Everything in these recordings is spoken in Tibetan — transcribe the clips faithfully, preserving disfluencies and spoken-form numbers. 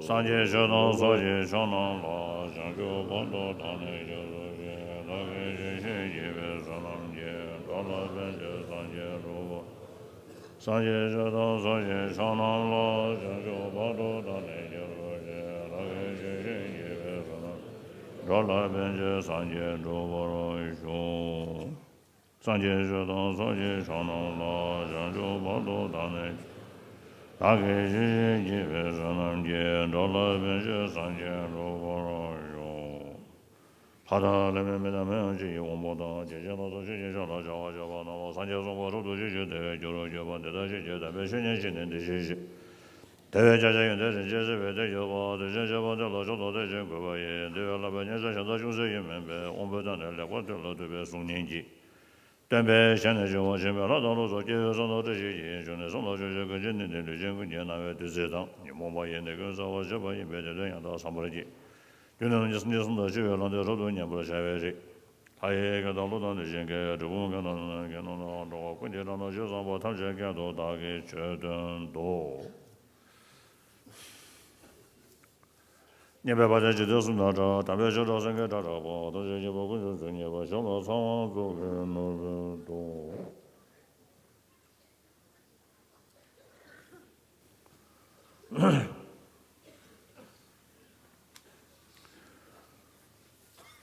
སངས་རྒྱས་ཆོས་དང་ཚོགས་ཀྱི་མཆོག་རྣམས་ལ། བྱང་ཆུབ་བར་དུ་བདག་ནི་སྐྱབས་སུ་མཆི། བདག་གིས་ཇི་བཞིན་བགྱིས་པའི་བསོད་ནམས་ཀྱིས། འགྲོ་ལ་ཕན་ཕྱིར་སངས་རྒྱས་འགྲུབ་པར། སངས་རྒྱས་ཆོས་དང་ཚོགས་ཀྱི་མཆོག་རྣམས་ལ། བྱང་ཆུབ་བར་དུ་བདག་ནི་སྐྱབས་སུ་མཆི། བདག་གིས་ཇི་བཞིན་བགྱིས་པའི་བསོད་ནམས། འགྲོ་ལ་ཕན་ཕྱིར་སངས་རྒྱས་འགྲུབ་པར་ཤོག། སངས་རྒྱས་ཆོས་དང་ཚོགས་ཀྱི་མཆོག་རྣམས་ལ། བྱང་ཆུབ་བར་དུ་བདག་ནི། བདག་གིས་ཇི་བཞིན་བགྱིས་པའི་བསོད་ནམས་ཀྱིས། འགྲོ་ལ་ཕན་ཕྱིར་སངས་རྒྱས་འགྲུབ་པར་ཤོག། ལྷ་དང་ལྷ་མིན་མི་དང་མི་འམ་ཅི་ཡི་དབང་པོ་དང་། ཇི་ལྟར་སྣང་ཚུལ་ཆོས་ཀྱི་ཆོས་ལ་སྦྱར་བར་བྱ་བ་རྣམས། སངས་རྒྱས་གསུངས་པ་རབ་ཏུ་ཞི་ཞིང་བདེ་བའི་རྒྱུར་གྱུར་པ། འདི་ལྟར་ཤེས་བྱའི་དམ་པའི་ཆོས་ཉིད་ཀྱིས་ནི་འདི་ཤེས་ཤིང་། དེ་བས་ཀྱང་གཞན་ཡང་དེ་བཞིན་གཤེགས་པའི་ཐེག་མཆོག་པ། དེ་བཞིན་གཤེགས་པ་དེ་ལ་མཆོག་ཏུ་གཏད་ཅིང་གུས་པ་ཡིས། འདི་ཡི་བསླབ་པའི་མཉན་བྱ་གཞན་དག་ཅུང་ཟད་ཀྱང་མིན་པས། དབང་པོའི་མཐའ་ནས་ལེགས་པར་ཐོས་ལ་འདུད་པའི་གཟུགས་བརྙན་གྱིས། སྟོན་པས་གཞན་ནས་བྱུང་བ་ཆེན་པོའི་ལྷ་དང་ལོངས་སུ་སྤྱོད་པའི་བསོད་ནམས་བཀྲ་ཤིས་ཀྱི་འབྱུང་གནས་བསམ་དང་ཕྱོགས་བཅུའི་སྐུ་མཆེད་ནི་འདི་ལུས་ཅན་ཀུན་གྱི་རྣ་བའི་བདུད་རྩི་དང་། ཉོན་མོངས་པ་ཡིས་ནི་ཀུན་བསལ་བར་བྱེད་པ་ཡིན་པས། དེ་དོན་ཡང་དག་བསམ་པར་བགྱི། རྒྱུ་ནི་ལམ་གྱི་སངས་རྒྱས་གསུང་དང་སྤྱོད་པའི་ལམ་དེ་རབ་ཏུ་ཉན་པར་བྱ་བའི་རིགས། ལྷ་ཡི་སྐད་དང་ཀླུ་དང་གནོད་སྦྱིན་སྐད། གྲུལ་བུམ་སྐད་དང་ནོར་ལྷ་སྐད་རྣམས་ལ་འགྲོ་བ་ཀུན་གྱི་སྒྲ་རྣམས་ཆོས་ཚངས་པ་ཐམས་ཅད་སྐད་དུ་བདག་གིས་ཆོས་སྟོན་ཏོ། སྙན་པའི་བ་དན་འཇིག་རྟེན་གསུམ་དང་འདྲ། དམ་པའི་ཆོས་སྒྲ་སེང་གེའི་སྒྲ་བསྒྲགས་པ། ཐམས་ཅད་མཁྱེན་པ་ཀུན་ཏུ་རྫོགས་ཉེས་པ། ཞབས་ལ་ཚངས་དབང་གཙུག་གི་ནོར་བུས་གཏུགས།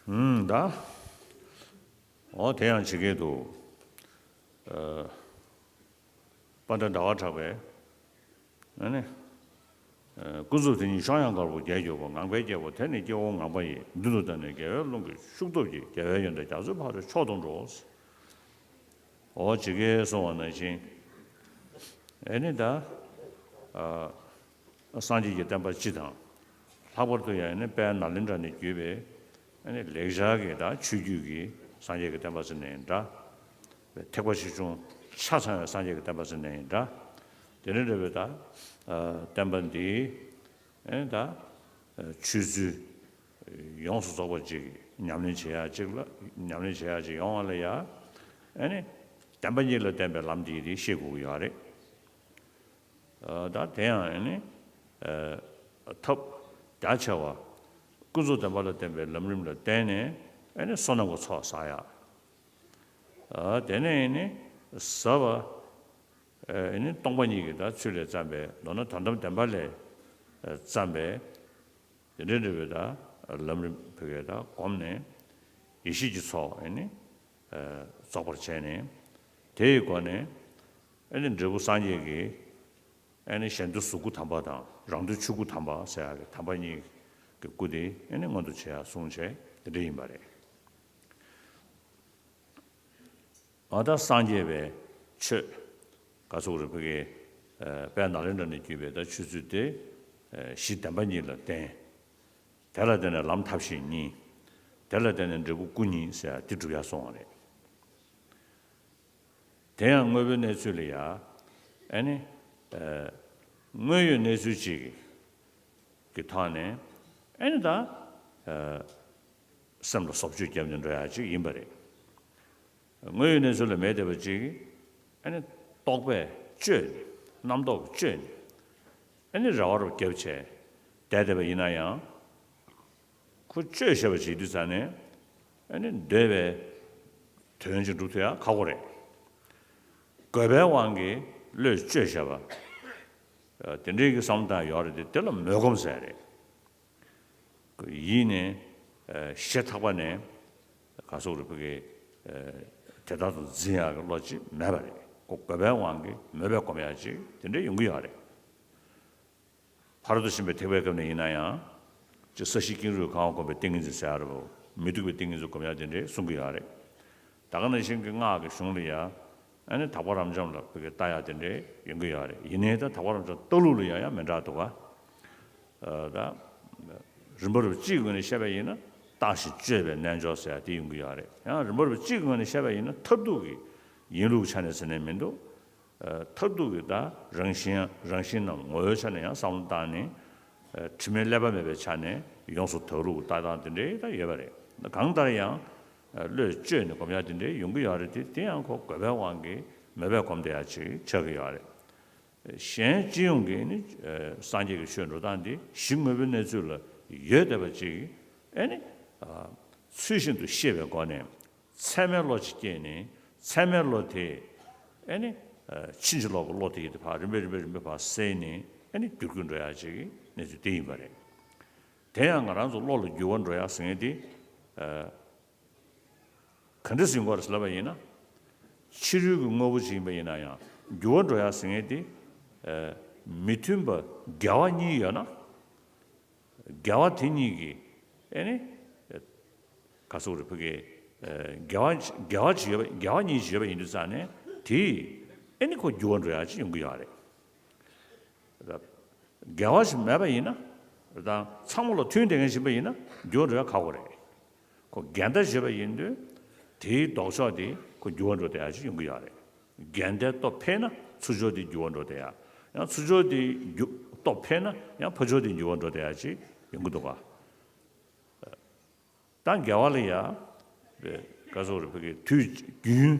ཨུམ། ད། འོ་དེ་ཡང་ཇི་སྐད་དུ། ཨ། དཔལ་ལྡན་ཟླ་བ་གྲགས་པས། ཨ་ནི། ཨ། ཀུན་རྫོབ་དེ་ཉིད་ཕྱོགས་ཡང་དཀར་པོ་རྒྱས་གྱུར་པ། ངང་པའི་རྒྱལ་པོ་དེ་ནི་སྐྱེ་བོ་ངང་པ་ཡི། མདུན་དུ་བསྟན་ནས་རྒྱལ་བའི་ཀློང་གི་ཤུགས་སྟོབས་ཀྱིས། རྒྱལ་བའི་ཡོན་ཏན་རྒྱ་མཚོའི་ཕ་རོལ་མཆོག་ཏུ་འགྲོ། འོ་ཇི་སྐད་གསུངས་པ་ནང་བཞིན། ཨེ་ནི་ད། ཨ། སངས་རྒྱས་ཀྱི་བསྟན་པ་སྤྱི་དང་། ལྷག་པར་དུ་ཡང་ཨེ་ནི་དཔལ་ནཱ་ལེནྡྲ་ནས་བརྒྱུད་པའི་ཨེ་ནི་ལེགས་སྦྱར་གྱི་ད་ཆོས་བརྒྱུད་ཀྱི་སངས་རྒྱས་ཀྱི་བསྟན་པ་ཟེར་ནའི་འདྲ། ཐེག་པ་ཆེ་ཆུང་ཆ་ཚང་བའི་སངས་རྒྱས་ཀྱི་བསྟན་པ་ཟེར་ནའི་འདྲ། དེ་འདྲ་འདྲ་བའི་ད། ཨ། བསྟན་པ་འདིའི་ཨེ་ནི་ད། ཨ། ཆོས་ཚུལ་ཡོངས་སུ་རྫོགས་པ་ཅིག་ཉམས་ལེན་བྱེད་ཡ་ཅིག་ལ། ཉམས་ལེན་བྱེད་ཡ་ཅིག་ཡོང་བ་ལ་ཡ། ཨེ་ནི་བདེན་པ་གཉིས་ལ་བརྟེན་པའི་ལམ་འདི་དེ་ཤེས་དགོས་ཀྱི་ཡོད་རེད། ཨ། ད་དེ་ཡང་ཨེ་ནི། ཨ། ཐབས་རྒྱ་ཆེ་བ། ཀུན་རྫོབ་བདེན་པ་ལ་བརྟེན་པའི་ལམ་རིམ་ལ་བརྟེན་ནས་ཨེ་ནི་བསོད་ནམས་ཀྱི་ཚོགས་བསགས་ཡ། ཨ། དེ་ནས་ཨེ་ནི་ཟབ་པ། ཨེ་ནི་སྟོང་པ་ཉིད་ཀྱི་ད་ཚུལ་ལས་བརྩམས་པའི། མདོར་ན་དོན་དམ་བདེན་པ་ལས་བརྩམས་པའི། དེ་འདྲའི་འབྲེལ་བའི་ད་ལམ་རིམ་ཕ་གིར་ད་བསྒོམས་ནས། ཡེ་ཤེས་ཀྱི་ཚོགས་ཨེ་ནི། ཨ། རྫོགས་པར་བྱས་ནས། དེའི་སྒོ་ནས་ཨེ་ནི་འབྲས་བུ་སངས་རྒྱས་ཀྱི། ཨེ་ནི་གཞན་དོན་གཟུགས་སྐུ་དམ་པ་དང་། རང་དོན་ཆོས་སྐུ་དམ་པ་ཟེར་ཡག་གི་དམ་པ་གཉིས་ཀྱི་སྐུ་དེ་ཨེ་ནི་མངོན་དུ་བྱེད་ཡག་གསུངས་བྱས་དེ་འདྲ་ཡིན་པ་རེད། ཨ། ད་སངས་རྒྱས་པའི་ཆོས། ག་ཚོད་རེད་ཕ་གི། ཨ། དཔལ་ནཱ་ལེནྡྲ་ནས་བརྒྱུད་པའི་ད་ཆོས་ཚུལ་དེ། ཨ། གཞི་བདེན་པ་གཉིས་ལ་བརྟེན། དེ་ལ་བརྟེན་ནས་ལམ་ཐབས་ཤེས་གཉིས། དེ་ལ་བརྟེན་ནས་འབྲས་བུ་སྐུ་གཉིས་ཟེར་ཡ་དེ་སྒྲུབ་ཡ་སོང་བ་རེད། དེ་ཡང་དངོས་པོའི་གནས་ཚུལ་ལ་ཡ། ཨེ་ནི། ཨ། དངོས་ཡོད་གནས་ཚུལ་གཅིག་གི་ཐོག་ནས་ཨེ་ནི་ད། ཨ། སེམས་ལ་བཟོ་བཅོས་བརྒྱབ་ནས་འགྲོ་ཡ་ཅིག་ཡིན་པ་རེད། དངོས་ཡོད་གནས་ཚུལ་ལ་མེད་བསྡད་པ་ཅིག། ཨ་ནི་རྟོག་པས་བཅོས་ནས། རྣམ་རྟོག་གིས་བཅོས་ནས། ཨ་ནི་རེ་བ་རུ་བརྒྱབ་བྱས་བསྡད་བསྡད་པ་ཡིན་ན་ཡང་། ཁོ་བཅོས་བཞག་པ་བྱེད་དུས་ཙ་ནས། ཨ་ནི་འདོད་པའི་དོན་ཅིག་འགྲུབ་ཐུབ་ཡ་ཁག་པོ་རེད། དགོས་པའི་དབང་གིས་བློས་བཅོས་བཞག་པ། ཨ། དེ་འདྲའི་གི་བསམ་བློ་བཏང་ཡོད་རེད་དེ། དེ་ལ་མོས་གོམས་ཟེར་རེད། ཡིད་ནས། ཨ། ཞེ་ཐག་པ་ནས་ག་ཟེར་རེད་ཕ་གི། ཨ། དེ་ལྟར་དུ་འཛིན་ཡག་གི་བློ་ཅིག་མེད་པ་རེད། ཁོ་དགོས་པའི་དབང་གིས་མོས་པས་གོམས་ཡག་ཅིག་དེ་འདྲ་ཡོང་གི་ཡོད་རེད། ཕ་རོལ་ཏུ་ཕྱིན་པའི་ཐེག་པའི་སྐབས་ནས་ཡིན་ན་ཡང་། ཅིག་ས་གཞི་ཀེང་རུས་གང་བ་བསྒོམས་པའི་ཏིང་ངེ་འཛིན་ཟེར་ཡ་རེད་བ། མི་སྡུག་པའི་ཏིང་ངེ་འཛིན་སྒོམ་ཡ་དེ་འདྲས་གསུང་གི་ཡོད་རེད། ད་ག་ནང་བཞིན་གྱི་སྔགས་ཀྱི་གཞུང་ལ་ཡ། ཨ་ནི་དག་པ་རབ་འབྱམས་ལ་ཕ་གི་ལྟ་ཡ་དེ་འདྲས་ཡོང་གི་ཡོད་རེད། ཡིན་ནའི་ད་དག་པ་རབ་འབྱམས་ལྟ་ལུགས་ལ་ཡ་ཡང་མི་འདྲ་འདུག་ག། ཨ། ད་རིམ་པ་རུ་གཅིག་གི་ངོས་ནས་བཤད་པ་ཡིན་ན་བརྟགས་ཤིང་དཔྱད་པའི་རྣལ་འབྱོར་ཟེར་ཡ་དེ་ཡོང་གི་ཡོད་རེད། ཡང་རིམ་པ་རུ་གཅིག་གི་ངོས་ནས་བཤད་པ་ཡིན་ན་མཐར་ཐུག་གི་ཡིན་ལུགས་ཆ་ནས་ཟེར་ནས་མི་འདུག། ཨ། མཐར་ཐུག་གི་ད་རང་བཞིན། རང་བཞིན་ནམ་ངོ་བོའི་ཆ་ནས་ཡང་བསམ་བློ་བཏང་ནས། ཨ། དྲི་མའི་ཀླད་པ་མེད་པའི་ཆ་ནས་ཡོངས་སུ་དག་ལུགས་ལྟ་སྟངས་དེ་འདྲའི་ད་ཡོད་པ་རེད། གང་ལྟར་ཡང་། ཨ། བློས་བཅོས་ནས་སྒོམ་ཡ་དེ་འདྲའི་ཡོང་གི་ཡོད་རེད་དེ། དེ་ཡང་ཁོ་དགོས་པའི་དབང་གིས་མོས་པས་གོམས་བསྡད་ཡ་ཅིག་ཆགས་ཀྱི་ཡོད་རེད། གཞན་སྤྱི་ཡོངས་ཀྱི་ནི་སངས་རྒྱས་ཀྱི་ཆོས་འགྲོ་སྟངས་འདི་གཞི་དངོས་པོའི་གནས་ཚུལ་ལ་ཡོད་བསྡད་པ་ཅིག་ཨེ་ནི་ཚུལ་བཞིན་དུ་ཤེས་པའི་སྒོ་ནས། ཚད་མའི་བློ་ཅིག་སྐྱེས་ནས། ཚད་མའི་བློ་དེ་ཨེ་ནི་ཕྱིན་ཅི་ལོག་གི་བློ་དེ་ཡིན་དུས་ཕར་རིམ་པས་རིམ་པས་རིམ་པས་ཕར་སེལ་ནས་ཨེ་ནི་འགྱུར་འགྱུར་འགྲོ་ཡག་ཅིག་གི་གནས་ཚུལ་དེ་ཡིན་པ་རེད། དེ་ཡང་ང་རང་ཚོ་བློ་ལ་འགྱུར་བ་འགྲོ་ཡག་ཟེར་མཁན་དེ་ག་འདྲ་ཟིན་དགོས་རེད་ལབ་པ་ཡིན་ན། ཕྱི་རོལ་གྱི་དངོས་པོ་ཅིག་ཡིན་པ་ཡིན་ན་ཡང་འགྱུར་བ་འགྲོ་ཡག་ཟེར་མཁན་དེ་མི་མཐུན་པ་འགལ་བ་གཉིས་ཡོད་ན། འགལ་བ་དེ་གཉིས་ཀྱིས་ཨེ་ནི་ག་ཟེར་རེད། ཕ་གི་འགལ་བ་འགལ་བ་ཅིག་ཡོད་པ། འགལ་བ་གཉིས་ཅིག་ཡོད་པ་ཡིན་དུས་ཙང་ནས་དེས་ཨེ་ནི་ཁོ་འགྱུར་བ་འགྲོ་ཡག་ཅིག་ཡོང་གི་ཡོད་རེད། འགལ་བ་ཞིག་མེད་པ་ཡིན་ན། དང་ཚང་མ་ལ་མཐུན་བསྡད་མཁན་ཞིག་ཡིན་པ་ཡིན་ན་འགྱུར་བ་འགྲོ་ཡག་ཁག་པོ་རེད། ཁོ་འགལ་ཟླ་བྱེད་པ་ཡིན་དུས་དེའི་ལྡོག་ཕྱོགས་དེ་ཁོ་འགྱུར་བ་འགྲོ་བསྡད་ཡག་ཅིག་ཡོང་གི་ཡོད་རེད། འགལ་ཟླའི་སྟོབས་འཕེལ་ན་ཚུར་ཕྱོགས་དེ་འགྱུར་བ་འགྲོ་བསྡད་ཡག་ཡང་ཚུར་ཕྱོགས་དེ་འགྱུར་སྟོབས་འཕེལ་ན་ཡང་ཕར་ཕྱོགས་དེ་འགྱུར་བ་འགྲོ་བསྡད་ཡག་ཅིག་ཡོང་གི་འདུག་ག་ད་འགལ་བ་ལ་ཡ། ག་ཟེར་རེད། ཕ་གི་དུས་རྒྱུན་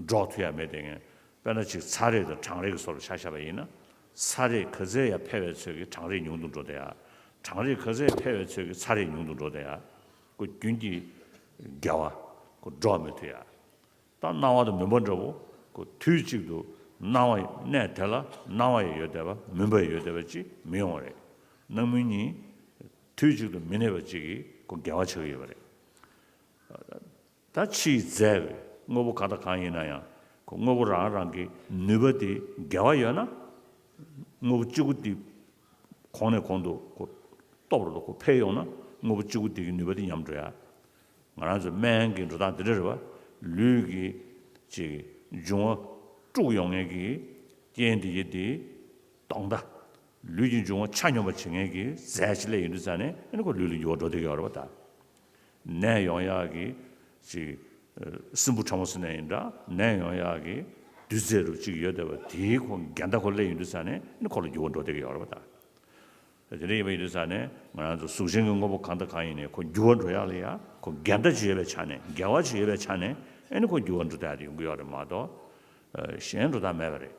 འགྲོགས་ཐུབ་ཡག་མེད་དེ་ངས། དཔེར་ན་ཅིག་ཚ་རེག་དང་གྲང་རེག་གི་བཟོ་འདྲ་ཆ་བཞག་པ་ཡིན་ན། ཚ་རེག་ག་ཚད་ཡར་འཕེལ་བའི་ཚོད་ཀྱིས་གྲང་རེག་ཉུང་དུ་འགྲོ་བསྡད་ཡག་གྲང་རེག་ག་ཚད་འཕེལ་བའི་ཚོད་ཀྱིས་ཚ་རེག་ཉུང་དུ་འགྲོ་བསྡད་ཡག་ཁོ་རྒྱུན་གྱི་འགལ་བ་ཁོ་འགྲོགས་མི་ཐུབ་ཡག་ད་སྣང་བ་དང་མུན་པ་འདྲ་བོ། ཁོ་དུས་གཅིག་ཏུ་སྣང་བ་གནས་དེ་ལ་སྣང་བ་ཡང་ཡོད་བསྡད་པ། མུན་པ་ཡང་ཡོད་བསྡད་པ་ཅིག་མི་ཡོང་བ་རེད། སྣང་མུན་གཉིས་དུས་གཅིག་ཏུ་མི་གནས་པ་ཅིག་གིས་ཁོ་འགལ་བ་ཆགས་ཀྱི་ཡོད་པ་རེད། ད་ཕྱིའི་རྫས་དངོས་པོ་གང་དང་གང་ཡིན་ན་ཡང་ཁོ་དངོས་པོ་རང་རང་གི་ནུས་པ་དེ་འགལ་བ་ཡོད་ན། དངོས་པོ་གཅིག་པུ་དེ་གོང་ནས་གོང་དུ་ཁོ་སྟོབས་རུ་ཁོ་འཕེལ་ཡོང་ན་དངོས་པོ་གཅིག་པུ་དེ་གི་ནུས་པ་དེ་ཉམས་འགྲོ་ཡ། ང་རང་ཚོ་སྨན་གྱི་འགྲོ་སྟངས་དེ་འདྲ་རེད་པ། ལུས་ཀྱི་ཅིག་འབྱུང་བ་དཀྲུགས་ཡོང་མཁན་གྱི་རྐྱེན་དེ་ཡིན་ཏེ། གདོན་དང་། ལུས་ཀྱི་འབྱུང་བ་ཆ་སྙོམས་པ་བྱེད་མཁན་གྱི་རྫས་ཅིག་སླེབས་ཡོང་དུས་ཙང་ནས་ཨ་ནི་ཁོ་ལུས་ལ་འགྱུར་བ་འགྲོ་བསྡད་ཀྱི་ཡོད་རེད་པ། ད་ནད་ཡོང་ཡག་གི་ཅིག་སྲིན་འབུ་ཕྲ་མོ་ཟེར་ན་ཡིན་འདྲ། ནད་ཡོང་ཡག་གི་རྡུལ་རྫས་རུ་ཅིག་ཡོད་བསྡད་པ་དེའི་ཁོ་འགལ་ཟླ་ཁོ་སླེབས་ཡོང་དུས་ཙང་ནས་ཨ་ནི་ཁོ་ལ་འགྱུར་བ་འགྲོ་བསྡད་ཀྱི་ཡོད་རེད་པ། ད། དེ་འདྲ་ཡིན་པ་ཡིན་དུས་ཙང་ནས་ང་རང་ཚོ་གཟུགས་ཅན་གྱི་དངོས་པོ་གང་དང་གང་ཡིན་ནའི་ཁོ་འགྱུར་བ་འགྲོ་ཡག་ལ་ཡ་ཁོ་འགལ་ཟླ་ཅིག་ཡོད་པའི་ཆ་ནས། འགལ་བ་ཅིག་ཡོད་པའི་ཆ་ནས་ཨ་ནི་ཁོ་འགྱུར་བ་འགྲོ་བསྡད་ཡག་དེ་ཡོང་གི་ཡོད་རེད་མ་གཏོགས། གཞན་འགྲོ་སྟངས་མེད་པ་རེད།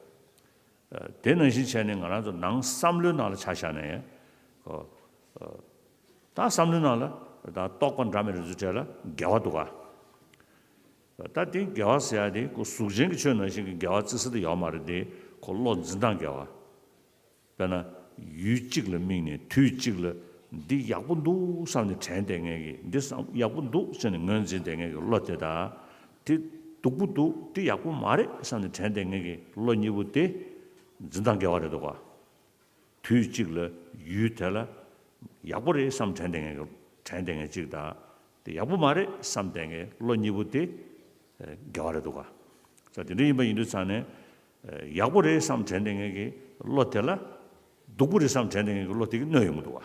དེ་ནང་བཞིན་བྱས་ནས་ང་རང་ཚོ་ནང་བསམ་བློའི་ནང་ལ་ཆ་བཞག་ནས་ཁོ། ད་བསམ་བློའི་ནང་ལ་ད་རྟོག་པ་འདྲ་མིན་རེ་ཟུང་གྲས་ལ་འགལ་བ་འདུག་ག་ད་དེ་འགལ་བ་ཟེར་ཡག་དེ་ཁོ་གཟུགས་ཅན་གྱི་ཆོས་ནང་བཞིན་གྱི་འགལ་བ་རྩི་ས་དེ་ཡོད་མ་རེད་དེ། ཁོ་བློ་འཛིན་སྟངས་འགལ་བ། དཔེར་ན། ཡུལ་གཅིག་ལ་དམིགས་ནས་དུས་གཅིག་ལ་འདི་ཡག་པོ་འདུག་བསམ་ནས་དྲན་བསྡད་མཁན་གྱི། འདི་བསམ་ཡག་པོ་འདུག་ཟེར་ནས་ངོས་འཛིན་བསྡད་མཁན་གྱི་བློ་དེ་དང་། འདི་སྡུག་པོ་འདུག་འདི་ཡག་པོ་མ་རེད་བསམ་ནས་དྲན་བསྡད་མཁན་གྱི་བློ་གཉིས་པོ་དེ་འཛིན་སྟངས་འགལ་བ་རེད་འདུག་ག་དུས་གཅིག་ལ་ཡུལ་དེ་ལ་ཡག་པོ་རེད་བསམ་དྲན་བསྡད་མཁན་གྱི་དྲན་བསྡད་མཁན་གཅིག་དང་། དེ་ཡག་པོ་མ་རེད་བསམ་བསྡད་མཁན་བློ་གཉིས་པོ་དེ་འགལ་བ་རེད་འདུག་ག་ས་དེ་འདྲ་ཡིན་པ་ཡིན་དུས་ཙང་ནས། ཡག་པོ་རེད་བསམ་དྲན་བསྡད་མཁན་གྱི་བློ་དེ་ལ་སྡུག་པོ་རེད་བསམ་དྲན་བསྡད་མཁན་གྱི་བློ་དེ་གིས་གནོད་ཡོང་གི་འདུག་ག་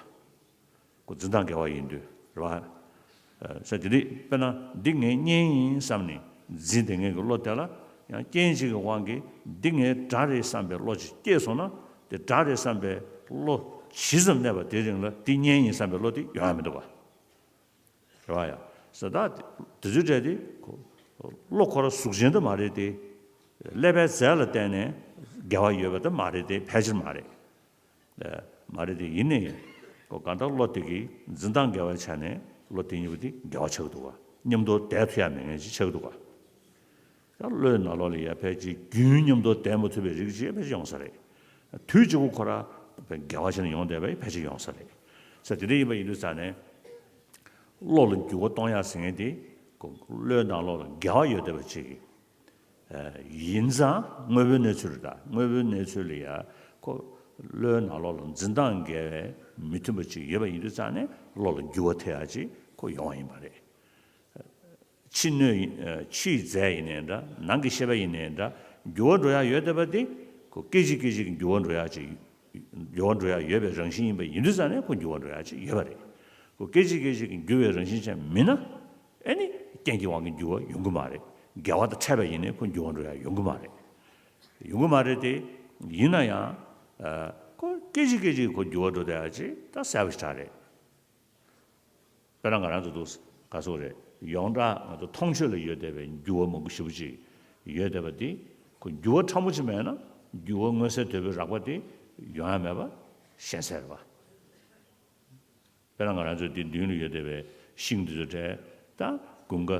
ཁོ་འཛིན་སྟངས་འགལ་བ་ཡིན་དུས་རེད་པ། ས་དེ་འདྲ་དཔེར་ན་འདི་ངའི་གཉེན་ཡིན་བསམ་ནས་འཛིན་བསྡད་མཁན་གྱི་བློ་དེ་ལ་ཡང་རྐྱེན་ཅིག་གི་དབང་གིས་འདི་ངའི་དགྲ་རེད་བསམ་པའི་བློ་ཅིག་སྐྱེས་སོང་ན། དེ་དགྲ་རེད་བསམ་པའི་བློ་ཇི་ཙམ་གནས་པ་དེ་རིང་ལ་འདི་གཉེན་ཡིན་བསམ་པའི་བློ་དེ་ཡོང་ཡ་མི་འདུག་ག་རེད་པ། ཡ། ས་ད་དེ་ཚོའི་གྲས་དེ་ཁོ་བློ་ཁོ་རང་གཟུགས་ཅན་དེ་མ་རེད་དེ། ཀླད་པའི་རྫས་ལ་བརྟེན་ནས་འགལ་བ་ཡོད་པ་དེ་མ་རེད་དེ། ཕལ་ཆེར་མ་རེད། མ་རེད་དེ། ཡིན་ནའི་ཁོ་གང་ལྟར་བློ་དེ་གིས་འཛིན་སྟངས་འགལ་བའི་ཆ་ནས་བློ་དེ་གཉིས་པོ་དེ་འགལ་བ་ཆགས་འདུག་ག་མཉམ་དུ་བསྡད་ཐུབ་ཡ་མེད་མཁན་ཅིག་ཆགས་འདུག་ག་ད་བློའི་ནང་ལོགས་ལ་ཡ་ཕལ་ཆེར་རྒྱུན་མཉམ་དུ་བསྡད་མ་ཐུབ་པའི་རིགས་ཅིག་ཕལ་ཆེར་ཡོང་ས་རེད། དུས་གཅིག་པུ་ཁོ་རང་འགལ་བ་བྱས་ནས་ཡོང་བསྡད་པ་ཕལ་ཆེར་ཡོང་ས་རེད། ས་དེ་འདྲ་ཡིན་པ་ཡིན་དུས་ཙང་ནས། བློ་ལ་འགྱུར་བ་གཏོང་ཡ་ཟེར་མཁན་དེ་ཁོ་བློའི་ནང་ལོགས་ལ་འགལ་བ་ཡོད་བསྡད་པ་ཅིག་ཡིན་ཙང་དངོས་པོའི་གནས་ཚུལ་རེད། ད་དངོས་པོའི་གནས་ཚུལ་ལ་ཡ་ཁོ་བློའི་ནང་ལོགས་ལ་འཛིན་སྟངས་འགལ་བའི་མི་མཐུན་པ་ཅིག་ཡོད་པ་ཡིན་དུས་ཙང་ནས་བློ་ལ་འགྱུར་བ་ཐེབས་ཡ་ཅིག་ཁོ་ཡོང་བ་ཡིན་པ་རེད། ཕྱི་སྣོད་ཡིན། ཕྱིའི་རྫས་ཡིན་ནའི་འདྲ། ནང་གི་ཤེས་པ་ཡིན་ནའི་འདྲ། འགྱུར་བ་འགྲོ་ཡ་ཡོད་བསྡད་པ་དེ་ཁོ་སྐད་ཅིག་སྐད་ཅིག་གི་འགྱུར་བ་འགྲོ་ཡ་ཅིག་འགྱུར་བ་འགྲོ་ཡ་ཡོད་པའི་རང་བཞིན་ཡིན་པ་ཡིན་དུས་ཙང་ནས་ཁོ་འགྱུར་བ་འགྲོ་ཡ་ཅིག་ཡོད་པ་རེད། ཁོ་སྐད་ཅིག་སྐད་ཅིག་གི་འགྱུར་བའི་རང་བཞིན་ཅན་མིན་ན། ཨེ་ནི་རྐྱེན་གྱི་དབང་གིས་འགྱུར་བ་ཡོང་གི་མ་རེད། འགལ་བ་དང་འཕྲད་པ་ཡིན་ནའི་ཁོ་འགྱུར་བ་འགྲོ་ཡ་ཡོང་གི་མ་རེད། ཡོང་གི་མ་རེད་དེ། ཡིན་ན་ཡང་ཁོ་སྐད་ཅིག་སྐད་ཅིག་གིས་ཁོ་འགྱུར་བ་འགྲོ་བསྡད་ཡ་ཅིག་ད་གསལ་པོ་ཞེ་དྲག་རེད། དཔེར་ན་ང་རང་ཚོ་འདུག་ག་ཟེར་དགོས་རེད། ཡོངས་གྲགས་ང་ཚོ་མཐོང་ཆོས་ལ་ཡོད་བསྡད་པའི་འགྱུར་བ་མང་པོ་ཞེ་པོ་ཅིག་ཡོད་བསྡད་པ་འདི་ཁོ་འགྱུར་བ་ཕྲ་མོ་ཅིག་མེད་ན་ འགྱུར་བ་མངོན་གསལ་དོད་པོའི་རགས་པ་དེ་ཡོང་ཡ་མེད་པ་ཤེས་གསལ་རེད་པ། དཔེར་ན་ང་རང་ཚོའི་འདི་མདུན་ལ་ཡོད་བསྡད་པའི་ཤིང་འདི་ཚོ་འདྲ་ད་དགུན་ཁ་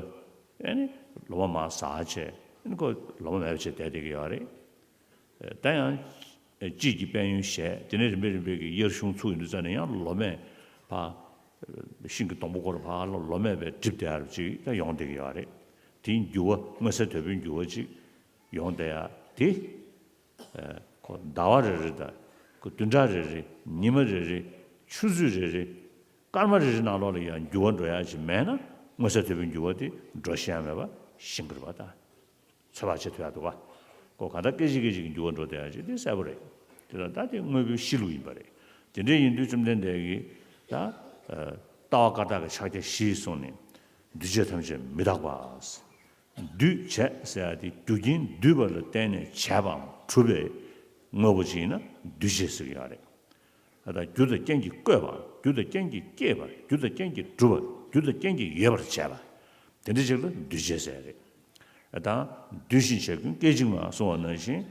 ཨེ་ནི་ལོ་མ་མར་ཟག་བྱས་ཨེ་ནི་ཁོ་ལོ་མ་མེད་པ་བྱས་བསྡད་བསྡད་ཀྱི་ཡོད་རེད། ད་ཡང་དཔྱིད་ཀྱི་དཔལ་ཡོན་བཞད་དེ་ནས་རིམ་པས་རིམ་པས་ཀྱི་དབྱར་གཞུང་ཚུགས་ཡོང་དུས་ཙམ་ནས་ཡང་ལོ་མས་ཕར་ཤིང་གི་སྡོང་པོ་སྐོར་ཕར་ལོ་ལོ་མས་པའི་གྲིབ་བསྡད་ཡ་ཅིག་ད་ཡོང་བསྡད་ཀྱི་ཡོད་རེད། དེའི་འགྱུར་བ་མངོན་གསལ་དོད་པོའི་འགྱུར་བ་ཅིག་ཡོང་བསྡད་ཡ་དེ། ཁོ་ཟླ་བ་རེ་རེ་དང་ཁོ་བདུན་ཕྲག་རེ་རེ་ཉི་མ་རེ་རེ་ཆུ་ཚོད་རེ་རེ་སྐར་མ་རེ་རེ་ནང་ལོགས་ལ་ཡང་འགྱུར་བ་འགྲོ་ཡ་ཅིག་མེད་ན་མངོན་གསལ་དོད་པོའི་འགྱུར་བ་དེ་འགྲོ་ཤེས་ཡ་མེད་པ་ཤིང་གི་རེད་པ་ད། ཚོད་དཔག་བྱེད་ཐུབ་ཡ་འདུག་ག་ཁོ་གང་ལྟར་སྐད་ཅིག་སྐད་ཅིག་གི་འགྱུར་བ་འགྲོ་བསྡད་ཡ་ཅིག་དེ་གསལ་པོ་རེད། དེ་ལ་ད་དེ་དངོས་པོའི་གཤིས་ལུགས་ཡིན་པ་རེད། དེ་འདྲ་ཡིན་དུས་བཅོམ་ལྡན་འདས་ཀྱིས་ད་ལྟ་བ་བཀའ་རྟགས་ཀྱི་ཕྱག་རྒྱ་བཞི་གསུངས་ནས་འདུས་བྱས་ཐམས་ཅད་མི་རྟག་པ། འདུས་བྱས་ཟེར་ཡ་དེ་རྒྱུ་རྐྱེན་འདུས་པ་ལ་བརྟེན་ནས་བྱས་པའམ་གྲུབ་པའི་དངོས་པོ་ཅིག་ཡིན་ན་འདུས་བྱས་ཟེར་གྱི་ཡོད་རེད། ད་ལྟ་རྒྱུ་དང་རྐྱེན་གྱིས་བསྐོས་པ། རྒྱུ་དང་རྐྱེན་གྱིས་སྐྱེས་པ། རྒྱུ་དང་རྐྱེན་གྱིས་གྲུབ་པ། རྒྱུ་དང་རྐྱེན་གྱིས་ཡོད་པར་བྱས་པ། དེ་འདྲ་ཅིག་ལ་འདུས་བྱས་ཟེར་རེད། དང་། འདུས་ཤིང་བྱས་ཀུན་སྐད་ཅིག་མ་གསུངས་པ་ནང་བཞིན།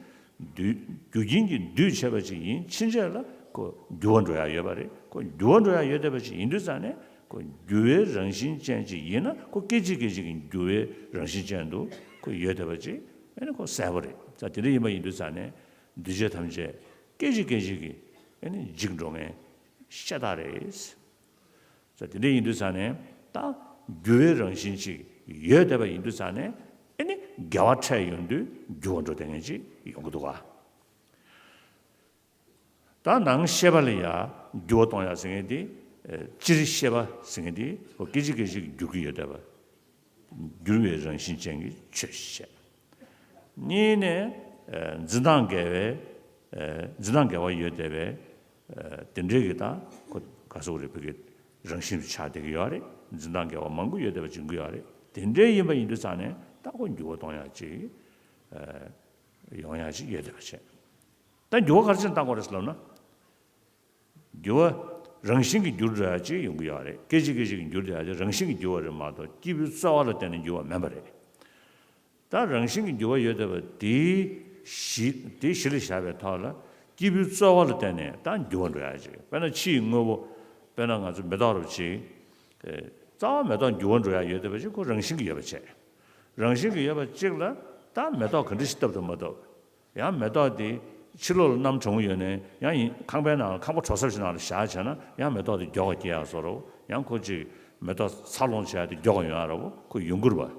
འདུས། རྒྱུ་རྐྱེན་གྱིས་འདུས་བྱས་པ་ཅིག་ཡིན་ཕྱིན་ཆད་ལ་ཁོ་འགྱུར་བ་འགྲོ་ཡ་ཡོད་པ་རེད། ཁོ་འགྱུར་བ་འགྲོ་ཡ་ཡོད་བསྡད་པ་ཅིག་ཡིན་དུས་ཙང་ནས་ཁོ་འགྱུར་བའི་རང་བཞིན་ཅན་ཅིག་ཡིན་ན་ཁོ་སྐད་ཅིག་སྐད་ཅིག་གི་འགྱུར་བའི་རང་བཞིན་ཅན་དུ་ཁོ་ཡོད་བསྡད་པ་ཅིག་ཨ་ནི་ཁོ་གསལ་པོ་རེད། ད་དེ་འདྲ་ཡིན་པ་ཡིན་དུས་ཙང་ནས་འདུས་བྱས་ཐམས་ཅད་སྐད་ཅིག་སྐད་ཅིག་གིས་ཨ་ནི་འཇིག་འགྲོ་མཁན་ཤ་སྟག་རེད། ས་དེ་འདྲ་ཡིན་དུས་ཙང་ནས་ད་འགྱུར་བའི་རང་བཞིན་ཅིག་ཡོད་བསྡད་པ་ཡིན་དུས་ཙང་ནས་ཨེ་ནི་འགལ་བ་འཕྲད་ཡོང་དུས་འགྱུར་བ་འགྲོ་བསྡད་མཁན་ཅིག་ཡོང་གི་འདུག་ག་ད་ནང་ཤེས་པ་ལ་ཡ་འགྱུར་བ་གཏོང་ཡ་ཟེར་མཁན་དེ་ཨེ་སྤྱིར་ཤེས་པ་ཟེར་མཁན་དེ་ཁོ་སྐད་ཅིག་སྐད་ཅིག་འགྱུར་གྱི་ཡོད་བསྡད་པ། འགྱུར་བའི་རང་བཞིན་ཅན་གྱི་ཆོས་ཞེས་བཤད། གཉིས་ནས་ཨེ་འཛིན་སྟངས་འགལ་བའི་ཨེ་འཛིན་སྟངས་འགལ་བ་ཡོད་བསྡད་པའི་ཨེ་དེ་འདྲའི་གི་ད་ཁོ་ག་སོགས་རེད་བོད་ཀྱི་རང་བཞིན་དུ་ཆགས་བསྡད་ཀྱི་ཡོད་རེད། འཛིན་སྟངས་འགལ་བ་མང་པོ་ཡོད་བསྡད་པ་འབྱུང་གི་ཡོད་རེད། དེ་འདྲའི་ཡིན་པ་ཡིན་དུས་ཙང་ནས་ད་ཁོ་འགྱུར་བ་གཏོང་ཡག་ཅིག་ཨེ་ཡོང་ཡག་ཅིག་ཡོད་བསྡད་པ་བྱས། ད་འགྱུར་བ་ག་རེ་བྱས་ནས་བཏང་དགོས་རེད་ཟེར་ལབ་ན། འགྱུར་བ་རང་བཞིན་གྱིས་འགྱུར་འགྲོ་ཡ་ཅིག་ཡོང་གི་ཡོད་རེད། སྐད་ཅིག་སྐད་ཅིག་གིས་འགྱུར་འགྲོ་ཡ་ཅིག་རང་བཞིན་གྱིས་འགྱུར་བ་རེད་མ་གཏོགས་སྐྱེས་བུའི་རྩོལ་བ་ལ་བརྟེན་ནས་འགྱུར་བ་མིན་པ་རེད། ད་རང་བཞིན་གྱིས་འགྱུར་བ་ཡོད་བསྡད་པ་དེའི་གཞི་དེའི་གཞི་ལ་བཞག་པའི་ཐོག་ལ་སྐྱེས་བུའི་རྩོལ་བ་ལ་བརྟེན་ནས་ད་འགྱུར་བ་འགྲོ་ཡ་ཅིག་དཔེར་ན་ཕྱི་ཡི་དངོས་པོ། དཔེར་ན་ང་ཚོ་མེ་ཏོག་རབ་ཅིག་རྩ་བ་མེ་ཏོག་འགྱུར་བ་འགྲོ་ཡ་ཡོད་བསྡད་པ་ཅིག་ཁོ་རང་བཞིན་གྱིས་ཡོད་པ་བྱས། རང་བཞིན་གྱིས་ཡོད་པ་ཅིག་ལ་ད་མེ་ཏོག་ག་འདྲ་ཞིག་བཏབ་དང་མ་བཏབ། ཡང་མེ་ཏོག་དེ་ཕྱི་ལོགས་ལ་གནམ་གྲང་མོ་ཡོད་ནའི་ཡང་ཡིན་ཁང་པའི་ནང་ལ་ཁང་པ་དྲོ་ཚབས་ཤིག་ནང་ལ་བཞག་བྱས་ན་ཡང་མེ་ཏོག་དེ་མགྱོགས་པ་སྐྱེ་ཡག་བཟོ་འདྲ་བོ་ཡང་ཁོ་ཅིག་མེ་ཏོག་འཚར་ལོངས་བྱས་དེ་མགྱོགས་པ་ཡོང་ཡག་འདྲ་བོ་ཁོ་ཡོང་གི་རེད་པ།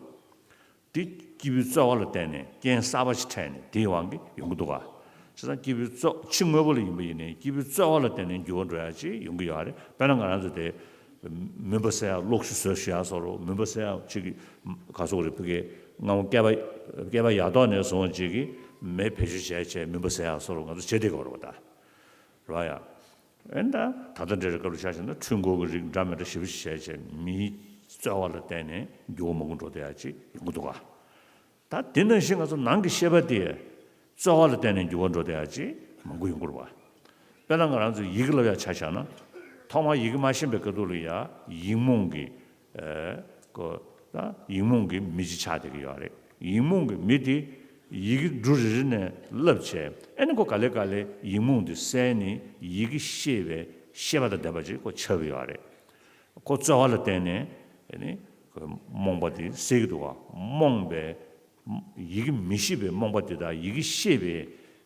དེ་སྐྱེས་བུའི་རྩོལ་བ་ལ་བརྟེན་ནས་རྐྱེན་གསར་པ་ཞིག་འཕྲད་ནས་དེའི་དབང་གིས་ཡོང་གི་འདུག་ག་བྱས་ཙང་སྐྱེས་བུའི་རྩོལ་ཕྱི་དངོས་པོ་ལ་ཡིན་པ་ཡིན་ནའི་སྐྱེས་བུའི་རྩོལ་བ་ལ་བརྟེན་ནས་འགྱུར་བ་འགྲོ་ཡག་ཅིག་ཡོང་གི་ཡོད་རེད། དཔེར་ན་ང་རང་ཚོ་དེ། མུན་པ་སེལ་ཡག་གློག་ཞུ་བཟོས་ཞུ་ཡག་བཟོ་འདྲ་བོ་མུན་པ་སེལ་ཡག་ཅིག་གི་ག་སོགས་རེད་བོད་སྐད་སྔ་མོ་བསྐལ་པ་བསྐལ་པ་ཡར་ཐོག་ནས་བཟུང་ཅིག་གི་མེ་བེད་སྤྱོད་བྱས་བྱས་མུན་པ་སེལ་ཡག་བཟོ་འདྲ་བོ་ང་ཚོ་བྱེད་བསྡད་ཀྱི་ཡོད་རེད་པ་ད། རེད་པ་ཡ། ཨེ་ད་ད་ལྟ་འདྲ་རེད་སྐབས་ལ་ཆ་བཞག་ན་འཕྲུལ་འཁོར་གྱི་རིགས་འདྲ་མི་འདྲ་ཞེ་པོ་ཞིག་བྱས་བྱས་མིའི་རྩོལ་བ་ལ་བརྟེན་ནས་འགྱུར་བ་མང་པོ་འགྲོ་བསྡད་ཡག་ཅིག་ཡོང་གི་འདུག་ག་ད་དེ་ནང་བཞིན་ང་ཚོ་ནང་གི་ཤེས་པ་དེ་རྩོལ་བ་ལ་བརྟེན་ནས་འགྱུར་བ་འགྲོ་བསྡད་ཡག་ཅིག་མང་པོ་ཡོང་གི་རེད་པ། དཔེར་ན་ང་རང་ཚོ་ཡི་གེ་བསླབ་ཡག་ཆ་བཞག་ན། ཐོག་མར་ཡི་གེ་མ་ཤེས་པའི་སྐབས་དུས་ལ་ཡ་ཡིག་རྨོངས་ཀྱི་ཨེ་ཀོ་ད་ཡིག་རྨོངས་ཀྱི་མི་ཅིག་ཆགས་བསྡད་ཀྱི་ཡོད་རེད། ཡིག་རྨོངས་ཀྱི་མི་དེ་ཡི་གེ་འབྲུ་རེ་རེ་ནས་བསླབས་བྱས་ཨེ་ནི་ཁོ་ག་ལེ་ག་ལེ་ཡིག་རྨོངས་དེ་བསལ་ནས་ཡི་གེ་ཤེས་པའི་ཤེས་པ་དང་ལྡན་པ་ཅིག་ཁོ་ཆགས་ཀྱི་ཡོད་རེད། ཁོ་རྩོལ་བ་ལ་བརྟེན་ནས་ཨེ་ནི་ཁོ་རྨོངས་པ་དེ་སེལ་གྱི་འདུག་ག་རྨོངས་པའི་ཡི་གེ་མི་ཤེས་པའི་རྨོངས་པ་དེ་དག་ཡི་གེ་ཤེས་པའི་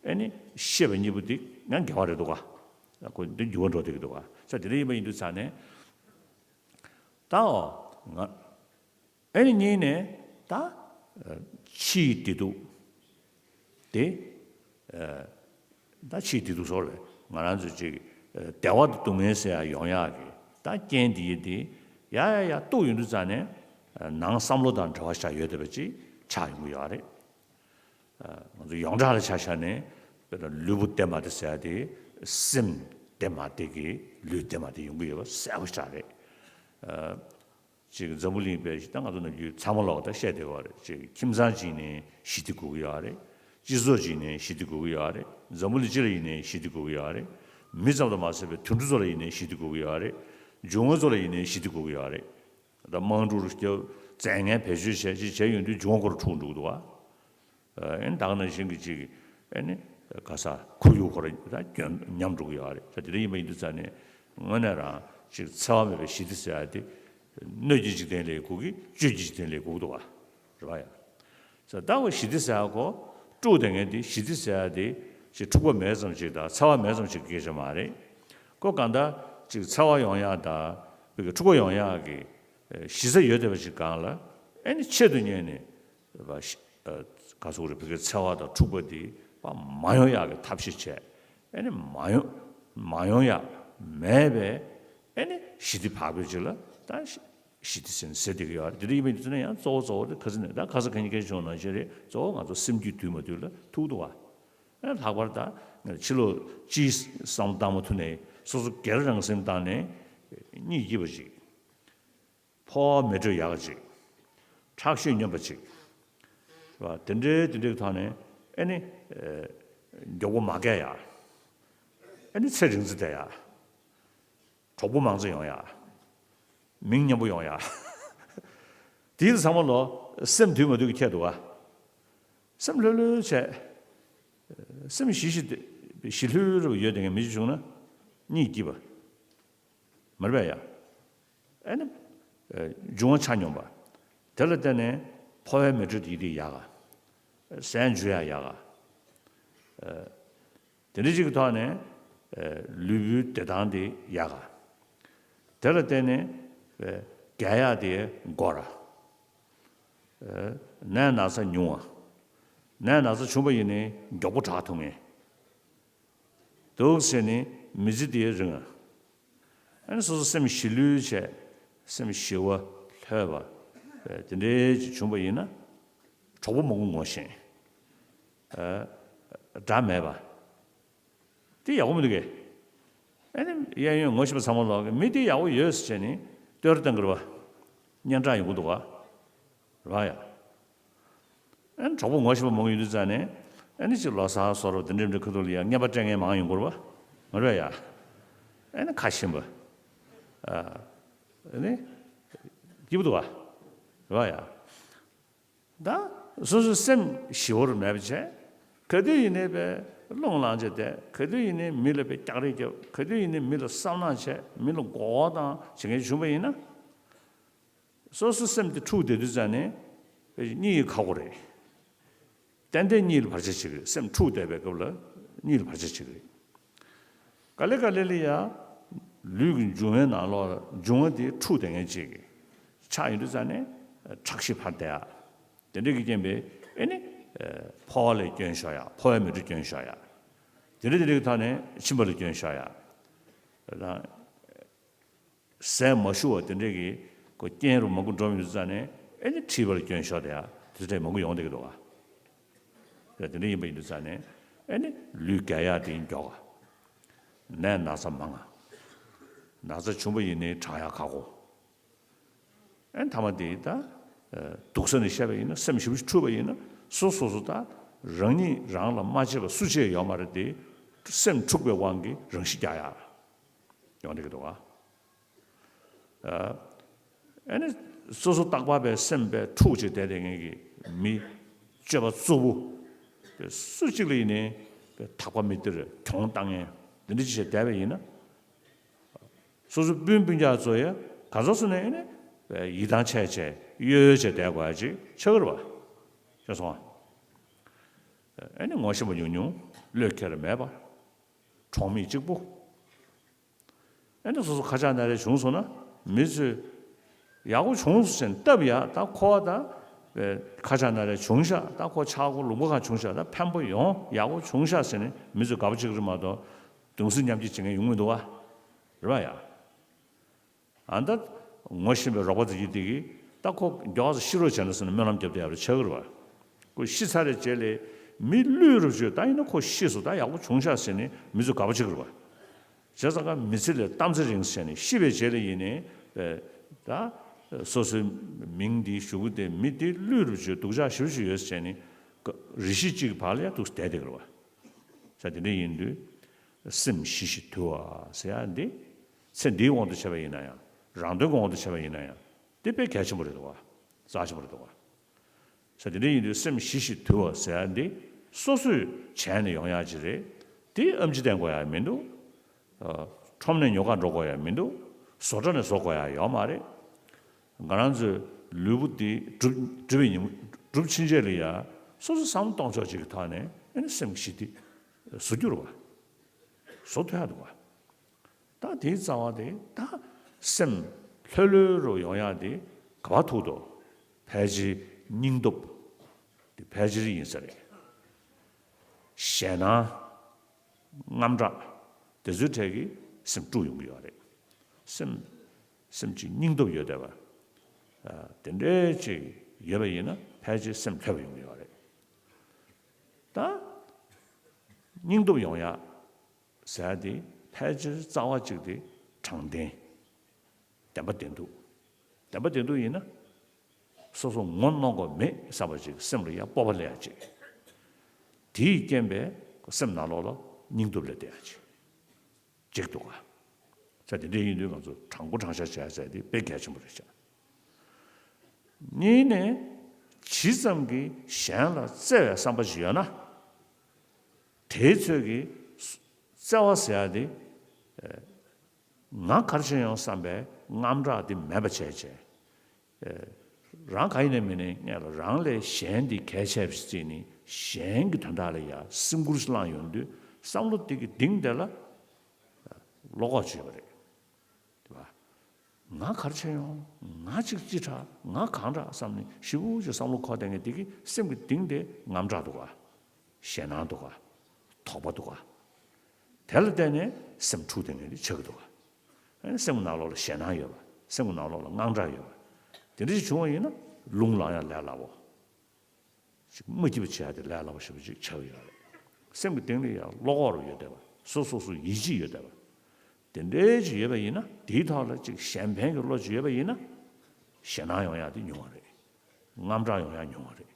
ཨེ་ནི་ཤེས་པ་གཉིས་པོ་དེ་ཡང་འགལ་བ་རེད་འདུག་ག་ཁོ་འདི་འགྱུར་བ་འགྲོ་བསྡད་ཀྱི་འདུག་ག་ས་དེ་འདྲ་ཡིན་པ་ཡིན་དུས་ཙང་ནས་ད་འོ་ང་ཨེ་ནི་གཉིས་ནས་ད་ཕྱིའི་བདེ་སྡུག་དེ། ད་ཕྱིའི་བདེ་སྡུག་སོགས་རེད། ང་རང་ཚོ་ཅིག་བདེ་བ་དང་སྡུག་བསྔལ་ཟེར་ཡག་ཡོང་ཡག་གི་ད་རྐྱེན་དེ་ཡིན་དེ་ཡ་ཡ་ཡ་གཏུགས་ཡོང་དུས་ཙང་ནས་ནང་བསམ་བློ་དང་འབྲེལ་བ་ཆགས་ཡོད་བསྡད་པ་ཅིག་ཆགས་ཡོང་གི་ཡོད་རེད། ང་ཚོ་ཡོངས་གྲགས་ལ་ཆ་བཞག་ནས་དཔེར་ན་ལུས་པོ་བདེ་མ་བདེ་ཟེར་ཡག་དེ་སེམས་བདེ་མ་བདེ་གི་ལུས་བདེ་མ་བདེ་ཡོང་གི་ཡོད་པ་གསལ་པོ་ཞིག་རེད། ཅིག་འཛམ་བུ་གླིང་པའི་ད་ང་ཚོ་ནམ་རྒྱུན་ཚང་མ་ལོག་ད་བཤད་བསྡད་ཡོད་རེད། ཅིག་ཁྱིམ་ཚང་གཅིག་ནས་ཞི་བདེ་དགོས་ཀྱི་ཡོད་རེད། སྤྱི་ཚོགས་གཅིག་ནས་ཞི་བདེ་དགོས་ཀྱི་ཡོད་རེད། འཛམ་བུ་གླིང་སྤྱི་ལ་ཡིན་ནའི་ཞི་བདེ་དགོས་ཀྱི་ཡོད་རེད། མི་ཙམ་དུ་མ་ཟད་པའི་དུད་འགྲོ་ཚོ་ལ་ཡིན་ནའི་ཞི་བདེ་དགོས་ཀྱི་ཡོད་རེད། འབྱུང་བ་ཚོ་ལ་ཡིན་ནའི་ཞི་བདེ་དགོས་ཀྱི་ཡོད་རེད། ད་དམངས་ཁྲོད་རུ་སྐྱབས་བཙན་ངན་བེད་སྤྱོད་བྱས་ཅིག་བྱས་ཡོང་དུས་འབྱུང་བ་ཁོ་རང་འཁྲུག་འགྲོ་གི་འདུག་ག་ཨེ་ནི་ད་ག་ནང་བཞིན་གྱི་ཅིག་ཨེ་ནི་ ག་ས་ཁོར་ཡུག་ཁོ་ར་ད་སྐྱོན་ཉམས་འགྲོ་གི་ཡོད་རེད། ད་དེ་འདྲ་ཡིན་པ་ཡིན་དུས་ཙང་ནས་དངོས་གནས་རང་ཅིག་འཚེ་བ་མེད་པའི་ཞི་བདེ་ཟེར་ཡ་དེ་སྣོད་ཀྱི་འཇིག་རྟེན་ལས་འགུལ་གྱི་བཅུད་ཀྱི་འཇིག་རྟེན་ལས་འགུལ་འདུག་བ། རེད་བ་ཡ། ཟེར་ད་འོ་ཞི་བདེ་ཟེར་ཡ་ཁོ་དཀྲུག་བསྡད་མཁན་དེ་ཞི་བདེ་ཟེར་ཡ་དེ་ཅིག་འཁྲུག་པ་མེད་ཙམ་ཅིག་དང་འཚེ་བ་མེད་ཙམ་ཅིག་གི་སྐད་ཆ་མ་རེད། ཁོ་གང་ལྟར་ཅིག་འཚེ་བ་ཡོང་ཡ་དང་བི་གི་འཁྲུག་པ་ཡོང་ཡ་གི་ཞི་ས་ཡོད་བསྡད་པ་ཅིག་སྒང་ལ་ཨེ་ནི་ཆེད་དུ་གཉེར་ནས། བ་ཤི་ཨ་ག་ཟེར་རེད། བོད་སྐད་འཚེ་བ་དང་འཁྲུག་པ་དེ་པ་མ་ཡོང་ཡག་གི་ཐབས་ཤེས་བྱས། ཨེ་ནི་མ་ཡོང་མ་ཡོང་ཡག་མེད་པའི་ཨེ་ནི་ཞི་བདེ་བག་ཕེབས་ཅིག་ལ་ད་ཞི་ཞི་བདེ་ཟེར་ནས་ཟེར་བསྡད་ཀྱི་ཡོད་རེད། དེ་འདྲ་ཡིན་པའི་དུས་ཚོད་ན་ཡང་གཙོ་བོ་གཙོ་བོ་དེ་ཁ་སང་ནས་ད་ཁ་སང་ཁ་ཉིན་སྐད་ཆ་བྱུང་ནང་བཞིན་རེད། གཙོ་བོ་ང་ཚོ་སེམས་རྒྱུད་དུས་མ་དུས་ལ་ཐུག་འདུག་བ། ཨེ་ལྷག་པར་ད་ཕྱི་ལོགས་སྤྱིའི་བསམ་བློ་བཏང་མ་ཐུབ་ནས་སོ་སོ་སྒེར་རང་སེམས་བཏང་ནས་གཉིད་སྐྱིད་པ་ཅིག་འཕོ་བ་མི་འགྲོ་ཡག་ཅིག་ཁྲག་ཤེད་སྙོམས་པ་ཅིག་བ། དེ་འདྲའི་དེ་འདྲའི་ཐོག་ནས་ཨེ་ནི། མགྱོགས་པོ་མ་བརྒལ་ཡག་ཨེ་ནི་ཚེ་རིང་ཙམ་བསྡད་ཡག་གྲོགས་པོ་མང་ཙམ་ཡོང་ཡག་མིང་སྙན་པོ་ཡོང་ཡག་དེའི་ཚང་མ་ལོ་སེམས་དུས་མ་དུས་ཀྱི་ཁྱད་འདུག་ག་སེམས་ལྷོད་ལྷོད་བྱས། སེམས་ཞི་ཞི་ཞི་ལྷོད་ལྷོད་ཡོད་དེ་ངས་མི་ཞིག་བྱུང་ན་གཉིད་སྐྱིད་པ། མ་རེད་པས་ཡ། ཨེ་ནི། འབྱུང་བ་ཆ་སྙོམས་པ། དེ་ལ་བརྟེན་ནས་འཕོ་བའི་མེ་དྲོད་དེ་ཡི་དེ་ཡག་ག་ཟས་འཇུ་ཡ་ཡག་ག་དེ་འདྲ་ཅིག་གི་ཐོག་ནས་ལུས་པོའི་བདེ་ཐང་དེ་ཡག་ག་དེ་ལ་བརྟེན་ནས་རྒས་ཡག་དེ་འགོར་ར། ནད་ན་ཚ་ཉུང་བ། ནད་ན་ཚ་བྱུང་བ་ཡིན་ནའི་མགྱོགས་པོ་དྲག་ཐུབ་ངེས། འདུག་ཟེར་ནི་མི་ཚེ་འདིའི་རིང་། ཨ་ནི་སོ་སོ་སེམས་ཞི་ལྷོད་བྱས། སེམས་ཞི་བ་ལྷོད་པ། དེ་འདྲའི་ཅིག་བྱུང་བ་ཡིན་ན། གྲོགས་པོ་མང་པོ་ངོ་ཤེས། དགྲ་མེད་པ། དེ་ཡག་པོ་མི་འདུག་གས། ཨ་ནི་གཡས་གཡོན་ངོ་ཤེས་པ་ཚང་མ་ལོག་གི་མི་དེ་ཡག་པོ་ཡོད་ཟེར་བྱས་ནི་བསྟོད་ར་བཏང་གི་རེད་པ། སྙན་གྲགས་ཡོང་གི་འདུག་ག་རེད་པ་ཡ། ཨ་ནི་གྲོགས་པོ་ངོ་ཤེས་པ་མང་པོ་ཡོད་དུས་ཙང་ནས་ཨ་ནི་ཅིག་ལོ་གསར་བཟོ་འདྲ་དེ་འདྲ་འདྲ་ཁ་ཐུག་ལ་ཡ་རྔན་པ་སྤྲད་མཁན་མང་ཡོང་གི་རེད་པ། མ་རེད་པས་ཡ། ཨ་ནི་ཁ་ཞིམ་པ། ཨ་ནི་སྐྱིད་པོ་འདུག་ག་རེད་པ་ཡ། ད་སོ་སོའི་སེམས་ཞི་བོར་མེད་པ་བྱས། ག་དུས་ཡིན་ནའི་པའི་རླུང་ལངས་བྱས་བསྡད། ག་དུས་ཡིན་ནའི་མི་ལ་པའི་རྒྱག་རེས་རྒྱབ། ག་དུས་ཡིན་ནའི་མི་ལ་བསམ་ནག་བྱས། མི་ལ་མགོ་སྐོར་བཏང་བྱེད་མཁན་བྱུང་བ་ཡིན་ན། སོ་སོའི་སེམས་དེ་འཁྲུགས་བསྡད་དུས་ཙང་ནས་གཉིད་ཁག་པོ་རེད། ཏན་ཏན་གཉིད་ལ་བར་ཆད་བྱེད་ཀྱི་རེད། སེམས་འཁྲུགས་བསྡད་པའི་སྐབས་ལ་གཉིད་ལ་བར་ཆད་བྱེད་ཀྱི་རེད། ག་ལེ་ག་ལེ་ལ་ཡ། ལུས་ཀྱི་འབྱུང་བའི་ནང་ལོགས་ལ་འབྱུང་བ་དེ་འཁྲུགས་བསྡད་མཁན་ཅིག་གི་ཆགས་ཡོང་དུས་ཙང་ནས་ཁྲག་ཤེད་འཕར་བསྡད་ཡ། དེ་འདྲ་གི་རྐྱེན་པས་ཨེ་ནི། འཕོ་བ་ལ་སྐྱོན་ཤོར་ཡ། འཕོ་བའི་མེ་དྲོད་སྐྱོན་ཤོར་ཡ། དེ་འདྲ་དེ་འདྲ་གི་ཐོག་ནས་མཆིན་པ་ལ་སྐྱོན་ཤོར་ཡ། དང་། ཟས་མ་ཞུ་བ་དེ་འདྲས་ཀྱི་ཁོ་རྐྱེན་རུ་མང་པོ་འགྲོ་མི་འདུག་ཙང་ནས་ཨེ་ནི་མཁྲིས་པ་ལ་སྐྱོན་ཤོར་བསྡད་ཡ་དེ་འདྲས་མང་པོ་ཡོང་བསྡད་ཀྱི་འདུག་ག་དེ་འདྲ་ཡིན་པ་ཡིན་དུས་ཙང་ནས་ཨེ་ནི་ལུས་རྒས་ཡག་དེ་མགྱོགས་ག་ནད་ན་ཚ་མང་ང་། ན་ཚ་བྱུང་བ་ཡིན་ནའི་དྲག་ཡག་ཁག་པོ། ཨེ་ཐ་མ་དེ་ད་སྡུག་ས་ནས་བཤད་པ་ཡིན་ན་སེམས་ཞེ་པོ་ཅིག་འཁྲུགས་པ་ཡིན་ན་སོ་སོ་སོ་ད་རང་ཉིད་རང་ལ་མ་བྱས་པ་སུ་བྱས་ཡོད་མ་རེད་དེ། སེམས་འཁྲུགས་པའི་དབང་གིས་རང་ཤི་རྒྱག་ཡག་ཡོང་བསྡད་ཀྱི་འདུག་ག་ཨ་ནི་སོ་སོ་རྟག་པར་པའི་སེམས་པའི་འཁྲུག་ཅིག་བསྡད་བསྡད་མཁན་གྱི་མི་སྤྱོད་པ་རྩུབ་པོ་སུ་གཅིག་ལ་ཡིན་ནའི་ཐག་པ་མི་སྟེར་གྱོང་བཏང་མཁན་འདི་འདྲ་ཅིག་བྱས་བསྡད་པ་ཡིན་ན། སོ་སོ་སྤུན་སྤུན་ཀྱག་ཚོ་ཡ་ག་ཚོད་སོང་ནས་ཨ་ནི་ཡིད་ཐང་ཆད་བྱས་གཡོ་ཡོ་བྱས་བསྡད་དགོས་ཡ་ཅིག་ཆགས་ཀྱི་རེད་པ། ཤེས་སོང་ཨ། ཨ་ནི་ངོ་ཤེས་པ་ཉུང་ཉུང་། བློས་འཁེལ་བ་མེད་པ། གྲོགས་མེད་གཅིག་པུ། ཨ་ནི་སོ་སོ་ཁ་ཆག་སྣ་རལ་བྱུང་སོང་ན་མི་ཚོས་ཡག་པོ་བྱུང་སོང་ཟེར་ནས་སྟབས་ཡག་ད་ཁོ་བ་ད་ཁ་ཆག་སྣ་རལ་བྱུང་ཤག་ད་ཁོ་ཆག་སྒོ་ལུང་པ་གང་བྱུང་ཤག་ད་ཕན་པོ་ཡོང་ཡག་པོ་བྱུང་ཤག་ཟེར་ནས་མི་ཚོས་དགའ་པོ་བྱེད་ཀྱི་རེད་མ་གཏོགས་གདུང་སེམས་མཉམ་སྐྱེད་བྱེད་མཁན་ཡོང་གི་མི་འདུག་བ། རེད་པ་ཡ། ཨ་ད་ངོ་ཤེས་པའི་རོགས་པ་དེ་གྱིས་དེ་གིས་ད་ཁོ་མགྱོགས་ཙམ་ཤི་རོགས་བྱས་ན་ཟེར་ནས་སྨོན་ལམ་རྒྱབ་བསྡད་ཡ་རེད་ཆགས་ཀྱི་རེད་པ། ཁོ་ཤི་ཚར་རེ་རྗེས་ལ་མི་བློས་རུབ་བྱོས་ད་ཡིན་ན་ཁོ་ཤི་སོང་ད་ཡག་པོ་བྱུང་ཤག་ཟེར་ནས་མི་ཚོས་དགའ་པོ་བྱེད་ཀྱི་རེད་པ། བྱས་ཙང་ཀ་མི་ཚེ་ལས་གཏམ་ཚེ་རིང་ཟེར་ནས་ཤི་བའི་རྗེས་ལ་ཡིན་ནའི་ད་སོ་སོའི་མིང་འདི་ཞུ་གི་དེ་མི་འདི་བློས་རུབ་བྱོས་སྡུག་ཅག་ཞེ་པོ་ཅིག་ཡོད་ཟེར་ནས་རེ་ཞིག་གཅིག་གི་བར་ལ་ཡ་འདུག་བསྡད་བསྡད་ཀྱི་རེད་པ། ས་དེ་འདྲ་ཡིན་དུས། སེམས་ཞི་ཞིང་དུལ་བ་ཟེར་ཡ་འདི། ཚེ་འདིའི་དབང་དུ་བྱས་པ་ཡིན་ན་ཡང་རང་དོན་གྱི་དབང་དུ་བྱས་པ་ཡིན་ན་ཡང་འདི་དཔེ་གལ་ཆེན་པོ་རེད་འདུག་བ། རྩ་ཆེན་པོ་རེད་འདུག་བ། ས་དེ་འདྲ་ཡིན་དུས་སེམས་ཞི་ཞིང་དུལ་བ་ཟེར་ཡ་འདི། སོ་སོས་བྱས་ནས་ཡོང་ཡག་ཅིག་རེད། དེ་ཨེམ་ཆི་བསྟེན་དགོས་ཡག་མི་འདུག་ཨ། ཁྲོམ་ནས་ཉོ་གར་འགྲོ་དགོས་ཡག་མི་འདུག་བཟོ་གྲྭ་ནས་བཟོ་དགོས་ཡག་ཡོད་མ་རེད། ང་རང་ཚོའི་ལུས་པོ་འདི་གྲུབ་གྲུབ་པའི་ཉིན་གྲུབ་ཕྱིན་ཆད་ལ་ཡ་སོ་སོ་བསམ་བློ་གཏོང་ཕྱོགས་ཅིག་གི་ཐོག་ནས་ཨ་ནི་སེམས་ཞི་བདེ་བཟོ་རྒྱུ་རེད་བ། བཟོ་ཐུབ་ཡག་འདུག་བ། ད་དེའི་རྩ་བ་དེ་ད་སེམས་ལྷོད་ལྷོད་རུ་ཡོང་ཡག་དེ་ག་པར་ཐུག་འདུག་ཕལ་ཆེར་སྙིང་སྟོབས་དེ་ཕལ་ཆེར་ཡིན་ས་རེད། ཞེད་སྣང་། དངངས་སྐྲག་དེ་ཚོའི་གྲས་ཀྱིས་སེམས་དཀྲུགས་ཡོང་གི་ཡོད་རེད། སེམས་སེམས་ཀྱི་སྙིང་སྟོབས་ཡོད་བསྡད་པ། ཨ། དེ་འདྲའི་ཅིག་ཡོད་པ་ཡིན་ན་ཕལ་ཆེར་སེམས་ལྷོད་པ་ཡོང་གི་ཡོད་རེད། ད་སྙིང་སྟོབས་ཡོང་ཡག་ཟེར་ཡག་དེ་ཕལ་ཆེར་རྩ་བ་གཅིག་དེ་དྲང་བདེན། བདེན་པ་བདེན་ཐུག་བདེན་པ་བདེན་ཐུག་ཡིན་ན། སོ་སོ་ངོ་གནོང་དགོས་མེད་བསམ་པ་ཅིག་སེམས་ལ་ཡང་སྤོབས་པ་སླེབས་ཡག་ཅིག་དེས་རྐྱེན་པས་སེམས་ནང་ལོགས་ལ་སྙིང་སྟོབས་སླེབས་བསྡད་ཡག་ཅིག་ཅིག་འདུག་ག་ས་དེ་འདྲ་ཡིན་དུས་ང་ཚོ་དྲང་པོ་དྲང་བཞག་བྱས་ཟེར་དེ་དཔེ་གལ་ཆེན་པོ་རེད་ཤག་གཉིས་ནས་ཇི་ཙམ་གྱིས་གཞན་ལ་བརྩེ་བའི་བསམ་པ་ཞིག་ཡོད་ན། དེའི་ཚོད་ཀྱིས་བརྩེ་བ་ཟེར་ཡག་དེ། ང་ག་རེ་བྱས་ཡོང་བསམ་པའི་དངངས་སྐྲག་དེ་མེད་པ་བྱས་བྱས། རང་ག་ཡིན་ནའི་མིན་ནའི་སྔོན་ལ་རང་ལས་གཞན་དེ་གལ་ཆེ་བ་ཞིག་བརྩིས་ནས་གཞན་གྱི་དོན་དག་ལ་ཡང་སེམས་ཁུར་བླངས་ཡོང་དུས་བསམ་བློ་དེ་གི་གཏིང་དེ་ལ་བློ་ཁོག་ཅིག་ཡོད་པ་རེད། དེ་བ། ང་ག་རེ་བྱས་ཡོང་། ང་ཅིག་ཅི་དྲག་ང་གང་དྲག་བསམ་ནས་ཞེ་པོ་ཅིག་བསམ་བློ་འཁོར་བསྡད་མཁན་དེ་གི་སེམས་ཀྱི་གཏིང་དེ་དངངས་སྐྲག་འདུག་ག་ཞེད་སྣང་འདུག་ག་དོགས་པ་འདུག་ག་དེ་ལ་བརྟེན་ནས་སེམས་འཁྲུག་བསྡད་མཁན་དེ་ཆགས་ཀྱི་འདུག་ག་ཨ་ནི་སེམས་ཀྱི་ནང་ལོགས་ལ་ཞེད་སྣང་ཡོད་པ། སེམས་ཀྱི་ནང་ལོགས་ལ་དངངས་སྐྲག་ཡོད་པ། དེ་འདྲ་ཞིག་བྱུང་བ་ཡིན་ན་རླུང་ལངས་ཡག་ལས་སླ་པོ། ཅིག་མ་སྐྱིད་པ་བྱེད་ཡག་དེ་ལས་སླ་པོ་ཞེ་པོ་ཅིག་ཆགས་ཀྱི་ཡོད་རེད། སེམས་ཀྱི་གཏིང་ལ་ཡང་བློ་ཁོག་རུ་ཡོད་བསྡད་པ། སོ་སོ་སོ་ཡིད་ཆེས་ཡོད་བསྡད་པ། དེ་འདྲའི་ཅིག་ཡོད་པ་ཡིན་ན། དེའི་ཐོག་ལ་ཅིག་གཞན་ཕན་གྱི་བློ་ཅིག་ཡོད་པ་ཡིན་ན། ཞེད་སྣང་ཡོང་ཡག་དེ་ཉུང་བ་རེད། དངངས་སྐྲག་ཡོང་ཡག་ཉུང་བ་རེད།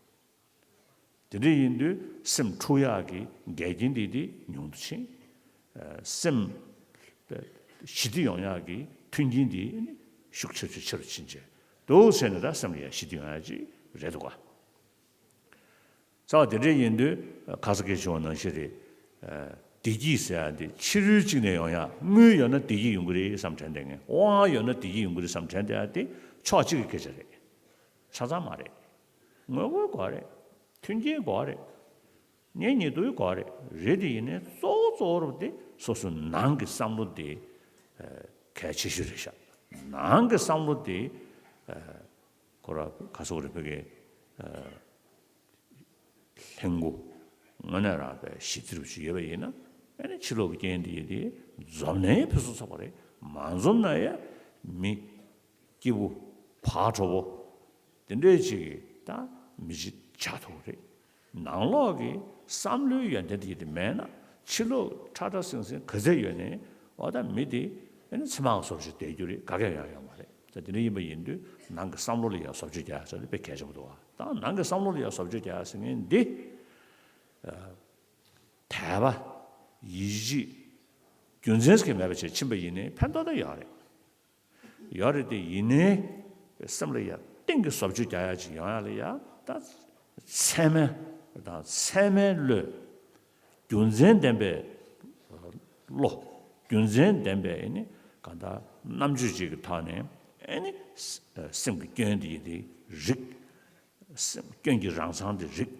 དེ་འདྲ་ཡིན་དུས་སེམས་འཁྲུག་ཡག་གི་འགལ་རྐྱེན་དེ་དེ་ཉུང་དུ་ཕྱིན། ཨ། སེམས་ཞི་བདེ་ཡོང་ཡག་གི་མཐུན་རྐྱེན་དེ་ནི་ཤུགས་ཆེ་ཆེ་ཆེ་རུ་ཕྱིན་བྱས་འདུག་ཟེར་ནས། ད་སེམས་ལ་ཡང་ཞི་བདེ་ཡོང་ཡག་ཅིག་རེད་འདུག་ག་རྩ་བ་དེ་འདྲ་ཡིན་དུས་ཁ་སང་སྐད་བྱུང་བ་ནང་བཞིན་རེད། ཨ། བདེ་སྐྱིད་ཟེར་ཡག་དེ་ཕྱི་རོལ་གཅིག་ནས་ཡོང་ཡག། དངུལ་ཡོད་ན་བདེ་སྐྱིད་ཡོང་གི་རེད་བསམ་དྲན་བསྡད་མཁན། དབང་ཡོད་ན་བདེ་སྐྱིད་ཡོང་གི་རེད་བསམ་དྲན་བསྡད་ཡག་དེ་ཕྱོགས་གཅིག་གི་སྐད་ཆ་རེད། ཆ་ཚང་མ་རེད། ངོ་རྒོལ་དགོས་རེད། མཐུན་རྐྱེན་དགོས་རེད། གཉེན་ཉེ་དུ་དགོས་རེད། རེད་དེ་ཡིན་ནའི་གཙོ་བོ་གཙོ་བོ་རུ་དེ་སོ་སོའི་ནང་གི་བསམ་བློ་དེ་གལ་ཆེ་ཤོས་རེད་ཤག་ནང་གི་བསམ་བློ་དེ་ཁོ་ར་ག་སོག་རེད། བོད་ཀྱི་ལྷན་སྐུ་དངོས་གནས་རང་དཔེ་ཞི་བདེ་རུ་ཞིག་ཡོད་པ་ཡིན་ན། ཨ་ནི་ཕྱི་ལོགས་ཀྱི་རྐྱེན་དེ་ཡིན་དེ་འཛོམས་ནའི་ཕུན་སུམ་ཚོགས་པ་རེད། མ་འཛོམས་ན་ཡང་མི་སྐྱིད་པོ་བག་དྲོ་པོ་དེ་འདྲའི་ཅིག་གིས་ད་མི་གཅིག་ཆགས་ཐུབ་ཀྱི་རེད། ནང་ལོགས་ཀྱི་བསམ་བློའི་ཡོན་ཏན་དེ་དེ་མེད་ན། ཕྱི་ལོགས་ཁྲ་ཁྲ་ཟིང་ཟིང་ག་ཚད་ཡོད་ནའི། འོ་ད་མི་དེ་ཨ་ནི་ཚེར་མ་གི་བཟོ་བཅོས་བསྡད་རྒྱུ་རེད། ག་གེ་ཡང་ཡོད་མ་རེད། ད་དེ་འདྲ་ཡིན་པ་ཡིན་དུས་ནང་གི་བསམ་བློ་ལ་ཡང་བཟོ་བཅོས་རྒྱག་ཡག་ཟེར་དེ་དཔེ་གལ་ཆེན་པོ་འདུག་ག་ད་ནང་གི་བསམ་བློ་ལ་ཡང་བཟོ་བཅོས་རྒྱག་ཡག་ཟེར་མཁན་འདི། ཨ། དད་པ། ཡིད་ཆེས། རྒྱུ་མཚན་ཞིག་མེད་པ་བྱས་ཕྱིན་པ་ཡིན་ནའི་ཕན་ཐོགས་ད་ཡོད་རེད། ཡོད་རེད་དེ་ཡིན་ནའི་སེམས་ལ་ཡང་གཏིང་གི་བཟོ་བཅོས་རྒྱག་ཡག་ཅིག་ཡོང་ཡག་ལ་ཡང་ད་ཚད་མའི་དང་ཚད་མའི་བློས། རྒྱུ་མཚན་ལྡན་པའི་བློ། རྒྱུ་མཚན་ལྡན་པའི་ཨ་ནི་གང་ལྟར་རྣམ་དཔྱོད་ཅིག་གི་ཐོག་ནས་ཨ་ནི་སེམས་ཀྱི་སྐྱོན་དེ་ཡིན་དེ་རིག་སེམས་སྐྱོན་གྱི་རང་མཚང་དེ་རིག་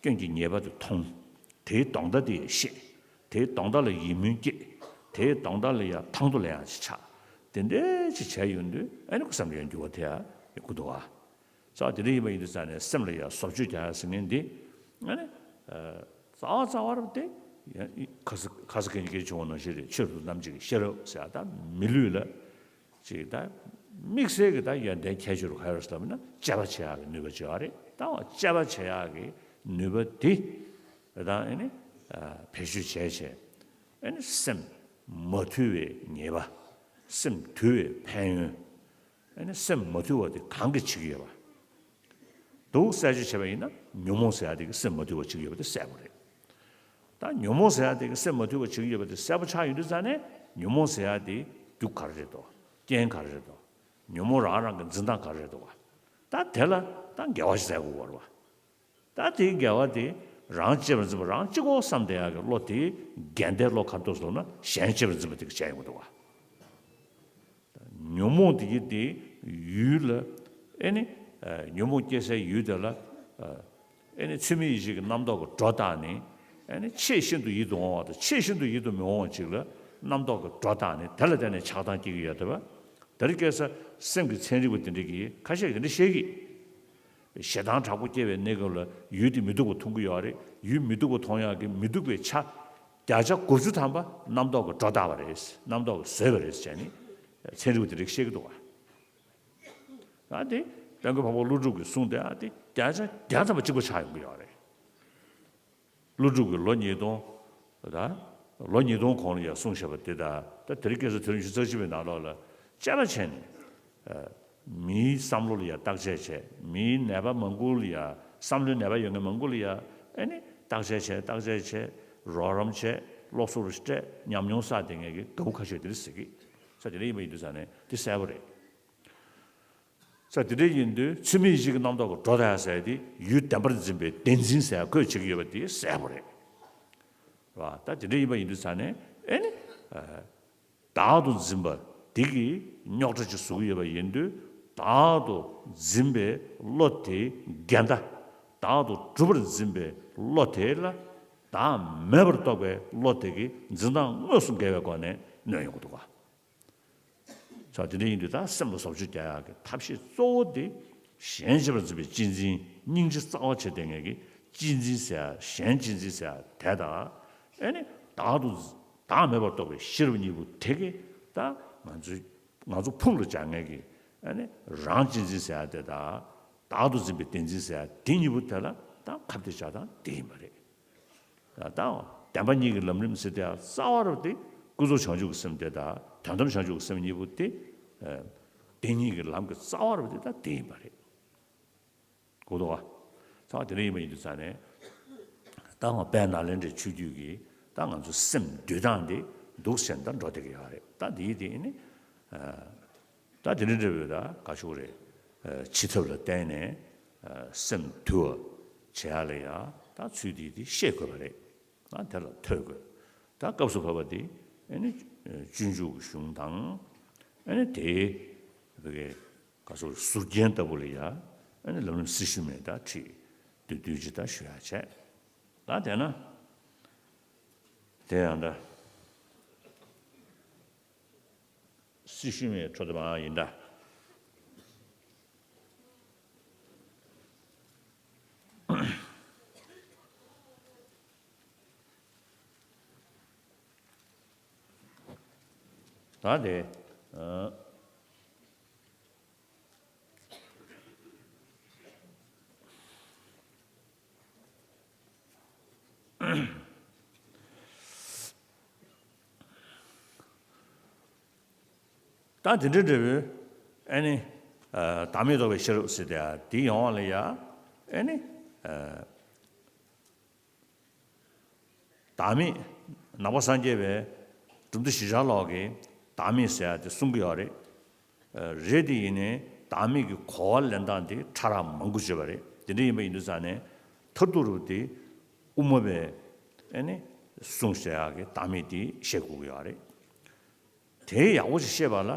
སྐྱོན་གྱི་ཉེས་པ་དེ་མཐོང་། དེའི་དོན་དག་དེ་ཤེས། དེའི་དོན་དག་ལ་ཡིད་སྨོན་སྐྱེས། དེའི་དོན་དག་ལ་ཡང་དང་དུ་ལེན་ཡག་ཅིག་ཆགས། དེ་འདྲའི་ཅིག་བྱས་ཡོང་དུས་ཨ་ནི་ཁོ་བསམ་ཡང་འགྱུར་བ་དེ་ཡང་ཡོང་གི་འདུག་ག་ས་དེ་འདྲ་ཡིན་པ་ཡིན་དུས་ཙང་ནས་སེམས་ལ་ཡང་བཟོ་བཅོས་རྒྱག་ཡག་ཟེར་མཁན་འདི་ཨ་ནི། རྩ་བ་རྩ་བ་རུ་དེ་ཡང་ཁ་ས་ཁ་ས་གན་གྱི་སྐད་བྱུང་བ་ནང་བཞིན་རེད། ཆོས་རབ་ཏུ་རྣམ་འབྱེད་ཀྱི་ཤེས་རབ་ཟེར་ཡག་ད་མི་ལུས་ལ། ཅིག་ད་དམིགས་བསལ་གྱི་ད་ཡོན་ཏན་ཁྱད་ཆོས་རུ་ག་རེ་ཟེར་ལབ་ན་དཔྱད་པ་བྱེད་ཡག་གི་ནུས་པ་ཅིག་ཡོད་རེད། ད་འོ་དཔྱད་པ་བྱེད་ཡག་གི་ནུས་པ་དེ་ད་ཨ་ནི་བེད་སྤྱོད་བྱས་བྱས་ཨ་ནི་སེམས་མ་དུལ་བའི་ཉེས་པ། སེམས་དུལ་བའི་ཕན་ཡོན། ཨ་ནི་སེམས་མ་དུལ་བ་དེ་གང་གིས་བྱེད་ཀྱི་ཡོད་པ། འདུག་གསལ་བརྗོད་བྱས་པ་ཡིན་ན་ཉོན་མོངས་ཟེར་ཡག་དེ་གིས་སེམས་མ་དུལ་བ་བྱེད་ཀྱི་ཡོད་པ་དེ་གསལ་པོ་རེད། ད་ཉོན་མོངས་ཟེར་ཡག་དེ་གིས་སེམས་མ་དུལ་བ་བྱེད་ཀྱི་ཡོད་པ་དེ་གསལ་པོ་ཆགས་ཡོང་དུས་ཙང་ནས་ཉོན་མོངས་ཟེར་ཡག་དེ་རྒྱུ་ག་རེ་རེད་དོ། རྐྱེན་ག་རེ་རེད་དོ། ཉོན་མོངས་རང་རང་གི་འཛིན་སྟངས་ག་རེ་རེད་དོ། ད་དེ་ལ་ད་འགལ་བ་ཞིག་བཙལ་དགོས་པ་རེད་བ། ད་དེའི་འགལ་བ་དེ་ རང་གཅེས་པར་འཛིན་པ་རང་གཅིག་པོ་བསམ་བསྡད་ཡག་གི་བློ་དེ་འགལ་ཟླའི་བློ་ག་རེ་འདུག་ཟེར་ན་གཞན་གཅེས་པར་འཛིན་པ་དེ་གིས་བྱས་ཡོང་གི་འདུག་བ། ཉོན་མོངས་དེ་གིས་དེ་ཡུལ་ལ་ཨེ་ནི་ཉོན་མོངས་སྐྱེ་སའི་ཡུལ་དེ་ལ་ཨེ་ནི་ཚད་མེད་ཡེ་ཤེས་ཀྱི་རྣམ་རྟོག་གིས་སྒྲོ་བཏགས་ནས་ཨེ་ནི་ཆེས་ཤིན་ཏུ་ཡིད་དུ་འོང་བ་དང་ཆེས་ཤིན་ཏུ་ཡིད་དུ་མི་འོང་བ་ཅིག་ལ་རྣམ་རྟོག་གིས་སྒྲོ་བཏགས་ནས་དེ་ལ་བརྟེན་ནས་ཆགས་སྡང་སྐྱེ་གི་ཡོད་དེ་བ། དེ་རིང་ཁ་སང་སེམས་ཀྱི་ཚན་རིག་པ་དེ་འདྲ་གིས་ཁ་ཤས་དེ་འདྲ་བཤད་ཀྱི། ཞེ་སྡང་དྲག་པོ་སྐྱེ་བའི་གནས་སྐབས་ལ་ཡུལ་དེ་མི་སྡུག་པ་མཐོང་གི་ཡོད་རེད། ཡུལ་མི་སྡུག་པ་མཐོང་ཡག་གི་མི་སྡུག་པའི་ཆ་བརྒྱ་ཆ་དགུ་བཅུ་ཐམ་པ་རྣམ་རྟོག་གིས་སྒྲོ་བཏགས་པ་རེད། རྣམ་རྟོག་གིས་བཟོས་པ་རེད་ཟེར་ནས་ཚན་རིག་པ་དེ་འདྲ་གིས་བཤད་ཀྱི་འདུག་བ། ཨ་དེ་དཔལ་མགོན་འཕགས་པ་ཀླུ་སྒྲུབ་ཀྱི་གསུང་དེ་ཨ་དེ་བརྒྱ་ཆ་བརྒྱ་ཐམ་པ་གཅིག་པ་ཆགས་ཡོང་གི་ཡོད་རེད། ཀླུ་སྒྲུབ་ཀྱིས་ལོ་ཉིས་སྟོང་། ད་ལོ་ཉིས་སྟོང་གོང་ལ་ཡང་གསུངས་བཞག་པ་དེ་དང་ད་དེ་རིང་ཁ་སང་དུས་རབས་ཉི་ཤུ་རྩ་གཅིག་པའི་ནང་ལོགས་ལ་དཔྱད་པ་བྱས་ནས། མིའི་བསམ་བློ་ལ་ཡང་བརྟག་དཔྱད་བྱས། མིའི་ནད་པ་མང་པོ་ལ་ཡང་བསམ་བློའི་ནད་པ་ཡོད་མཁན་མང་པོ་ལ་ཡང་ཨེ་ནི་བརྟག་དཔྱད་བྱས། བརྟག་དཔྱད་བྱས། རོགས་རམ་བྱས། སློབ་གསོ་རུ་སྤྲད། ཉམས་མྱོང་བསགས་བསྡད་མཁན་གྱི་དགའ་བོ་ཁ་ཤས་དེ་འདྲ་ཟེར་གི། ས་དེ་འདྲ་ཡིན་པ་ཡིན་དུས་ཙང་ནས་དེ་གསལ་པོ་རེད། ས་དེ་འདྲ་ཡིན་དུས་ཚད་མེད་ཡེ་ཤེས་ཀྱི་རྣམ་རྟོག་གིས་སྒྲོ་བཏགས་ཟེར་དེ་ཡུལ་བདེན་པར་འཛིན་པའི་བདེན་འཛིན་ཟེར་ཁོས་བྱེད་ཀྱི་ཡོད་པ་དེ་གསལ་པོ་རེད། རེད་བ། ད་དེ་འདྲ་ཡིན་པ་ཡིན་དུས་ཙང་ནས་ཨེ་ནི། བདག་ཏུ་འཛིན་པ་དེ་གིས་རྙོག་དྲ་ཅིག་བཟོ་གི་ཡོད་པ་ཡིན་དུས། བདག་ཏུ་འཛིན་པའི་བློ་དེའི་འགལ་ཟླ། བདག་ཏུ་གྲུབ་པར་འཛིན་པའི་བློ་དེ་ལ་བདག་མེད་པར་རྟོགས་པའི་བློ་དེ་གིས་འཛིན་སྟངས་དངོས་སུ་འགལ་བའི་སྒོ་ནས་གནོད་ཡོང་གི་འདུག་ག། ས་དེ་འདྲ་ཡིན་དུས་ད་སེམས་ལ་བཟོ་བཅོས་རྒྱག་ཡག་གི་ཐབས་ཤེས་གཙོ་བོ་དེ་གཞན་གཅེས་པར་འཛིན་པའི་གཅེས་འཛིན། སྙིང་རྗེ་རྩ་བ་བྱས་བསྡད་མཁན་གྱི་གཅེས་འཛིན་ཟེར་ཡ། གཞན་གཅེས་འཛིན་ཟེར་ཡ་དེ་དང་། ཨེ་ནི་བདག་ཏུ་བདག་མེད་པར་རྟོགས་པའི་ཤེས་རབ་གཉིས་པོ་དེ་གིས་ད་ང་ཚོའི་ང་ཚོ་ཕུང་ལ་སྦྱར་མཁན་གྱི་ཨ་ནི་རང་གཅེས་འཛིན་ཟེར་ཡ་དེ་དང་བདག་ཏུ་འཛིན་པའི་བདེན་འཛིན་ཟེར་ཡ་དེ་གཉིས་པོ་དེ་ལ་ད་ཁ་གཏད་བཅག་སྟངས་དེ་ཡིན་པ་རེད། ད་བདེན་པ་གཉིས་ཀྱི་ལམ་རིམ་ཟེར་དེ་རྩ་བ་རུ་དེ་ཀུན་རྫོབ་བྱང་ཆུབ་ཀྱི་སེམས་དེ་དང་དོན་དམ་བྱང་ཆུབ་ཀྱི་སེམས་གཉིས་པོ་དེ། བདེན་གཉིས་ཀྱི་ལམ་གྱི་རྩ་བ་རུ་དེ་ད་དེ་ཡིན་པ་རེད། གོ་འདུག་བ། ཚང་མ་དེ་འདྲ་ཡིན་པ་ཡིན་དུས་ཙང་ནས། ད་ང་དཔལ་ནཱ་ལེནྡྲའི་ཆོས་བརྒྱུད་ཀྱི་ད་ང་ཚོ་སེམས་འདུལ་སྟངས་དེ་འདུག་ཟེར་ད་འགྲོ་བསྡད་ཀྱི་ཡོད་རེད། ད་འདིའི་དེ་ནི། ད་དེ་འདྲ་འདྲ་བོའི་ད་ག་ཞུ་རེད། འཆི་ཐབས་ལ་བརྟེན་ནས་སེམས་དུལ་བ་བྱེད་ཡ་ལ་ཡ་ད་ཚུལ་འདི་དེ་ཤེས་དགོས་པ་རེད། ད་དེ་ལ་ཐོས་དགོས། ད་སྐབས་སུ་བབ་པ་དེ་ཨ་ནི་སྤྱོད་འཇུག་གི་གཞུང་དང་། ཨ་ནི་དེའི་བོད་ཀྱི་ག་ཟུར་ཟུར་རྒྱན་ལྟ་བུ་ལ་ཡ་ཨ་ནི་ལམ་རིམ་སྲི་ཞུ་མེད་ད་ཁྲིད་བསྡུས་བསྡུས་ཅིག་ད་ཞུ་ཡ་བྱས། ད་དེ་ན་དེ་ཡང་ད་སྲི་ཞུ་མེད་འཕྲོ་དེ་མ་ཡིན་ད། ད་དེ། ད་དེ་འདྲ་འདྲ་བོའི་ཨ་ནི། བདག་མེད་རྟོགས་པའི་ཤེས་རབ་ཟེར་དེ་དེ་ཡོང་བ་ལ་ཡ་ཨ་ནི། བདག་མེད། ནང་པ་སངས་རྒྱས་པའི་གྲུབ་མཐའ་བཞི་ཆར་ལོག་གིས་བདག་མེད་ཟེར་ཡ་དེ་གསུང་གི་ཡོད་རེད། རེད་དེ་ཡིན་ནའི་བདག་མེད་ཀྱི་གོ་བ་ལེན་སྟངས་དེ་ཕྲ་རགས་མང་པོ་བརྗོད་པ་རེད། དེ་འདྲ་ཡིན་པ་ཡིན་དུས་ཙང་ནས་མཐར་ཐུག་རུ་དེ་དབུ་མ་པའི་ཨ་ནི་གསུང་བྱེད་ཡག་གི་བདག་མེད་དེ་བཤད་དགོས་ཀྱི་ཡོད་རེད། དེ་ཡག་པོ་ཞིག་ཤེས་པ་ལ།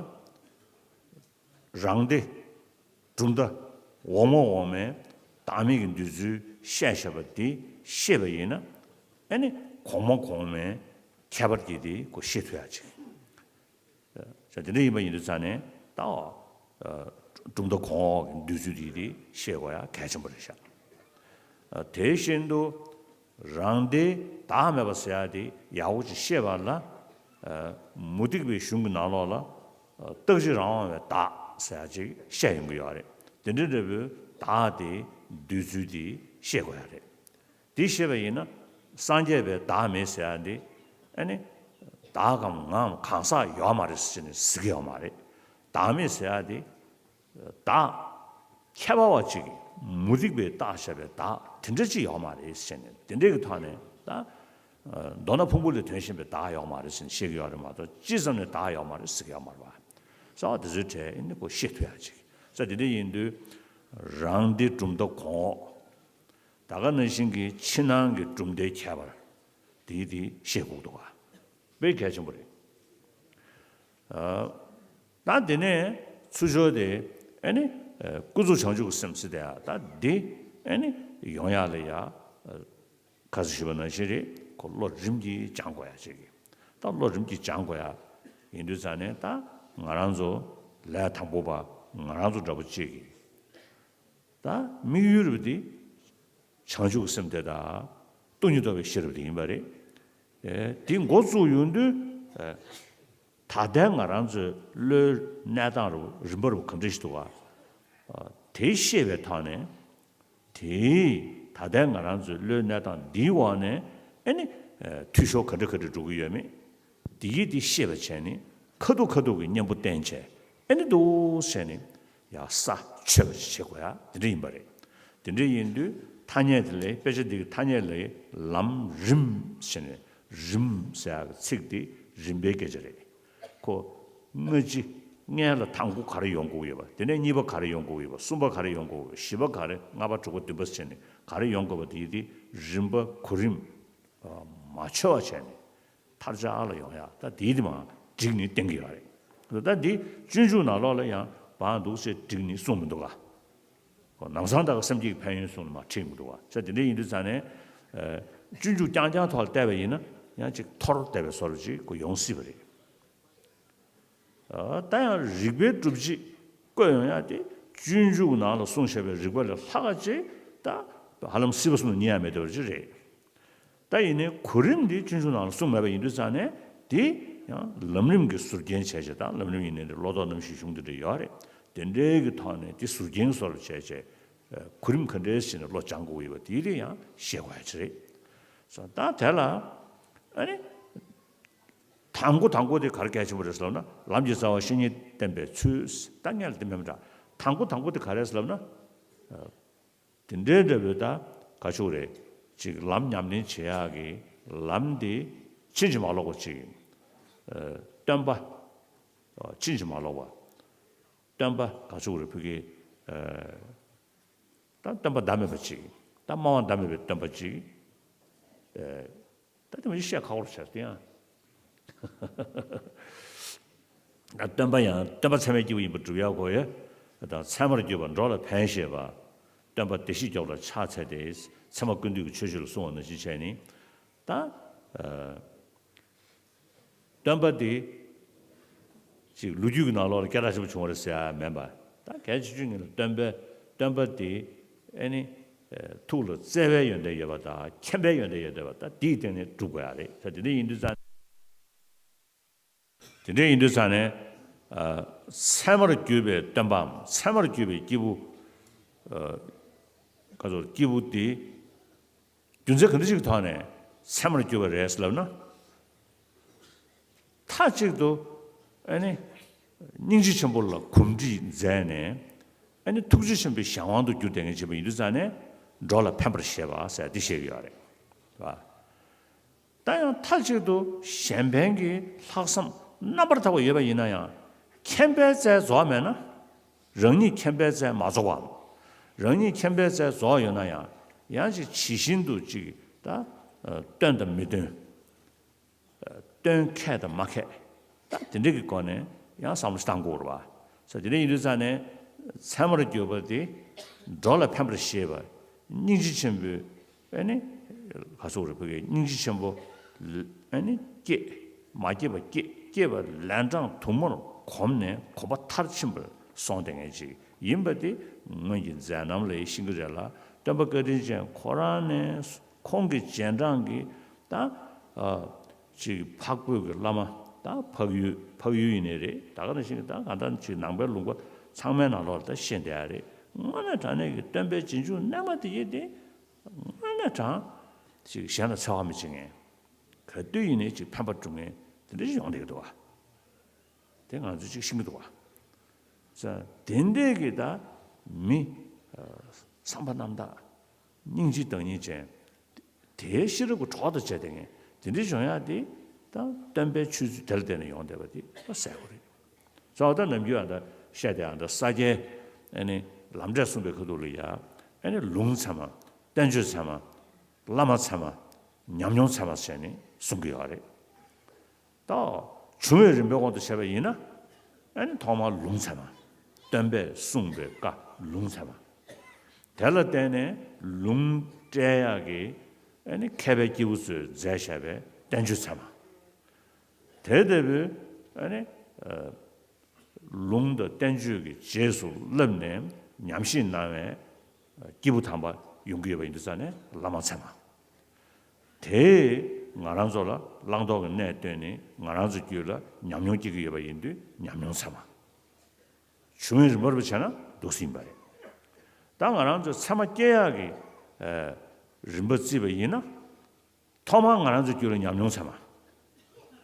རང་སྡེ། གྲུབ་མཐའ། འོག་མ་འོག་མའི་བདག་མེད་ཀྱི་འདོད་ཚུལ་བཤད་བཞག་པ་དེ་ཤེས་པ་ཡིན་ན། ཨ་ནི་གོང་མ་གོང་མའི་ཁྱད་པར་གྱི་དེ་ཁོ་ཤེས་ཐུབ་ཡག་ཅིག་ས་དེ་འདྲ་ཡིན་པ་ཡིན་དུས་ཙང་ནས་ད། གྲུབ་མཐའ་གོང་འོག་གི་འདོད་ཚུལ་དེ་དེ་ཤེས་དགོས་ཡག་གལ་ཆེན་པོ་རེད་ཤག་དེ་བཞིན་དུ། རང་སྡེའི་བདག་མེད་པ་ཟེར་ཡ་དེ་ཡག་པོ་ཅིག་ཤེས་པ་ལ། མུ་སྟེགས་པའི་གཞུང་གི་ནང་ལོགས་ལ། རྟག་གཅིག་རང་དབང་བའི་བདག་ཟེར་ཡ་ཅིག་བཤད་ཡོང་གི་ཡོད་རེད། དེ་འདྲའི་འདྲ་བོའི་བདག་དེ་འདོད་ཚུལ་དེ་ཤེས་དགོས་ཡ་རེད། དེ་ཤེས་པ་ཡིན་ན་སངས་རྒྱས་པའི་བདག་མེད་ཟེར་ཡ་འདི་ཨ་ནི་བདག་གམ་ངའམ་གང་ཟག་ཡོད་མ་རེད་ཟེར་ནས་ཟེར་གི་ཡོད་མ་རེད། བདག་མེད་ཟེར་ཡ་འདི་བདག་ཁྱད་པར་བ་ཅིག་མུ་སྟེགས་པས་བཏགས་བཞག་པའི་བདག་དེ་འདྲ་ཅིག་ཡོད་མ་རེད་ཟེར་ནས་དེ་འདྲའི་གི་ཐོག་ནས་ད་མདོར་ན་ཕུང་པོ་ལས་དོན་གཞན་པའི་བདག་ཡོད་མ་རེད་ཟེར་ནས་བཤད་གི་ཡོད་རེད་མ་གཏོགས་ཅི་ཙམ་ནས་བདག་ཡོད་མ་རེད་ཟེར་གི་ཡོད་མ་རེད་པ། ས་བ་དེ་ཚོའི་གྲས་ཨ་ནི་ཁོ་ཤེས་ཐུབ་ཡ་ཅིག་ས་དེ་འདྲ་ཡིན་དུས་རང་སྡེ་གྲུབ་མཐའ་གོང་འོག་ད་ག་ནང་བཞིན་གྱི་ཕྱི་ནང་གི་གྲུབ་མཐའི་ཁྱད་པར་དེ་དེ་ཤེས་དགོས་འདུག་ག་དཔེ་གལ་ཆེན་པོ་རེད། ཨ། ད་དེ་ནས་ཚུར་ཤོག་དེ་ཨ་ནི་ཨ་ཀུན་རྫོབ་བྱང་ཆུབ་ཀྱི་སེམས་ཟེར་དེ་ཡ་ད་འདི་ཨ་ནི་ཡོང་ཡག་ལ་ཡ་ཨ་ཁ་སང་ཞུས་པ་ནང་བཞིན་རེད། ཁོ་བློ་རིམ་གྱིས་སྦྱང་དགོས་ཡ་ཅིག་གི་ད་བློ་རིམ་གྱིས་སྦྱང་དགོས་ཡ་ཡིན་དུས་ཙང་ནས་ད་ང་རང་ཚོ་ལས་དང་པོ་པ་ང་རང་ཚོ་འདྲ་པོ་ཅིག་གི་ད་དམིགས་ཡུལ་རེད་པ་འདི་བྱང་ཆུབ་ཀྱི་སེམས་དེ་དང་སྟོང་ཉིད་རྟོགས་པའི་ཤེས་རབ་དེ་ཡིན་པ་རེད། ཨེ་དེ་འགོ་བཙུགས་ཡོང་དུས་ཨེ་ད་ལྟའི་ང་རང་ཚོའི་བློའི་གནས་སྟངས་རུ་རིམ་པ་རུ་ག་འདྲ་ཞིག་འདུག་ག་ཨ་དེ་ཤེས་པའི་ཐོག་ནས་དེས་ད་ལྟའི་ང་རང་ཚོའི་བློའི་གནས་སྟངས་འདིའི་འོག་ནས་ཨེ་ནི་ཨེ་འཐུས་ཤོར་ག་འདྲ་ག་འདྲ་འགྲོ་གི་ཡོད་མེད། དེ་ཡིས་དེ་ཤེས་པ་བྱས་ནས་ཁ་ཐུག་ཁ་ཐུག་གི་གཉེན་པོ་བསྟེན་བྱས་ཨེ་ནི་འདུག་ཟེར་ནས་ཡང་ས་ཆོད་པ་ཞིག་བྱེད་དགོས་ཡ་དེ་འདྲ་ཡིན་པ་རེད། དེ་འདྲ་ཡིན་དུས་ཐ་སྙད་དེ་ལས་དཔེ་ཆ་འདི་གི་ཐ་སྙད་ལས་ལམ་རིམ་ཟེར་ནས་རིམ་ཟེར་ཡ་གི་ཚིག་དེ་རིམ་པའི་སྐད་ཆ་རེད། ཁོ་སྔ་ཕྱི་སྔོན་ལ་དང་པོ་ག་རེ་ཡོང་དགོས་ཀྱི་ཡོད་པ། དེ་ནས་གཉིས་པ་ག་རེ་ཡོང་དགོས་ཀྱི་ཡོད་པ། གསུམ་པ་ག་རེ་ཡོང་དགོས་ཀྱི་ཡོད་པ། བཞི་པ་ག་རེ། ལྔ་པ་དྲུག་པ་བདུན་པ་ཟེར་ནས་ག་རེ་ཡོང་དགོས་པ་དེ་དེ་རིམ་པ་གོ་རིམ་མ་འཆོལ་བ་བྱས་ནས་མཐར་ཆགས་ལ་ཡོང་ཡ་ད་དེའི་དེ་མ་བསྒྲིགས་ནས་བསྟན་གྱི་ཡོད་རེད། ད་འདི་སྤྱོད་འཇུག་ནང་ལོགས་ལ་ཡང་བང་འདུག་ཟེར་བསྒྲིགས་ནས་གསུངས་མི་འདུག་ག་ལམ་སང་ད་ག་སེམས་བསྐྱེད་ཀྱི་ཕན་ཡོན་གསུངས་ནས་མ་ཁྲིད་མི་འདུག་ག་ས་དེ་འདྲ་ཡིན་དུས་ཙང་ནས་སྤྱོད་འཇུག་རྐྱང་རྐྱང་ཐོག་ལ་བལྟས་པ་ཡིན་ན་ཡང་ཅིག་འཐོར་བསྡད་པའི་བཟོ་འདྲ་ཅིག་ཁོ་ཡོང་སྲིད་པ་རེད། ད་ཡང་རིགས་པའི་སྒྲུབ་བྱེད་བཀོད་ཡོང་ཡ་དེ་སྤྱོད་འཇུག་ནང་ལ་གསུངས་བཞག་པའི་རིགས་པ་ལས་ལྷག་ག་ཅིག་ད་ཧ་ལམ་སྲིད་པ་གསུམ་ལ་གནས་ཡ་མེད་བསྡད་པ་ཅིག་རེད། ད་ཡིན་ནའི་གོ་རིམ་འདི་སྤྱོད་འཇུག་ནང་ལ་གསུངས་མེད་པ་ཡིན་དུས་ཙང་ནས་དེ་ཡང་ལམ་རིམ་གྱི་ཟུར་རྒྱན་བྱས་བྱས་དང་། ལམ་རིམ་ཡིན་ནའི་བློ་ལྡོག་རྣམ་བཞིའི་གཞུང་དེ་འདྲ་ཡོད་རེད། དེ་འདྲའི་གི་ཐོག་ནས་དེ་ཟུར་རྒྱན་བཟོ་འདྲ་བྱས་བྱས་གོ་རིམ་ག་འདྲའི་ཞིག་ནས་བློ་སྦྱང་དགོས་ཡོད་པ་དེ་ལས་ཡང་ཤེས་དགོས་ཡ་ཅིག་རེད། སོ་ད་དེ་ལ་ཨ་ནི། དང་པོ་དང་པོ་དེ་ག་རེ་གལ་ཆེན་པོ་རེད་ཟེར་ལབ་ན། ལམ་གྱི་རྩ་བ་བཤེས་གཉེན་བསྟེན་པའི་ཚུལ། ད་སྔོན་ལ་དེ་མེད་པ་འདྲ། དང་པོ་དང་པོ་དེ་ག་རེ་རེད་ཟེར་ལབ་ན། དེ་འདྲའི་འདྲ་པོའི་ད་ག་ཆུག་རེད། ཅིག་ལམ་ཉམས་ལེན་བྱེད་ཡག་གི་ལམ་དེ་ཕྱིན་ཅི་མ་ལོག་པ་ཅིག་སྟོན་པ་ཕྱིན་ཅི་མ་ལོག་པ། སྟོན་པ་ག་ཆུག་རེད། ཕ་གི་ད་སྟོན་པ་ཟླ་མེད་པ་ཅིག་ད་སྨྲ་བ་ཟླ་མེད་པའི་སྟོན་པ་ཅིག་ད་དེ་མ་གཞི་བཤད་ཁག་པོ་བྱས་ཏེ་ཡང་། སྟོན་པ་ཡང་སྟོན་པ་ཚད་མའི་སྐྱེས་བུ་ཡིན་པར་སྒྲུབ་ཡག་གོ་ཡོད། དང་ཚད་མར་གྱུར་པ་འགྲོ་ལ་ཕན་བཞེད་པ། སྟོན་པ་བདེ་གཤེགས་མགྱོགས་ལ་ཕྱག་འཚལ་ཏེ། ཚད་མ་ཀུན་བཏུས་ཀྱི་ཆོས་སྤྱོད་ལ་གསུངས་པ་ནང་བཞིན་བྱས་ནས། ད་སྟོན་པ་དེ་ཅིག་ལོ་རྒྱུས་ཀྱི་ནང་ལོགས་ལ་སྐད་གྲགས་ཆེན་པོ་བྱུང་བ་རེད་ཟེར་ཡ་མིན་པ། ད་གལ་ཆེ་ཤོས་ངེད་ལ་སྟོན་པའི་སྟོན་པ་དེ་ཨེ་ནི་ཐུགས་ལ་བརྩེ་བའི་ཡོན་ཏན་ཡོད་པ་དང་། མཁྱེན་པའི་ཡོན་ཏན་ཡོད་བསྡད་པ། ད་དེའི་སྟེང་ནས་སྒྲུབ་དགོས་ཡ་རེད། ད་དེ་འདྲ་ཡིན་དུས་ཙང་དེ་འདྲ་ཡིན་དུས་ཙང་ནས་ཚད་མར་གྱུར་པའི་སྟོན་པའམ་ཚད་མར་གྱུར་པའི་སྐྱེས་བུ། ག་ཚོད་སྐྱེས་བུ་དེ། རྒྱུ་མཚན་ག་འདྲ་ཞིག་གི་ཐོག་ནས་ཚད་མར་གྱུར་པ་རེད་ལབ་ན། མཐའ་གཅིག་ཏུ་ཨ་ནི་སྙིང་རྗེ་ཆེན་པོ་ལ་གོམས་འདྲིས་མཛད་ནས། ཨ་ནི་ཐུགས་རྗེ་ཆེན་པོའི་གཞན་དབང་དུ་གྱུར་བསྡད་མཁན་བྱས་པ་ཡིན་དུས་ཙང་ནས་འགྲོ་ལ་ཕན་པར་བཞེད་པ་ཟེར་འདི་བཤད་ཀྱི་ཡོད་རེད། ད་ཡང་མཐའ་གཅིག་ཏུ་གཞན་ཕན་གྱི་ལྷག་བསམ་རྣམ་པར་དག་པ་ཡོད་པ་ཡིན་ན་ཡང་། མཁྱེན་པའི་རྩལ་རྫོགས་མེད་ན། རང་ཉིད་མཁྱེན་པའི་རྩལ་མ་རྫོགས་པའམ། རང་ཉིད་མཁྱེན་པའི་རྩལ་རྫོགས་ཡོད་ན་ཡང་། ཡང་ཅིག་ཇི་བཞིན་དུ་ཅིག་ད་སྟོན་དང་མི་སྟོན། སྟོན་མཁས་དང་མ་མཁས། ད་དེ་འདྲ་གི་སྒོ་ནས་ཡང་བསམ་བློ་ཞིག་བཏང་དགོས་རེད་པ། ས་དེ་འདྲ་ཡིན་དུས་ཙང་ནས་ཚད་མར་གྱུར་པ་དེ་འགྲོ་ལ་ཕན་པར་བཞེད་པ། སྙིང་རྗེ་ཆེན་པོའི་ཨ་ནི་ག་ཟེར་རེད། ཕ་གིའི་སྙིང་རྗེ་ཆེན་པོ་ཨ་ནི་སྐྱེས། མ་སྐྱེས་པ་སྐྱེས། སྐྱེས་པ་ལན་གྲངས་དུ་མར་གོམས་ནས་གོམས་པ་མཐར་ཕྱིན་པར་སོང་བསྡད་མཁན་ཅིག་ཡིན་པ་དེ་སྔོན་གྱི་མཛད་རྣམ་ལས་ཤེས་ཀྱི་རེད་ལ། སྟོན་པ་བཀའ་དྲིན་ཅན་ཁོ་རང་ནས་ཁོང་གི་རྗེས་འབྲང་གི་ད་ཨ་ཅིག་འཕགས་བོད་ཀྱི་བླ་མ། ད་འཕགས་ཡུལ་འཕགས་ཡུལ་ཡིན་ནའི་རེད། ད་ག་ནང་བཞིན་གྱི་ད་གང་ལྟར་ཅིག་ནང་པའི་ལུང་པ་ཚང་མའི་ནང་ལོགས་ལ་ད་ཤེས་བསྡད་ཡ་རེད། དངོས་གནས་དྲང་གནས་ཀྱི་སྟོན་པའི་རྗེས་འཇུག་རྣལ་མ་དེ་ཡིན་ཏེ། དངོས་གནས་དྲང་ཅིག་གཞན་ལ་འཚེ་བ་མི་བྱེད་མཁན། ག་དུས་ཡིན་ནའི་ཅིག་ཕན་པ་སྒྲུབ་མཁན་དེ་འདྲ་ཞིག་ཡོང་བསྡད་ཀྱི་འདུག་བ། དེ་ང་ཚོས་ཅིག་ཤེས་ཀྱི་འདུག་བ། ས་དེ་འདྲས་ཀྱི་ད་མི་བསམ་པ་རྣམ་དག། སྙིང་རྗེའི་བདག་ཉིད་ཅན། དེའི་ཤེས་རབ་ཀྱི་གྲོགས་དང་བཅས་ཏེ་ངས་དེ་འདྲའི་བྱུང་ཡག་དེ་ད་སྟོན་པའི་ཆོས་ཚུལ་དེ་ལ་བརྟེན་ནས་ཡོང་བསྡད་པ་དེ་ད་གསལ་པོ་རེད། ཙང་ད་ནམ་རྒྱུན་ཨ་ད་བཤད་དེ་ཨ་ད་ས་སྐྱའི་ཨ་ནི་ལམ་འབྲས་གསུངས་པའི་ཁ་ཐུག་ལ་ཡ་ཨ་ནི་ལུང་ཚད་མ་ བསྟན་བཅོས་ཚད་མ། བླ་མ་ཚད་མ། ཉམས་མྱོང་ཚད་མ་བྱས་ནས་གསུང་གི་ཡོད་རེད། ད་བྱུང་བའི་རིམ་པའི་དབང་དུ་བྱས་པ་ཡིན་ན། ཨ་ནི་ཐོག་མར་ལུང་ཚད་མ། སྟོན་པས་གསུངས་པའི་བཀའ་ལུང་ཚད་མ། དེ་ལ་བརྟེན་ནས་ལུང་བསྟན་ཡག་གི་ཨ་ནི་མཁས་པའི་སྐྱེས་བུ་ཚོས་མཛད་བཞག་པའི་བསྟན་བཅོས་ཚད་མ། དེ་ལྟ་བུའི་ཨ་ནི་ལུང་དང་བསྟན་བཅོས་ཀྱི་རྗེས་སུ་བསླབས་ནས་ཉམས་བཞེས་གནང་བའི་སྐྱེས་བུ་དམ་པ་ཡོང་གི་ཡོད་པ་ཡིན་དུས་ཙང་ནས་བླ་མ་ཚད་མ། དེས་ང་རང་ཚོ་ལ་བླང་དོར་གྱི་གནས་བསྟན་ནས་ང་རང་ཚོ་རྒྱུད་ལ་ཉམས་མྱོང་སྐྱེ་གི་ཡོད་པ་ཡིན་དུས་ཉམས་མྱོང་ཚད་མ། བྱུང་བའི་རིམ་པར་བྱས་ན་འདུག་སེ་ཡིན་པ་རེད། ད་ང་རང་ཚོས་ཚད་མ་སྐྱེ་ཡག་གི་རིམ་པ་བརྩིས་པ་ཡིན་ན། ཐོག་མར་ང་རང་ཚོའི་རྒྱུད་ལ་ཉམས་མྱོང་ཚད་མ།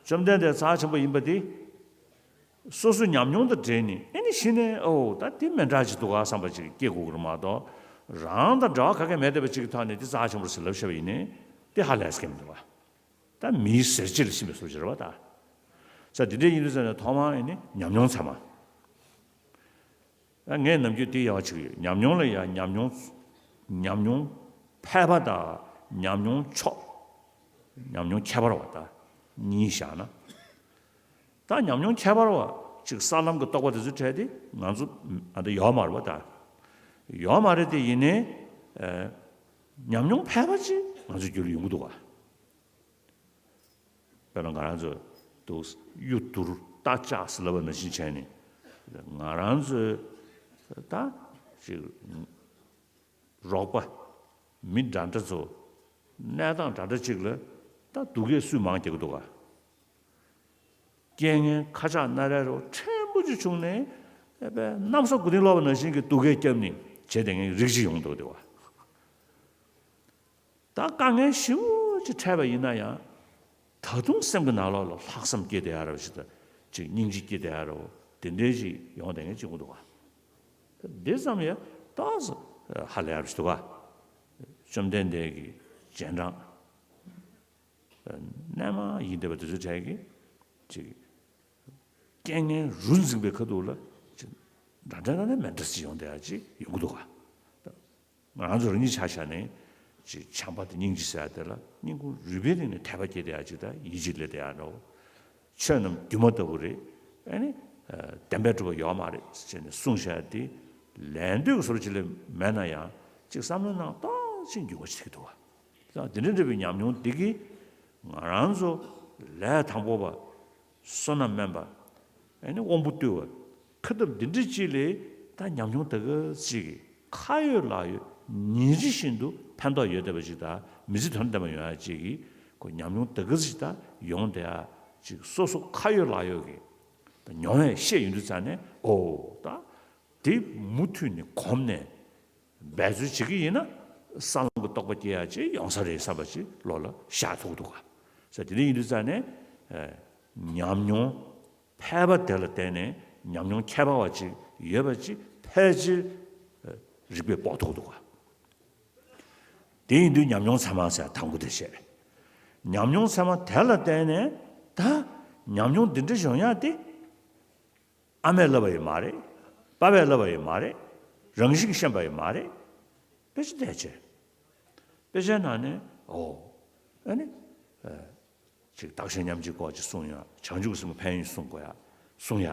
བཅོམ་ལྡན་འདས་རྩ་ཆེན་པོ་ཡིན་པ་དེ། སོ་སོའི་ཉམས་མྱོང་དང་འབྲེལ་ནས་ཨེ་ནི་གཞི་ནས་ཨོ་ད་དེ་མི་འདྲ་ཅིག་འདུག་ག་བསམ་པ་ཅིག་སྐྱེ་དགོས་ཀྱི་རེད་མ་གཏོགས། རང་དང་འབྲེལ་བ་ག་གེ་མེད་བསྡད་པ་ཅིག་གི་ཐོག་ནས་དེ་རྩ་ཆེན་པོ་རེད་ཟེར་ལབ་བཤད་པ་ཡིན་ནའི་དེ་ཧ་ལས་ཀྱི་མི་འདུག་ག་ད་མིའི་ཟེར་སྤྱོད་ལ་ཕྱིན་པའི་བཟོ་ཅིག་རེད་བ་ད། ས་དེ་འདྲ་ཡིན་དུས་ཙང་ནས་ཐོག་མར་ཨེ་ནི་ཉམས་མྱོང་ཚད་མ། ངས་ནམ་རྒྱུན་དེ་ཡག་བྱེད་ཀྱི་ཡོད། ཉམས་མྱོང་ལ་ཡང་ཉམས་མྱོང་། ཉམས་མྱོང་ཕལ་པ་དང་ཉམས་མྱོང་ཕྱོགས། ཉམས་མྱོང་ཁྱད་པར་བ་དང་གཉིས་བཞག་ན། ད་ཉམས་མྱོང་ཁྱད་པར་བ་ཅིག་ས་ལམ་གྱི་རྟོགས་པ་དེ་ཚོའི་གྲས་དེ་ང་ཚོ་ཨ་ད་ཡོད་མ་རེད་བ་ད། ཡོད་མ་རེད་དེ་ཡིན་ནའི། ཉམས་མྱོང་ཕལ་པ་ཅིག་ང་ཚོའི་རྒྱུད་ལ་ཡོང་གི་འདུག་བ། དཔེར་ན་ང་རང་ཚོ་འདུག་གཡུ་དུར་རྟ་ལྕག་ཟེར་ལབ་པ་ནང་བཞིན་བྱས་ནས། ང་རང་ཚོའི་ད་ཅིག་རོགས་པ་མི་འདྲ་འདྲ་ཚོ་གནས་སྟངས་འདྲ་འདྲ་ཅིག་ལ་ད་སྡུག་སྐད་སུས་མང་རྒྱག་གི་འདུག་ག་རྐྱེན་ངན་ཁ་ཆག་སྣ་རལ་རོ་ཕྲན་བུ་ཅིག་བྱུང་ནས་ཨེ་པས་གནམ་ས་མགོ་རྟིང་སློག་པ་ནང་བཞིན་གྱི་སྡུག་སྐད་བརྒྱབ་ནས་བྱས་དེ་ངའི་རིགས་ཅིག་ཡོང་འདུག་དེ་བ། ད་དཀའ་ངལ་ཞེ་པོ་ཅིག་འཕྲད་པ་ཡིན་ན་ཡང་། ད་དུང་སེམས་ཀྱི་ནང་ལོགས་ལ་ལྷག་བསམ་སྐྱེ་བསྡད་ཡ་རོ་ཞིག་དང་ཅིག་སྙིང་རྗེ་སྐྱེ་བསྡད་ཡ་རོ། དེ་འདྲའི་ཞིག་ཡོང་བསྡད་མཁན་ཅིག་ཡོང་གི་འདུག་བ། འདི་ཙམ་ཡང་ཏོག་ཙམ་ཧ་ལས་ཡ་རོ་ཞིག་འདུག་བ། བཅོམ་ལྡན་འདས་ཀྱི་རྗེས་འབྲང་རྣལ་མ་ཡིན་བསྡད་པ་དེ་ཚོའི་གྲས་ཀྱིས་ཅིག་རྐྱེན་ངན་རུ་འཛིངས་པའི་ཁ་ཐུག་ལ་ཅིག་འདྲ་འདྲ་འདྲ་འདྲ་མི་འདྲ་ཞིག་ཡོང་བསྡད་ཡ་ཅིག་ཡོང་གི་འདུག་བ། ང་རང་ཚོ་རང་ཉིད་ཆ་བཞག་ནས་ཅིག་བྱམས་པ་དང་སྙིང་རྗེ་ཟེར་ཡ་དེ་ལ་སྙིང་ཁུང་རུས་པའི་གཏིང་ནས་དད་པ་སྐྱེས་བསྡད་ཡ་ཅིག་དང་ཡིད་ཆེས་སླེབས་བསྡད་ཡ་འདྲ་བོ། ཆོས་རྣམས་སྒྱུ་མ་ལྟ་བུ་རེད། ཨ་ནི། བདེན་པས་གྲུབ་པ་ཡོད་མ་རེད་ཟེར་ནས་གསུངས་བཞག་ཡ་དེ་ལན་ལྟོས་ཀྱི་བཟོ་འདྲ་ཅིག་ལས་མེད་ན་ཡང་ཅིག་བསམ་བློའི་ནང་ཏོག་ཙམ་འགྱུར་བ་ཞིག་ཐེབས་ཀྱི་འདུག་བ། དེ་འདྲ་འདྲ་བའི་ཉམས་མྱོང་འདི་གིས་ང་རང་ཚོ་ལས་དང་པོ་པ། བསོད་ནམས་དམན་པ། ཨ་ནི་དབང་པོ་རྟུལ་བ། ཁ་འཐབ་འདི་འདྲ་ཅིག་ལས་ད་ཉམས་མྱོང་ད་ག་ཅིག་གིས་ཁ་ཡོད་ལག་ཡོད་ཉིན་རེ་བཞིན་དུ་ཕན་ཐོགས་ཡོད་བསྡད་པ་ཅིག་དང་མི་ཚེ་དོན་ལྡན་པ་ཡོང་ཡ་ཅིག་གིས་ཁོ་ཉམས་མྱོང་ད་ག་ཅིག་ད་ཡོང་བསྡད་ཡ་ཅིག་སོ་སོ་ཁ་ཡོད་ལག་ཡོད་ཀྱི་ད་མྱོང་བས་ཤེས་ཡོང་དུས་ཙང་ནས་ཨོ་ད་དེ་མུ་མཐུད་ནས་གོམས་ནས། འབད་རྩོལ་བྱེད་ཀྱི་ཡིན་ན་ས་ལམ་གྱི་རྟོགས་པ་སྐྱེ་ཡག་ཅིག་ཡོང་ས་རེད་བསམ་པ་ཅིག་བློ་ལ་ཤར་ཐུབ་འདུག་ག་ས་དེ་འདྲ་ཡིན་དུས་ཙང་ནས་ཉམས་མྱོང་ཕལ་པ་དེ་ལ་བརྟེན་ནས་ཉམས་མྱོང་ཁྱད་པར་བ་ཅིག་ཡོད་པ་ཅིག་ཕལ་ཆེར་རིག་པས་དཔོག་ཐུབ་འདུག་ག་དེ་ཡིན་དུས་ཉམས་མྱོང་ཚད་མ་ཟེར་དང་པོ་དེ་བཤད། ཉམས་མྱོང་ཚད་མ་དེ་ལ་བརྟེན་ནས་ད་ཉམས་མྱོང་འདི་འདྲ་ཡོང་ཡག་དེ། ཨ་མས་བསླབས་པ་ཡིན་མ་རེད། པ་ཕས་བསླབས་པ་ཡིན་མ་རེད། རང་བཞིན་གྱིས་ཤེས་པ་ཡིན་མ་རེད། དཔེ་ཆ་བལྟས་བྱས། དཔེ་ཆའི་ནང་ནས་ཨོ། ཨ་ནི། ཨ། ཅིག་བདག་གཞན་མཉམ་བརྗེའི་སྐོར་ཅིག་གསུང་ཡ། བྱང་ཆུབ་ཀྱི་སེམས་ཀྱི་ཕན་ཡོན་གསུང་དགོས་ཡ། གསུང་ཡ།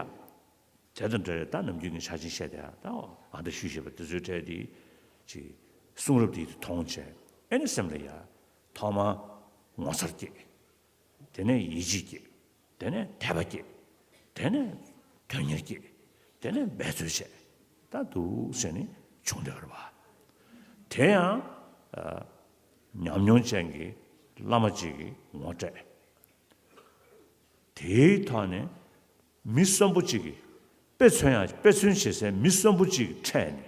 དེ་དང་འབྲེལ་ད་ནམ་རྒྱུན་ངས་ཆ་ཆེན་བཤད་བསྡད་ཡ་ད་ཨོ་ཨ་ད་ཞུས་བཤད་པ་དེ་ཚོའི་གྲས་དེ། ཅིག་གསུང་རབ་དེ་མཐོང་བྱས། ཨ་ནི་སེམས་ལ་ཡ། ཐོག་མར་ངོ་མཚར་སྐྱེས། དེ་ནས་ཡིད་ཆེས་སྐྱེས། དེ་ནས་དད་པ་སྐྱེས། དེ་ནས་དོན་གཉེར་སྐྱེས། དེ་ནས་འབད་རྩོལ་བྱས། ད་འདུག་ཟེར་ནས་བྱུང་བསྡད་པ་རེད་པ། དེ་ཡང་ཨ། ཉམས་མྱོང་ཅན་གྱི་བླ་མ་གཅིག་གིས་ངོ་སྤྲད། དེའི་ཐོག་ནས་མི་གསོན་པོ་གཅིག་གིས་དཔེ་མཚོན་ཡང་དཔེ་མཚོན་བྱེད་སའི་མི་གསོན་པོ་གཅིག་གི་འཕྲད་ནས།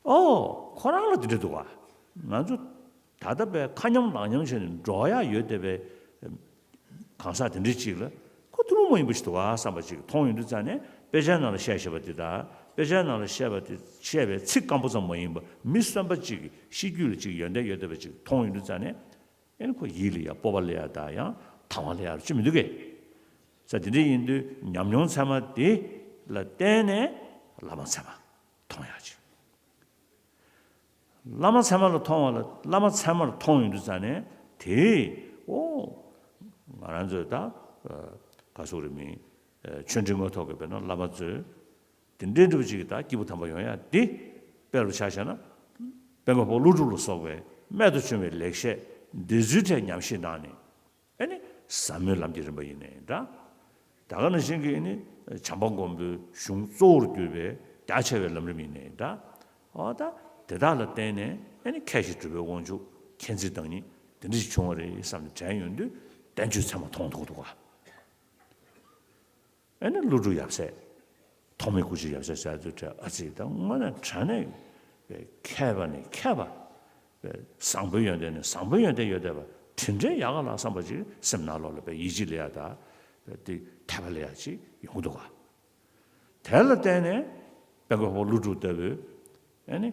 ཨོ། ཁོ་རང་ལ་འདི་འདྲ་འདུག་ག་ང་ཚོ་ད་ལྟ་བས་ཁ་མཉམ་ལག་མཉམ་བྱས་ནས་འགྲོ་ཡག་ཡོད་བསྡད་པའི་གང་ཟག་དེ་འདྲ་གཅིག་ལ་ཁོ་ཐུན་མོང་མ་ཡིན་པ་ཞིག་འདུག་ག་བསམ་པ་ཅིག་མཐོང་ཡོང་དུས་ཙང་ནས་དཔེ་ཆའི་ནང་ལ་བཤད་བཞག་པ་དེ་དང་དཔེ་ཆའི་ནང་ལ་བཤད་པ་དེ་བཤད་པའི་ཚིག་སྐམ་པོ་ཙམ་མ་ཡིན་པ་མི་གསོན་པོ་གཅིག་གི་ཤེས་རྒྱུད་ལ་ཅིག་ཡོན་ཏན་ཡོད་བསྡད་པ་ཅིག་མཐོང་ཡོང་དུས་ཙང་ནས། ཨེ་ནི་ཁོ་ཡིད་ལ་ཡ་སྤོབས་པ་སླེབས་ཡ་དང་ཡང་དང་བ་སླེབས་ཡ་ཅི་མི་འདུག་གས། ས་དེ་འདྲ་ཡིན་དུས་ཉམས་མྱོང་ཚད་མ་དེ་ལ་བརྟེན་ནས་བླ་མ་ཚད་མ་མཐོང་ཡག་ཅིག་བླ་མ་ཚད་མ་ལ་མཐོང་བ་ལ་བླ་མ་ཚད་མར་མཐོང་ཡོང་དུས་ཙང་ནས་དེས་ཨོ་ང་རང་ཚོས་ད་ག་སོག་རེ་མིན་ཆོས་འབྲེལ་དངོས་ཐོག་གི་དཔེར་ན་བླ་མ་ཚོས་དེ་འདྲའི་འདྲ་བོ་ཅིག་གི་ད་སྐྱེས་བུ་དམ་པ་ཡོང་ཡ་འདི་དཔེ་རུ་ཆ་བཞག་ན་དཔལ་མགོན་པོ་ཀླུ་སྒྲུབ་ལ་སོགས་པའི་རྨད་དུ་བྱུང་བའི་ལེགས་བཤད་འདི་ཚོའི་གྲས་ཉམས་ཞིབ་གནང་ནས། ཨེ་ནི་ཟབ་མོའི་ལམ་གྱི་རིམ་པ་ཡིན་ནའི་འདྲ། ད་ག་ནང་བཞིན་གྱི་ཨེ་ནི་བྱམས་པ་མགོན་པོའི་གཞུང་གཙོ་བོར་གྱུར་པའི་རྒྱ་ཆེ་བའི་ལམ་རིམ་ཡིན་ནའི་འདྲ། འོ་ད་དེ་དག་ལ་བརྟེན་ནས་ཨེ་ནི་མཁས་ཤིང་གྲུབ་པའི་དབང་ཕྱུག་མཁྱེན་བརྩེའི་བདག་ཉིད་དེ་འདྲ་ཞིག་བྱུང་བ་རེད་བསམ་ནས་དྲན་ཡོང་དུས་བསྟན་བཅོས་ཚད་མ་མཐོང་ཐུབ་འདུག་ག་ཨེ་ནི་ཀླུ་སྒྲུབ་ཡབ་སྲས། ཐོགས་མེད་སྐུ་མཆེད་ཡབ་སྲས་ཟེར་དུས་ཨ་ཙི་ད་དངོས་གནས་དྲང་གནས་མཁས་པ་ནས་མཁས་པ། བཟང་པོའི་ཡོན་ཏན་ནས་བཟང་པོའི་ཡོན་ཏན་ཡོད་བསྡད་པ་དེ་འདྲའི་ཡག་ག་ལ་བསམ་པ་ཅིག་སེམས་ནང་ལོགས་ལ་དཔེ་ཡིད་ཆེས་ལ་ཡ་ད་དེ་དད་པ་ལ་ཡ་ཅིག་ཡོང་གི་འདུག་ག་དེ་ལ་བརྟེན་ནས་དཔལ་མགོན་པོ་ཀླུ་སྒྲུབ་ལྟ་བུས་ཨེ་ནི།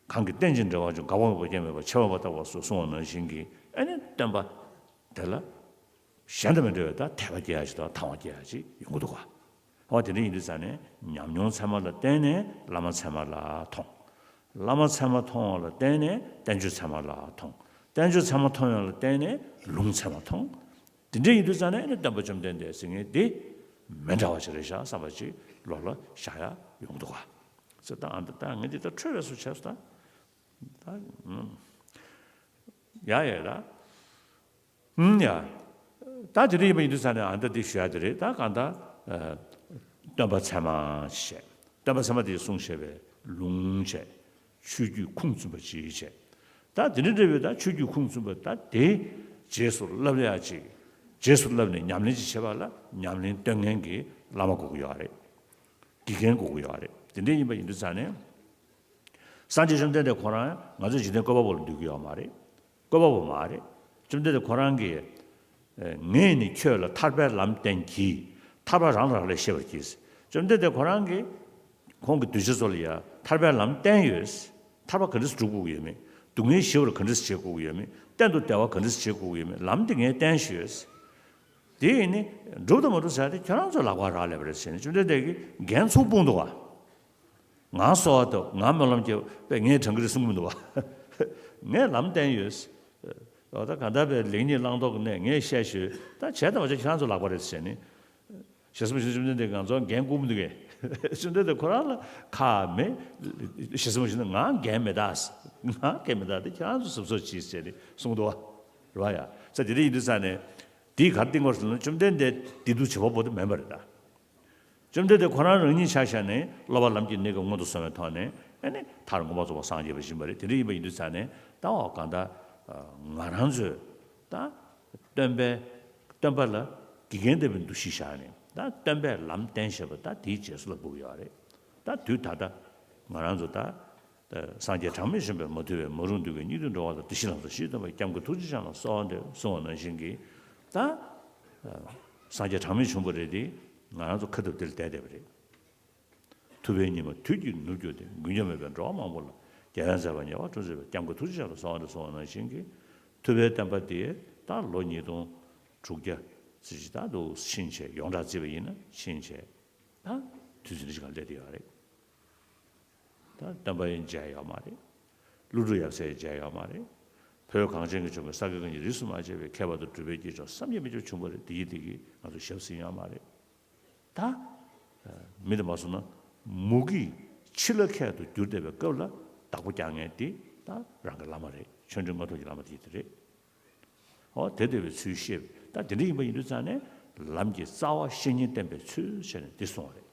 གང་གིས་རྟེན་ཅིང་འབྲེལ་བར་འབྱུང་། འགག་པ་ངེས་པར་སྐྱེ་མེད་པར། འཆི་བ་མ་ཐག་པ་སོགས་གསུངས་པ་ནང་བཞིན་གྱི་ཨེ་ནི་སྟོན་པ་དེ་ལ་གཞན་དང་མི་འབྲལ་བའི་ད་དད་པ་སྐྱེ་ཡ་ཅིག་དང་དང་བ་སྐྱེ་ཡ་ཅིག་ཡོང་གི་འདུག་ག་ཧོ་དེ་འདྲ་ཡིན་དུས་ཙང་ནས་ཉམས་མྱོང་ཚད་མ་ལ་བརྟེན་ནས་བླ་མ་ཚད་མ་ལ་མཐོང་། བླ་མ་ཚད་མ་མཐོང་བ་ལ་བརྟེན་ནས་བསྟན་བཅོས་ཚད་མ་ལ་མཐོང་། བསྟན་བཅོས་ཚད་མ་མཐོང་ཡོང་ལ་བརྟེན་ནས་ལུང་ཚད་མ་མཐོང་། དེ་འདྲ་ཡིན་དུས་ཙང་ནས་ཨེ་ནི་སྟོན་པ་བཅོམ་ལྡན་འདས་ཟེར་མཁན་དེ་མི་འདྲ་བ་ཞིག་རེད་ཤག་བསམ་པ་ཅིག་ལོགས་ལ་བཞག་ཡ་ཡོང་གི་འདུག་ག་ཙི་ད་ཨ་ད་ད་ངས་འདི་ད་འཕྲོས་པས་སུ་བྱས་སོ་ད། ད་ཡ་ཡ་ད། ཧུམ་ཡ། ད་དེ་རིང་ཡིན་པ་ཡིན་དུས་ས་ནས་ཨ་ད་འདི་ཞུ་ཡ་དེ་རེད་ད་གང་ད། སྟོན་པ་ཚད་མ་བྱས། སྟོན་པ་ཚད་མ་དེས་གསུངས་བཞག་པའི་ལུང་བྱས། ཆོས་བརྒྱུད་ཁུངས་བཙུན་པ་ཅིག་བྱས། ད་དེ་འདྲ་འདྲ་བའི་ད་ཆོས་བརྒྱུད་ཁུངས་བཙུན་པ་ད་དེ་རྗེས་སུ་བསླབ་ཡ་ཅིག་རྗེས་སུ་བསླབ་ནས་ཉམས་ལེན་ཅིག་བྱེད་པ་ལ་ཉམས་ལེན་སྟོན་མཁན་གྱི་བླ་མ་དགོས་ཀྱི་ཡོད་རེད། དགེ་རྒན་དགོས་ཀྱི་ཡོད་རེད། དེ་འདྲ་ཡིན་པ་ཡིན་དུས་ཙང་ནས། སངས་རྒྱས་བཅོམ་ལྡན་འདས་ཁོ་རང་ང་ཚོ་འཇིག་རྟེན་བཀོད་པ་པོ་ལ་འདུས་ཀྱི་ཡོད་མ་རེད། བཀོད་པ་པོ་མ་རེད། བཅོམ་ལྡན་འདས་ཁོ་རང་གིས། ངས་ནི་ཁྱོད་ལ་ཐར་པའི་ལམ་བསྟན་གྱིས། ཐར་པ་རང་རང་ལས་ཤེས་པར་གྱིས། བཅོམ་ལྡན་འདས་ཁོ་རང་གིས་ཁོང་གི་གདུལ་བྱ་ཚོ་ལ་ཡང་ཐར་པའི་ལམ་བསྟན་ཡོད། ཐར་པ་ག་འདྲས་སྒྲུབ་དགོས་ཀྱི་ཡོད་མེད། སྡུག་བསྔལ་ཞི་བར་ག་འདྲས་བྱེད་དགོས་ཀྱི་ཡོད་མེད། གཏན་དུ་བདེ་བ་ག་འདྲས་བྱེད་དགོས་ཀྱི་ཡོད་མེད། ལམ་དེ་ངས་བསྟན་ཡོད། དེ་ཡིན་ནི་འགྲུབ་དང་མ་འགྲུབ་ཟེར་དེ་ཁྱོད་རང་ཚོ་ལག་པར་རག་ལས་པ་རེད་ཟེར་ནས་བཅོམ་ལྡན་འདས་ཀྱིས་འགན་ཚུར་སྤུངས་འདུག་ག་ང་གསོལ་བ་འདེབས། ང་སྨོན་ལམ་རྒྱབ་པས་ངས་དྲང་གི་རེད་གསུང་གི་མི་འདུག་བ། ངས་ལམ་བསྟན་ཡོད། འོ་ད་གང་ལྟར་པའི་ལེགས་ཉེས་བླང་དོར་གྱི་གནས་ངས་བཤད་ཞུས། ད་བྱས་དང་མ་བྱས་ཁྱེད་རང་ཚོ་ལག་པ་རེད་ཟེར་ནས། ཞེ་ས་མ་ཞུ་བཅོམ་ལྡན་འདས་ང་ཚོར་འགན་བསྐུར་མི་འདུག་གས། བཅོམ་ལྡན་འདས་ཁོ་རང་ལ་ཁག་མེད། ཞེ་ས་མ་ཞུ་ན་ང་འགན་མེད་ད། ང་འགན་མེད་ད་དེ་ཁྱེད་རང་ཚོ་གཟབ་གཟབ་གྱིས་ཟེར་ནས་གསུངས་འདུག་བ། རེད་བ་ཡ། ས་དེ་འདྲ་ཡིན་དུས་ས་ནས། དེའི་གར་སྟེང་བར་སོང་ན་བཅོམ་ལྡན་འདས་བདེ་སྡུག་བྱེད་པ་པོ་དེ་མིན་པ་རེད་ད། བཅོམ་ལྡན་འདས་ཁོ་རང་རང་ཉིད་ཆ་བཞག་ནས་སློབ་པ་ལམ་གྱི་གནས་སྐབས་མངོན་དུ་སོང་བའི་ཐོག་ནས་ཨ་ནི་མཐར་མངོན་པར་རྫོགས་པར་སངས་རྒྱས་པ་ཡིན་པ་རེད། དེ་འདྲ་ཡིན་པ་ཡིན་དུས་ཙང་ནས་ད་འོ་གང་ལྟར་ང་རང་ཚོས་ད་སྟོན་པའི་སྟོན་པ་ལ་དགེ་རྒན་ལྟ་བུའི་འདུ་ཤེས་བཞག་ནས་ད་སྟོན་པས་ལམ་བསྟན་བཞག་པ་ད་དེའི་རྗེས་སུ་ལ་འབུལ་གྱི་ཡོད་རེད། ད་དུས་ད་ལྟ་ང་རང་ཚོ་ད། སངས་རྒྱས་གྲངས་མེད་གསུངས་པའི་མ་ཐུལ་བའི་མ་རུངས་འདུལ་བའི་སྙིགས་དུས་འགྲོ་བ་དང་བདེ་གཤེགས་ལྷ་མཛེས་ཤིང་སྟོན་པ་སྐྱབས་མགོན་ཐུགས་རྗེ་ཅན་ལ་གསོལ་བ་འདེབས་གསུངས་པ་ནང་བཞིན་གྱི་ད། སངས་རྒྱས་གྲངས་མེད་བྱུང་བ་རེད་དེ་ང་རང་ཚོ་ཁ་ཐུབ་དེ་ལ་བསྡད་བསྡད་པ་རེད། ཐུབ་པའི་ཉི་མ་དུས་ཀྱིས་ནུབ་གྱུར་ཏེ་མགོན་སྐྱོབ་མེད་པའི་འགྲོ་བ་མང་པོ་ལ་རྒྱལ་བའི་མཛད་པ་ཉེ་བར་འཁྲུངས་མཛད་པའི་སྐྱབས་མགོན་ཐུགས་རྗེ་ཅན་ལ་གསོལ་བ་འདེབས་གསུངས་པ་ནང་བཞིན་གྱི་ཐུབ་པའི་བསྟན་པ་དེ་ད་ལོ་ཉིས་སྟོང་དྲུག་བརྒྱ་ཙམ་ཞིག་ད་དུ་ཕྱིན་བྱས་ཡོངས་གྲགས་བརྩིས་པ་ཡིན་ན་ཕྱིན་བྱས་ད་དུས་ཚོད་འདི་ཞིག་གང་སླེབས་བསྡད་ཡོད་རེད། ད་བསྟན་པ་ཡང་མཇལ་ཡོད་མ་རེད། ཀླུ་སྒྲུབ་ཡབ་སྲས་ཡང་མཇལ་ཡོད་མ་རེད། བོད་གངས་ཅན་གྱི་ལྗོངས་ཀྱི་ས་དགེ་བཀའ་རྙིང་རིས་སུ་མ་ཆད་པའི་མཁས་པ་དང་གྲུབ་པའི་སྐྱེས་མཆོག་བསམ་གྱིས་མི་ཁྱབ་བྱུང་བ་རེད། དེ་ཡིན་དེ་གིས་ང་ཚོ་ཞབས་ཟིན་ཡོད་མ་རེད། ད་མི་དེ་མ་སོང་ན་མུ་གེས་འཆི་ལ་ཁད་དུ་གྱུར་བསྡད་པའི་སྐབས་ལ་བདག་པོ་རྒྱག་མཁན་དེ་ད་རང་གི་བླ་མ་རེད། ཆོས་འབྲེལ་དངོས་ཐོག་གི་བླ་མ་དེ་དེ་རེད། འོ་དེ་ལྟ་བུའི་ཚུལ་ཤེས་པས་ད་དེ་འདྲ་ཡིན་པ་ཡིན་དུས་ཙང་ནས་ལམ་གྱི་རྩ་བ་བཤེས་གཉེན་བསྟེན་པའི་ཚུལ་བྱས་ནས་འདི་གསུངས་པ་རེད།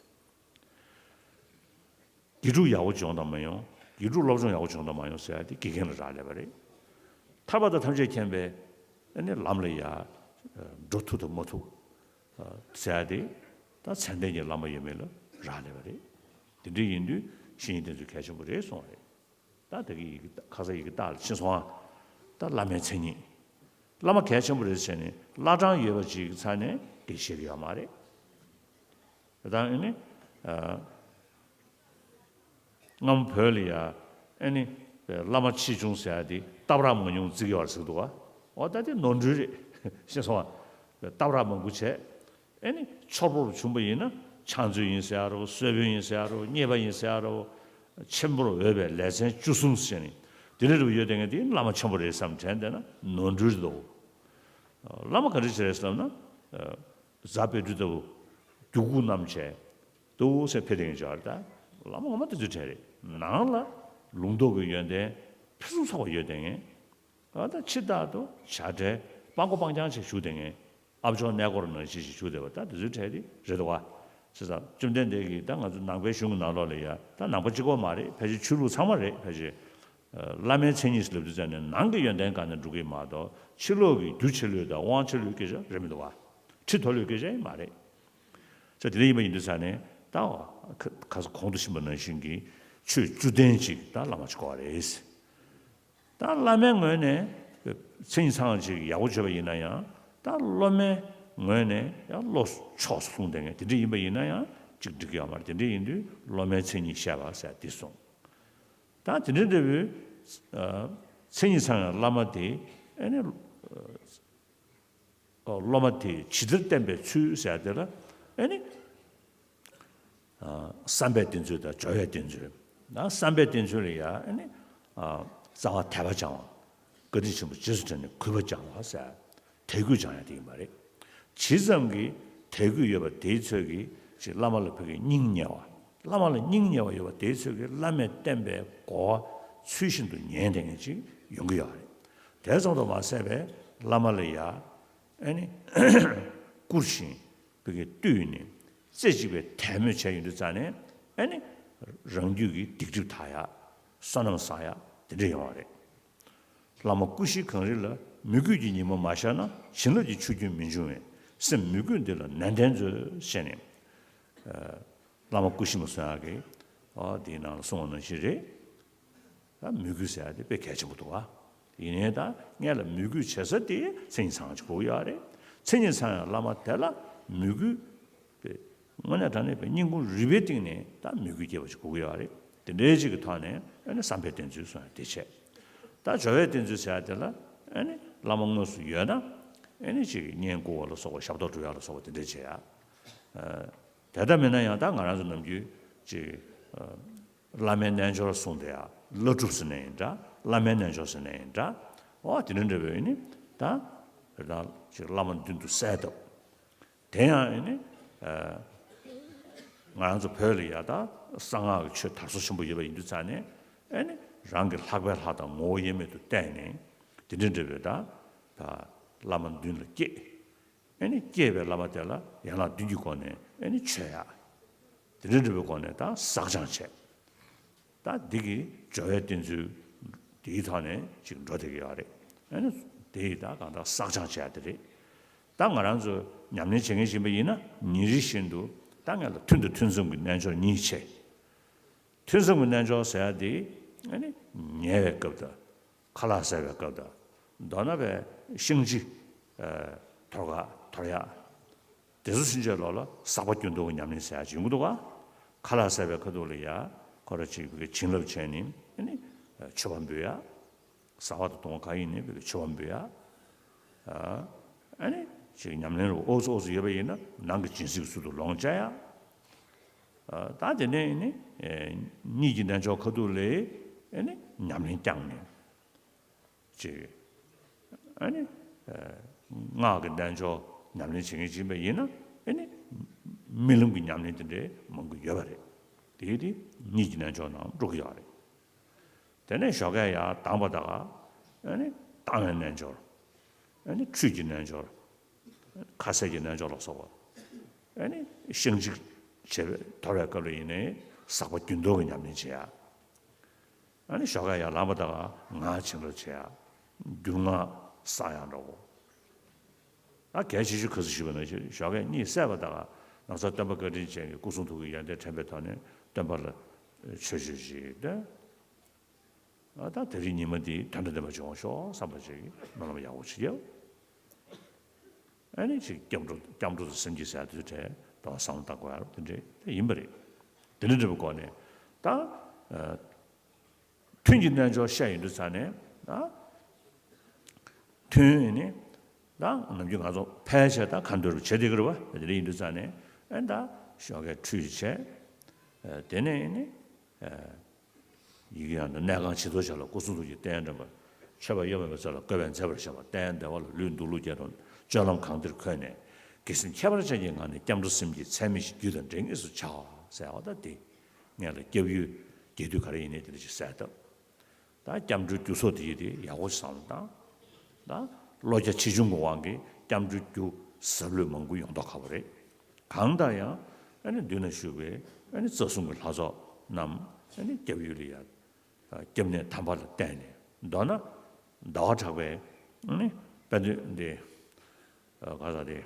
དགེ་ཕྲུག་ཡག་པོ་བྱུང་དང་མ་བྱུང་། དགེ་ཕྲུག་སློབ་སྦྱོང་ཡག་པོ་བྱུང་དང་མ་བྱུང་ཟེར་ཡ་དེ་དགེ་རྒན་ལ་རག་ལས་པ་རེད། ཐར་པ་དང་ཐམས་ཅད་མཁྱེན་པའི་ཨ་ནི་ལམ་ལ་ཡ་འགྲོ་ཐུབ་དང་མ་ཐུབ་ཟེར་ཡ་དེ་ད་མཚན་ལྡན་གྱི་བླ་མ་ཡོད་མེད་ལ་རག་ལས་པ་རེད། དེ་འདྲ་ཡིན་དུས་བཤེས་གཉེན་བསྟེན་ཚུལ་གལ་ཆེན་པོ་རེད་གསུངས་པ་རེད། ད་ད་གི་ཡི་གེ་ཁ་སང་ཡི་གེ་རྟགས་ལ་ཕྱིན་སོང་ཨ། ད་བླ་མའི་མཚན་ཉིད། བླ་མ་གལ་ཆེན་པོ་རེད་ཟེར་ནས་བླ་བྲང་ཡོད་པ་ཅིག་གི་ཚ་ནས་དེ་ཤེས་ཀྱི་ཡོད་མ་རེད། ད་ཨ་ནི། ཨ། སྔ་མོ་བོད་ལ་ཡ་ཨ་ནི་བླ་མ་ཆེ་ཆུང་ཟེར་ཡ་དེ་སྟབས་ར་མ་ཉུང་བརྩི་གི་ཡོད་རེད་ཟེར་གི་འདུག་ག་འོ་ད་དེ་ནོར་འཁྲུལ་རེད། ཤེས་སོང་ཨ། སྟབས་ར་མང་པོ་བྱས། ཨེ་ནི་ཆོས་པོ་རུ་བྱུང་པ་ཡིན་ན་ཕྱག་མཛོད་ཡིན་ཟེར་ཡ་རོ། གསོལ་དཔོན་ཡིན་ཟེར་ཡ་རོ། མཉེས་པ་ཡིན་ཟེར་ཡ་རོ། ཆེན་པོར་འོས་པའི་ལས་ཚན་བཅུ་གསུམ་ཟེར་ནས་དེ་འདྲ་རུ་ཡོད་དེ་ངས་དེ་བླ་མ་ཆེན་པོ་རེད་བསམ་དྲན་བསྡད་ན་ནོར་འཁྲུལ་རེད་འདུག་བླ་མ་ག་འདྲ་ཞིག་རེད་བསམ་ན། རྫ་དཔལ་སྤྲུལ་ལྟ་བུ་རྒྱུ་སྐུགས་བསྣམས་བྱས་འདུག་ཟེར་ཕེབས་དེ་ངས་བྱ་བ་རེད། ད་བླ་མ་ངོ་མ་དེ་ཚོའི་གྲས་རེད། ནང་ལ་ལུང་རྟོགས་ཀྱི་ཡོན་ཏན་ཕུན་སུམ་ཚོགས་པ་ཡོད་དེ་ངས། ཨ་ད་ཕྱི་ཐག་ཏུ་བྱ་བྲལ་སྤང་མགོ་སྤང་རྐྱང་ཞིག་བཞུགས་དེ་ངས། ཨ་ཅོག་གནས་སྐོར་ནང་བཞིན་ཞིག་བཞུགས་བསྡད་པ་ད་དེ་ཚོའི་གྲས་དེ་རེད་འདུག་བ། བྱས་ཙང་བཅོམ་ལྡན་འདས་ཀྱིས་ད་ང་ཚོ་ནང་པའི་གཞུང་གི་ནང་ལོགས་ལ་ཡ་ད་ནང་པ་གཅིག་པོ་མ་རེད། ཕལ་ཆེར་ཆོས་ལུགས་ཚང་མ་རེད། ཕལ་ཆེར་བླ་མའི་མཚན་ཉིད་ཟེར་ལབ་དུས་ཙམ་ནས་ནང་གི་ཡོན་ཏན་སྒང་ནས་འགྲོ་གི་མ་གཏོགས་ཕྱི་ལོགས་ཀྱི་རྒྱུ་ཆེ་ལོས་དང་དབང་ཆེ་ལོས་སྐད་ཆ་རེད་མི་འདུག་བ། ཁྲི་མཐོ་ལོས་སྐད་ཆ་ཡང་མ་རེད། ས་དེ་འདྲ་ཡིན་པ་ཡིན་དུས་ཙམ་ནས་ད་ཁ་ཁ་ས་གོང་དུ་ཕྱིན་པ་ནང་བཞིན་གྱི་ཆོས་བཅུ་ལྡན་ཅིག་ད་བླ་མ་ཅིག་དགོས་པ་རེད། ད་བླ་མའི་ངོས་ནས་མཚན་ཉིད་ཚང་ཅིག་ཡག་པོ་བརྗོད་པ་ཡིན་ན་ཡང་ད་སློབ་མའི་ངོས་ནས་ཡང་བློ་ཕྱོགས་སུ་ལྷུང་བསྡད་མཁན་དེ་འདྲ་ཡིན་པ་ཡིན་ན་ཡང་ཅིག་འགྲིག་གི་ཡོད་མ་རེད། དེ་འདྲ་ཡིན་དུས་སློབ་མའི་མཚན་ཉིད་བཤད་པ་ཟེར་དེ་གསུངས། ད་དེ་འདྲ་འདྲ་བོའི་མཚན་ཉིད་ཚང་བའི་བླ་མ་དེ་ཨ་ནི་སློབ་མ་དེ་ཇི་ལྟར་བསྟེན་པའི་ཚུལ་ཟེར་དེ་ལ་ཨ་ནི། བསམ་པས་བསྟེན་ཚུལ་དང་སྦྱོར་བས་བསྟེན་ཚུལ། ན་བསམ་པས་བསྟེན་ཚུལ་ལ་ཡང་ཨ་ནི། རྩ་བ་དད་པ་སྦྱང་བ། བཀའ་དྲིན་ཆེན་པོ་རྗེས་སུ་དྲན་ནས་གུས་པ་སྦྱང་བ་ཟེར། དད་གུས་སྦྱང་ཡ་དེ་ཡིན་པ་རེད། ཇི་ཙམ་གྱིས་དད་གུས་ཡོད་པ་དེའི་ཚོད་ཀྱིས་ཅིག་བླ་མ་ལ་ཕ་གིའི་སྙིང་ཉེ་བ། བླ་མ་ལ་སྙིང་ཉེ་བ་ཡོད་པ་དེའི་ཚོད་ཀྱིས་བླ་མས་བསྟན་པའི་གོ་བ་ཚུལ་བཞིན་དུ་ཉན་བསྡད་མཁན་ཅིག་ཡོང་གི་ཡོད་རེད། དེ་ཙམ་དུ་མ་ཟད་པའི་བླ་མ་ལ་ཡ་ཨ་ནི། བཀུར་ཞིང་། བོད་ཀྱི་བཏུད་ནས་རྩེ་གཅིག་པའི་དད་མོས་བྱས་ཡོང་དུས་ཙང་ནས་ཨ་ནི་རང་རྒྱུད་ཀྱི་སྡིག་སྒྲིབ་དག་ཡག་བསོད་ནམས་བསགས་ཡག་དེ་འདྲ་ཡོང་བ་རེད། བླ་མ་སྐུ་བཞིའི་གངས་རི་ལ། མོས་གུས་ཀྱི་ཉི་མ་མ་ཤར་ན། བྱིན་རླབས་ཀྱི་ཆུ་རྒྱུན་མི་འབྱུང་བས། སེམས་མོས་གུས་འདི་ལ་ནན་ཏན་མཛོད། ཞེས་ནས། བླ་མ་སྐུ་ཞིག་མ་གསུང་ཡག་གི་ཨ་དེའི་ནང་ལ་གསུངས་པ་ནང་བཞིན་རེད། ད་མོས་གུས་ཟེར་ཡ་དེ་དཔེ་གལ་ཆེན་པོ་འདུག་ཨ། ཡིན་ནའི་ད་སྔོན་ལ་མོས་གུས་བྱེད་ས་དེ་མཚན་ཉིད་ཚང་ཅིག་དགོས་ཀྱི་ཡོད་རེད། མཚན་ཉིད་ཚང་ཡང་བླ་མ་དེ་ལ་མོས་གུས་པའི་དངོས་གནས་དྲང་གནས་པའི་སྙིང་ཁུང་རུས་པའི་གཏིང་ནས་ད་མོས་གུས་སྐྱེ་བ་ཅིག་དགོས་ཀྱི་ཡོད་རེད། དེ་འདྲའི་ཅིག་གི་ཐོག་ནས་ཨ་ནི་བསམ་པས་བསྟེན་ཚུལ་གསུང་ཡ་དེ་བྱས། ད་སྦྱོར་བས་བསྟེན་ཚུལ་ཟེར་ཡ་དེ་ལ་ཨ་ནི་བླ་མ་དངོས་སུ་ཡོད་ན་ཨ་ནི་ཅིག་བསྙེན་བཀུར་བ་ལ་སོགས་པ་ཞབས་ཏོག་སྒྲུབ་ཡ་ལ་སོགས་པ་དེ་འདྲ་བྱེད་ཡ། དེ་ལྟ་མིན་ན་ཡང་ད་ང་རང་ཚོ་ནམ་རྒྱུན་ཅིག་བླ་མའི་རྣལ་འབྱོར་གསུངས་དེ་ཡང་བླ་སྒྲུབ་ཟེར་ནས་ཡིན་འདྲ། བླ་མའི་རྣལ་འབྱོར་ཟེར་ནས་ཡིན་འདྲ། འོ་དེ་འདྲ་འདྲ་བའི་ནི་ད་རེད་ད་ཅིག་བླ་མ་མདུན་དུ་གསལ་བཏབ། དེ་ཡང་ཨེ་ནི་ང་རང་ཚོ་བོད་ལ་ཡ་ད་གསང་སྔགས་ཀྱི་ཆོས་དར་སོ་ཆེན་པོ་ཡོད་པ་ཡིན་དུས་ཙང་ནས་ཨེ་ནི་རང་གི་ལྷག་པའི་ལྷ་དང་ངོ་བོ་དབྱེར་མེད་དུ་བསྟན་ནས་དེ་འདྲ་འདྲ་བའི་ད་ད་བླ་མ་མདུན་ལ་སྐྱེས། ཨེ་ནི་སྐྱེས་པའི་བླ་མ་དེ་ལ་ཡན་ལག་བདུན་གྱི་སྒོ་ནས་ཨེ་ནི་མཆོད་ཡ། དེ་འདྲ་འདྲ་བའི་སྒོ་ནས་ད་བསགས་སྦྱང་བྱས། ད་འདི་གི་སྦྱོར་བའི་བསྟེན་ཚུལ་འདིའི་ཐོག་ནས་ཅིག་འགྲོ་བསྡད་ཀྱི་ཡོད་རེད། ཨེ་ནི་དེ་ཡི་ད་གང་ལྟར་བསགས་སྦྱང་བྱས་ཡ་དེ་རེད། ད་ང་རང་ཚོ་ཉམས་ལེན་བྱེད་མཁན་ཞིག་ཡིན་པ་ཡིན་ན་ཉིན་རེ་བཞིན་དུ་ད་ངས་ལ་ཐུན་དང་ཐུན་མཚམས་ཀྱི་རྣལ་འབྱོར་གཉིས་བྱས། ཐུན་མཚམས་ཀྱི་རྣལ་འབྱོར་ཟེར་ཡ་དེ་ཨེ་ནི་ཉལ་བའི་སྐབས་དང་། ཁ་ལག་ཟས་པའི་སྐབས་དང་། མདོར་ན་པའི་བཤང་གཅི་ཨ་དོར་ག་དོར་ཡག་དེ་ཚོ་ཕྱིན་ཆད་ལོག་ལ་ཟག་པ་རྒྱུན་གཏོང་གི་ཉམས་ལེན་ཟེར་ཡག་ཅིག་ཡོང་གི་འདུག་ག་ཁ་ལག་ཟས་པའི་ཁ་ཐུག་ལ་ཡ་ཁོ་ར་ཅིག་བྱིན་རླབས་བྱས་ནས་ཨ་ནི་མཆོད་པ་འབུལ་ཡག་ཟ་བ་དང་བཏུང་བ་གང་ཡིན་ནའི་བའི་མཆོད་པ་འབུལ་ཡག་ཨ་ནི་ཅིག་ཉམས་ལེན་རུ་ཨོ་ཙི་ཨོ་ཙི་ཡོད་པ་ཡིན་ན་ནང་གི་སྦྱིན་སྲེག་ཚུལ་དུ་ལོངས་སྤྱད་ཡག་ད་དེ་ནས་ནི་གཉིད་ཀྱི་རྣལ་འབྱོར་ཁ་ཐུག་ལ་ཨ་ནི་ཉམས་ལེན་བསྐྱངས་ནས། ཅིག་ཨ་ནི། སྔགས་ཀྱི་རྣལ་འབྱོར་ཉམས་ལེན་བྱེད་མཁན་ཅིག་ཡིན་པ་ཡིན་ན་ཨ་ནི། རྨི་ལམ་གྱི་ཉམས་ལེན་དེ་འདྲའི་མང་པོ་ཡོད་པ་རེད། དེ་དེ་གཉིད་ཀྱི་རྣལ་འབྱོར་ནང་འགྲོ་གི་ཡོད་རེད། དེ་ནས་ཞོགས་ཀས་ཡར་ལྡང་པ་དང་ཨ་ནི་བཏང་བའི་རྣལ་འབྱོར། ཨ་ནི་ཁྲུས་ཀྱི་རྣལ་འབྱོར། ཁ་ཟས་ཀྱི་རྣལ་འབྱོར་ལ་སོགས་པ། ཨ་ནི་བཤང་གཅི་བྱེད་པའི་དོར་བའི་སྐབས་ལ་ཡིན་ནའི་ཟག་པ་རྒྱུན་གཏོང་གི་ཉམས་ལེན་བྱེད་ཡ། ཨ་ནི་ཞོགས་ཀས་ཡར་ལངས་པ་དང་ངག་བྱིན་རླབས་བྱེད་ཡ། རྒྱུན་ངག་བསགས་ཡ་འདྲ་བོ། ཨ་གལ་ཆེ་ཤོས་ག་ཚོད་ཞུས་པ་ནང་བཞིན་ཞོགས་ཀས་གཉིད་སད་པ་དང་ནམ་སང་སྟོན་པ་བཀའ་དྲིན་ཅན་གྱི་སྐུ་གསུང་ཐུགས་ཀྱི་ཡོན་ཏན་དྲན་པའི་ཐོག་ནས་སྟོན་པ་ལ་ཆོས་ཞུ་ཞིག་འདོན། ཨ་ད་དེ་རིང་ཉི་མ་འདི་དོན་དང་ལྡན་པ་བྱུང་ཤོག་བསམ་པ་ཅིག་སྨོན་ལམ་ཡག་པོ་ཅིག་རྒྱབ། ཨ་ནི་ཅིག་སྐྱབས་འགྲོ་སྐྱབས་འགྲོ་དང་སེམས་བསྐྱེད་ཟེར་ཡ་དེ་ཚོའི་གྲས་དང་བསམ་བློ་བཏང་དགོས་ཡ་རོ་དེ་འདྲས་དེ་ཡིན་པ་རེད། དེ་འདྲ་འདྲ་བའི་སྒོ་ནས་ད་ཨ་ཐུན་གྱི་རྣལ་འབྱོར་བཤད་ཡོང་དུས་ཙང་ནས་ད་ཐུན་ཡིན་ནི་ད་ནམ་རྒྱུན་ང་ཚོ་ཕལ་ཆེར་ད་ཁ་འདོན་རུ་བྱེད་བསྡད་ཀྱི་རེད་བ། དེ་འདྲ་ཡིན་དུས་ཙང་ནས་ཨ་ད་ཞོགས་ཀས་ཁྲུས་བྱས། ཨ་དེ་ནས་ཡིན་ནི་ཨ། ཡི་གེ་ཡང་དུ་གནས་ཁང་ཕྱི་དོར་བྱ་ལ། སྐུ་གསུང་ཐུགས་ཀྱི་རྟེན་འདྲེན་པ། མཆོད་པ་གཡོ་མེད་པའི་ཚོགས་ལ་བཀོད་པས་མཛེས་པར་བཞེངས་པ། རྟེན་བདེ་བ་ལ་ལུས་འདུག་ལུགས་བརྒྱད་དང་། སྤྱོད་ལམ་གང་བདེར་འཁོད་ནས། དགེ་སེམས་ཁྱད་པར་ཅན་གྱི་ངང་ནས་སྐྱབས་འགྲོ་སེམས་བསྐྱེད་ཚད་མེད་བཞི་རྒྱུད་དང་འབྲེལ་དངོས་སུ་བྱ་བ་ཟེར་བ་ད་དེ། ངེད་ལ་སྐྱབས་ཡུལ་རྒྱས་བསྡུས་ག་རེ་ཡིན་ནའི་དེ་འདྲ་ཞིག་གསལ་བཏབ། ད་སྐྱབས་འགྲོའི་རྒྱུ་ཚོགས་དེ་ཡིན་ཏེ་ཡག་པོ་ཞིག་བསམ་བློ་བཏང་། ད་བློ་རྒྱ་ཆེ་ཆུང་གི་དབང་གིས་སྐྱབས་འགྲོའི་རྒྱུ་ཟབ་ལོས་མང་པོ་ཡོང་མདོག་ཁ་པོ་རེད། གང་ལྟར་ཡང་ཨ་ནི་མདུན་ན་བཞུགས་པའི་ཨ་ནི་རྩ་གསུམ་གྱི་ལྷ་ཚོགས་རྣམས་ཨ་ནི་སྐྱབས་ཡུལ་ལ་ཡ། སྐྱབས་གནས་དམ་པ་ལ་བརྟེན་ནས། མདོར་ན་ཟླ་བ་གྲགས་པའི་ཨ་ནི་དཔལ་ལྡན་འདི་ག་ས་དེ།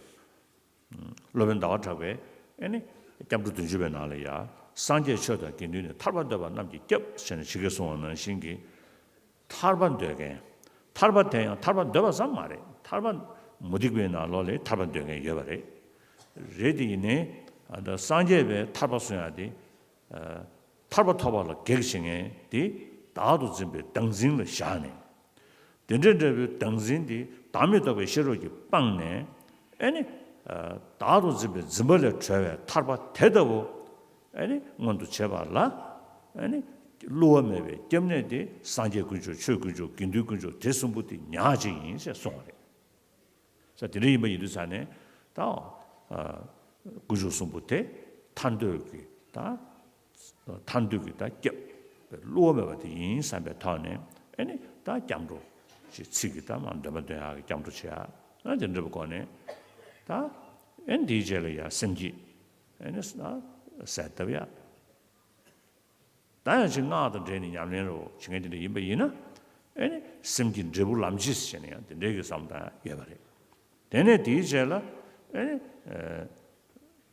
སློབ་དཔོན་ཟླ་བ་གྲགས་པས་ཨེ་ནི་སྐྱབས་འགྲོ་བདུན་ཅུ་པའི་ནང་ལ་ཡ། སངས་རྒྱས་ཆོས་དང་དགེ་འདུན་ནི། ཐར་པ་འདོད་པ་རྣམས་ཀྱི་སྐྱབས་ཟེར་ནས་ཇི་སྐད་གསུངས་པ་ནང་བཞིན་གྱི། ཐར་པ་འདོད་མཁན། ཐར་པ་དེ་ཡང་ཐར་པ་འདོད་པ་ཙམ་མ་རེད། ཐར་པ་མུ་སྟེགས་པའི་ནང་ལོགས་ལ་ཐར་པ་འདོད་མཁན་ཡོད་པ་རེད། རེད་དེ་ཡིན་ནའི་ཨ་ད་སངས་རྒྱས་པའི་ཐར་པ་གསུང་ཡ་དེ། ཐར་པ་ཐོབ་པ་ལ་གེགས་བྱེད་མཁན་དེ་བདག་ཏུ་འཛིན་པའི་བདག་འཛིན་ལ་བཞག་ནས། དེ་འདྲའི་འདྲ་བའི་བདག་འཛིན་དེ་བདག་མེད་རྟོགས་པའི་ཤེས་རབ་ཀྱིས་སྤངས་ནས། ཨེ་ནི། བདག་ཏུ་འཛིན་པའི་འཛིན་པ་ལས་གྲོལ་བའི་ཐར་པ་དེ་ལྟ་བུ། ཨེ་ནི་མངོན་དུ་བྱེད་པ་ལ། ཨེ་ནི། བསླུ་བ་མེད་པའི་སྐྱབས་གནས་དེ་སངས་རྒྱས་དཀོན་མཆོག་ཆོས་དཀོན་མཆོག་དགེ་འདུན་དཀོན་མཆོག་དེ་གསུམ་པོ་དེ་ཉག་གཅིག་ཡིན་ཞེས་གསུངས་པ་རེད། ས་དེ་འདྲ་ཡིན་པ་ཡིན་དུས་ཙང་ནས་ད། དཀོན་མཆོག་གསུམ་པོ་དེ་ཐར་འདོད་ཀྱི་ད། ཐར་འདོད་ཀྱི་ད་སྐྱབས། བསླུ་བ་མེད་པ་དེ་ཡིན་བསམ་པའི་ཐོག་ནས་ཨེ་ནི་ད་སྐྱབས་འགྲོ་ཞེས་ཚིག་གི་ད་མ་འདོན་པ་འདོན་ཡག་གི་སྐྱབས་འགྲོ་བྱེད་ཡག་ཨ་དེ་འདྲ་བའི་སྒོ་ནས་ད་ཨེ་འདིའི་རྗེས་ལ་ཡ་སེམས་བསྐྱེད་ཨེ་ནི་ཟེར་བཏབ་ཡག་ད་ཡང་ཅིག་སྔགས་དང་འབྲེལ་ནས་ཉམས་ལེན་རོ་བྱེད་མཁན་དེ་འདྲ་ཡིན་པ་ཡིན་ན། ཨེ་ནི་སེམས་ཀྱི་འབྲས་བུ་ལམ་བྱེད་ཟེར་ནས་ཡང་དེ་འདྲའི་གི་བསམ་སྟངས་ཡོད་པ་རེད། དེ་ནས་དེའི་རྗེས་ལ་ཨེ་ནི་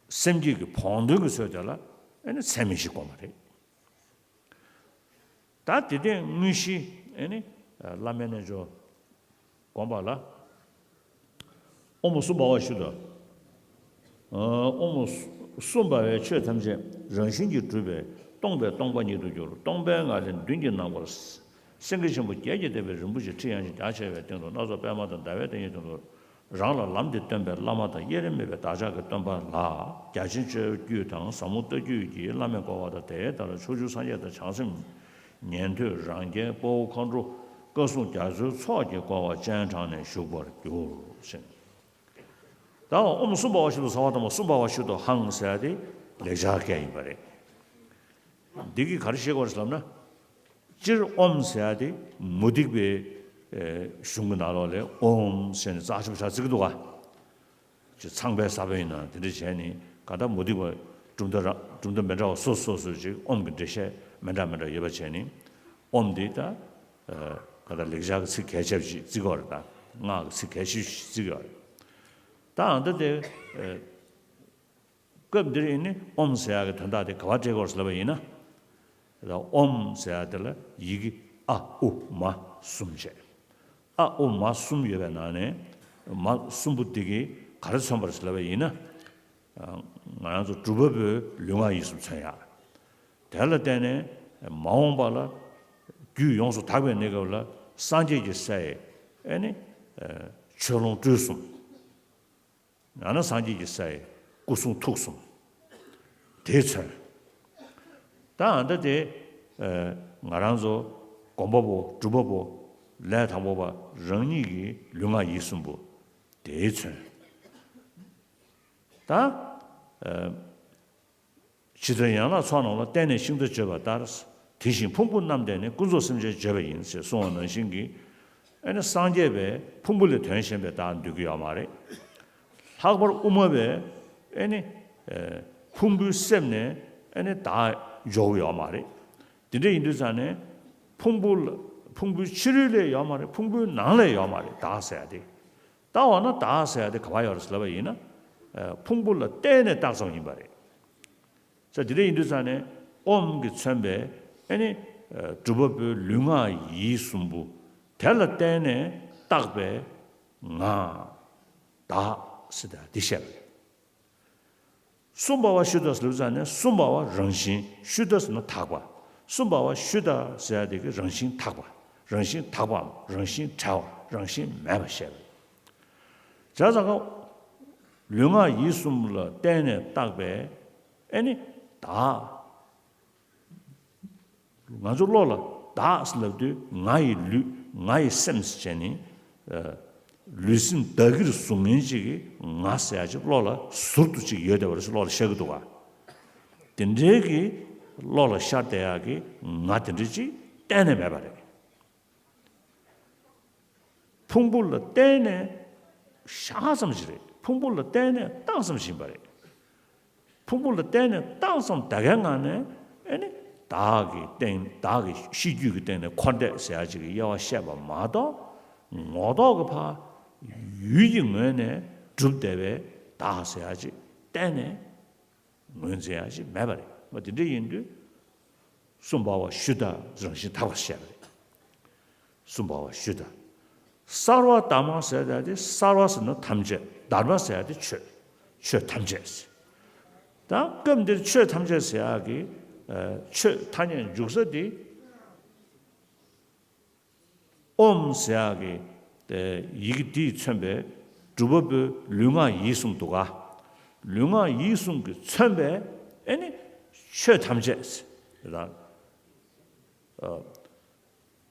སེམས་བསྐྱེད་ཀྱི་བོགས་འདོན་གྱི་ཚུལ་དེ་ལ་ཨེ་ནི་ཚད་མེད་བཞི་བསྒོམ་པ་རེད། ད་དེ་སྟེང་དངོས་གཞི་ཨེ་ནི་བླ་མའི་རྣལ་འབྱོར་བསྒོམ་པ་ལ། ཨོཾ་སུ་བྷ་ཝ་ཤུདྡྷ། ཨོཾ་སུ་སུ་བྷ་ཝས་ཆོས་ཐམས་ཅད་རང་བཞིན་གྱིས་གྲུབ་པས་སྟོང་པས་སྟོང་པ་ཉིད་དུ་གྱུར། སྟོང་པའི་ངང་ལས་མདུན་གྱི་ནམ་མཁར་སེང་གེ་ཆེན་པོ་བརྒྱད་ཀྱིས་བཏེགས་པའི་རིན་པོ་ཆེའི་ཁྲི་ཡངས་ཤིང་རྒྱ་ཆེ་བའི་སྟེང་དུ་སྣ་ཚོགས་པདྨ་དང་ཟླ་བའི་གདན་གྱི་སྟེང་དུ་རང་ལ་ལམ་འདི་སྟོན་པའི་བླ་མ་དང་དབྱེར་མེད་པའི་བདག་ཅག་གི་སྟོན་པ་ལ་རྒྱ་ཆེན་སྤྱོད་བརྒྱུད་དང་ཟབ་མོ་ལྟ་བརྒྱུད་ཀྱི་བླ་མས་བསྐོར་བ་དང་། དེ་ལྟར་ཕྱོགས་བཅུའི་སངས་རྒྱས་དང་བྱང་སེམས་ཉན་ཐོས་རང་རྒྱལ་དཔའ་བོ་མཁའ་འགྲོ་བཀའ་སྲུང་རྒྱ་མཚོའི་ཚོགས་ཀྱིས་བསྐོར་བ་སྤྱན་དྲངས་ནས་བཞུགས་པར་གྱུར་ཅིག་ད་ཨོཾ་སུ་བྷ་ཝ་ཤུདྡྷ་སརྦ་དྷརྨ་སུ་བྷ་ཝ་ཤུདྡྷོ་ཧཾ་ཟེར་ཡ་དེ་ལེགས་སྦྱར་སྐད་ཡིན་པ་རེད། འདི་གིས་ག་རེ་ཤེས་དགོས་རེད་ལབ་ན། སྤྱིར་ཨོཾ་ཟེར་ཡ་དེ་མུ་སྟེགས་པའི་གཞུང་གི་ནང་ལོགས་ལས་ཨོཾ་ཟེར་ནས་རྩ་ཆེན་པོ་ཆགས་བརྩི་གི་འདུག་ག་ཅིག་ཚངས་པའི་ས་བོན་ཡིན་ན་དེ་འདྲ་བྱས་ནས་ག་ད་མུ་སྟེགས་པ་གྲུབ་མཐའ་ར་གྲུབ་མཐའ་མི་འདྲ་བ་སོ་སོ་སོ་ཅིག་ཨོཾ་གི་འགྲེལ་བཤད་མི་འདྲ་མི་འདྲ་ཡོད་པ་བྱས་ནས་ཨོཾ་འདི་ད་ག་ད་ལེགས་སྦྱར་གྱི་ཚིག་གལ་ཆེ་བ་ཞིག་བརྩི་གི་ཡོད་རེད། ད་སྔགས་ཀྱི་ཚིག་གལ་ཆེ་ཞིག་བརྩི་གི་ཡོད་རེད། ད་ཨ་ད་དེ་སྐབས་འདིར་ཡིན་ནི་ཨོཾ་ཟེར་ཡག་གི་དོན་དག་དེ་ག་པར་འགྲེལ་དགོས་ལབ་པ་ཡིན་ན། ཨོཾ་ཟེར་ཡག་དེ་ལ་ཡི་གེ་ཨ་ཨུ་མ་གསུམ་བྱས། ཨ་ཨུ་མ་གསུམ་ཡོད་པའི་ནང་ནས་མ་གསུམ་པོ་འདི་གིས་ག་རེ་མཚོན་པ་རེད་ལབ་པ་ཡིན་ན། ང་རང་ཚོ་སྒྲུབ་པ་པོའི་ལུས་ངག་ཡིད་གསུམ་མཚོན་ཡག་དེ་ལ་བརྟེན་ནས་མ་འོངས་པ་ལ་རྒྱུད་ཡོངས་སུ་དག་པའི་གནས་སྐབས་ལ་སངས་རྒྱས་ཀྱི་སའི་ཨེ་ནི་ཆོས་ལོངས་སྤྲུལ་གསུམ། ཡང་ན་སངས་རྒྱས་ཀྱི་སའི་སྐུ་གསུང་ཐུགས་གསུམ་དེ་མཚོན། ད་ཨ་ད་དེ་ང་རང་ཚོ་སྒོམ་པ་པོ་སྒྲུབ་པ་པོ་ལས་དང་པོ་པ་རང་ཉིད་ཀྱི་ལུས་ངག་ཡིད་གསུམ་པོ་དེ་མཚོན། ད་ཇི་ལྟར་ཡན་ལག་ཚོགས་རྣམས་ལ། བརྟེན་ནས་ཤིང་རྟ་བརྗོད་པ་ལྟར། དེ་བཞིན་ཕུང་པོ་རྣམས་བརྟེན་ནས་ཀུན་རྫོབ་སེམས་ཅན་བརྗོད་པ་ཡིན་ཞེས་གསུངས་པ་ནང་བཞིན་གྱི། ཨེ་ནི་སངས་རྒྱས་པས་ཕུང་པོ་ལས་དོན་གཞན་པའི་བདག་འདོད་ཀྱི་ཡོད་མ་རེད། ལྷག་པར་དབུ་མ་པས་ཨེ་ནི་ཕུང་པོའི་སེམས་ནས་ཨེ་ནི་བདག་འཇོག་གི་ཡོད་མ་རེད། དེ་འདྲ་ཡིན་དུས་ཙང་ནས་ཕུང་པོ་ལ་ཕུང་པོའི་ཕྱི་རོལ་ལས་ཡོད་མ་རེད། ཕུང་པོའི་ནང་ལས་ཡོད་མ་རེད་བདག་ཟེར་ཡ་དེ། ད་འོ་ན་བདག་ཟེར་ཡ་དེ་ག་པར་ཡོད་རེད་ལབ་པ་ཡིན་ན། ཕུང་པོ་ལ་བརྟེན་ནས་བཏགས་ཙམ་ཡིན་པ་རེད། ས་དེ་འདྲ་ཡིན་དུས་ཙང་ནས་ཨོཾ་གྱིས་མཚོན་པའི་ཨེ་ནི་སྒྲུབ་པ་པོའི་ལུས་ངག་ཡིད་གསུམ་པོ་དེ་ལ་བརྟེན་ནས་བཏགས་པའི་ང་བདག་ཟེར་ཡ་དེ་བཤད་པ་རེད། སུ་བྷ་ཝ་ཤུདྡྷ་ཟེར་ལབ་ཙང་ནས་སུ་བྷ་ཝ་རང་བཞིན། ཤུདྡྷ་ཟེར་ན་དག་པ། སུ་བྷ་ཝ་ཤུདྡྷ་ཟེར་ཡ་དེ་གི་རང་བཞིན་དག་པ། རང་བཞིན་དག་པའམ་རང་བཞིན་བྲལ་བ། རང་བཞིན་མེད་པ་ཞེས་པ། བྱས་ཙང་ཀ་ལུས་ངག་ཡིད་གསུམ་ལ་བརྟེན་ནས་བཏགས་པའི་ཨེ་ནི་བདག་ང་ཚོ་བློ་ལ་བདག་ཟེར་ལབ་དུས་ང་ཡི་ལུས་ང་ཡི་སེམས་ཟེར་བྱས་ནས་ལུས་སེམས་བདག་གིར་བཟུང་མཁན་ཅིག་གིས་ང་ཟེར་ཡ་ཅིག་བློ་ལ་ཟུར་དུ་ཅིག་ཡོད་བསྡད་པ་རེད་ཟེར་བློ་ལ་ཤར་གི་འདུག་ག་དེ་འདྲའི་གི་བློ་ལ་ཤར་བསྡད་ཡག་གི་ང་དེ་འདྲ་ཅིག་གཏན་ནས་མེད་པ་རེད། ཕུང་པོ་ལ་བརྟེན་ནས་བཞག་ཙམ་ཞིག་རེད། ཕུང་པོ་ལ་བརྟེན་ནས་བཏགས་ཙམ་ཞིག་ཡིན་པ་རེད། ཕུང་པོ་ལ་བརྟེན་ནས་བཏགས་ཙམ་ད་གའི་ངང་ནས་ཨེ་ནི་བདག་གི་སྟེང་བདག་གི་ཤེས་རྒྱུད་ཀྱི་སྟེང་ནས་འཁོར་འདས་ཟེར་ཡ་ཅིག་གི་དབྱེ་བ་བཤད་པ་མ་གཏོགས། ངོ་ཐོག་གི་ཕར་ཡུལ་གྱི་ངོས་ནས་གྲུབ་བསྡད་པའི་བདག་ཟེར་ཡ་ཅིག་གཏན་ནས་ངོས་འཛིན་ཡ་ཅིག་མེད་པ་རེད། མ་དེ་འདྲ་ཡིན་དུས། གསུམ་པ་བ་ཤུ་དག་རང་བཞིན་དག་པར་བཤད་པ་རེད། གསུམ་པ་བ་ཤུ་དག་སརྦ་དྷརྨ་ཟེར་ཡ་དེ་སརྦ་ཟེར་ན་ཐམས་ཅད། དྷརྨ་ཟེར་ཡ་དེ་ཆོས། ཆོས་ཐམས་ཅད་ཟེར། ད་སྐབས་འདིར་ཆོས་ཐམས་ཅད་ཟེར་ཡ་གི་ཆོས་ཐ་སྙད་འཇུག་ས་དེ། ཨོཾ་ཟེར་ཡག་གི་ཡི་གེ་འདིས་མཚོན་པའི་སྒྲུབ་པ་པོའི་ལུས་ངག་ཡིད་གསུམ་འདུག་ག་ལུས་ངག་ཡིད་གསུམ་གྱིས་མཚོན་པའི་ཨེ་ནི་ཆོས་ཐམས་ཅད་ཟེར།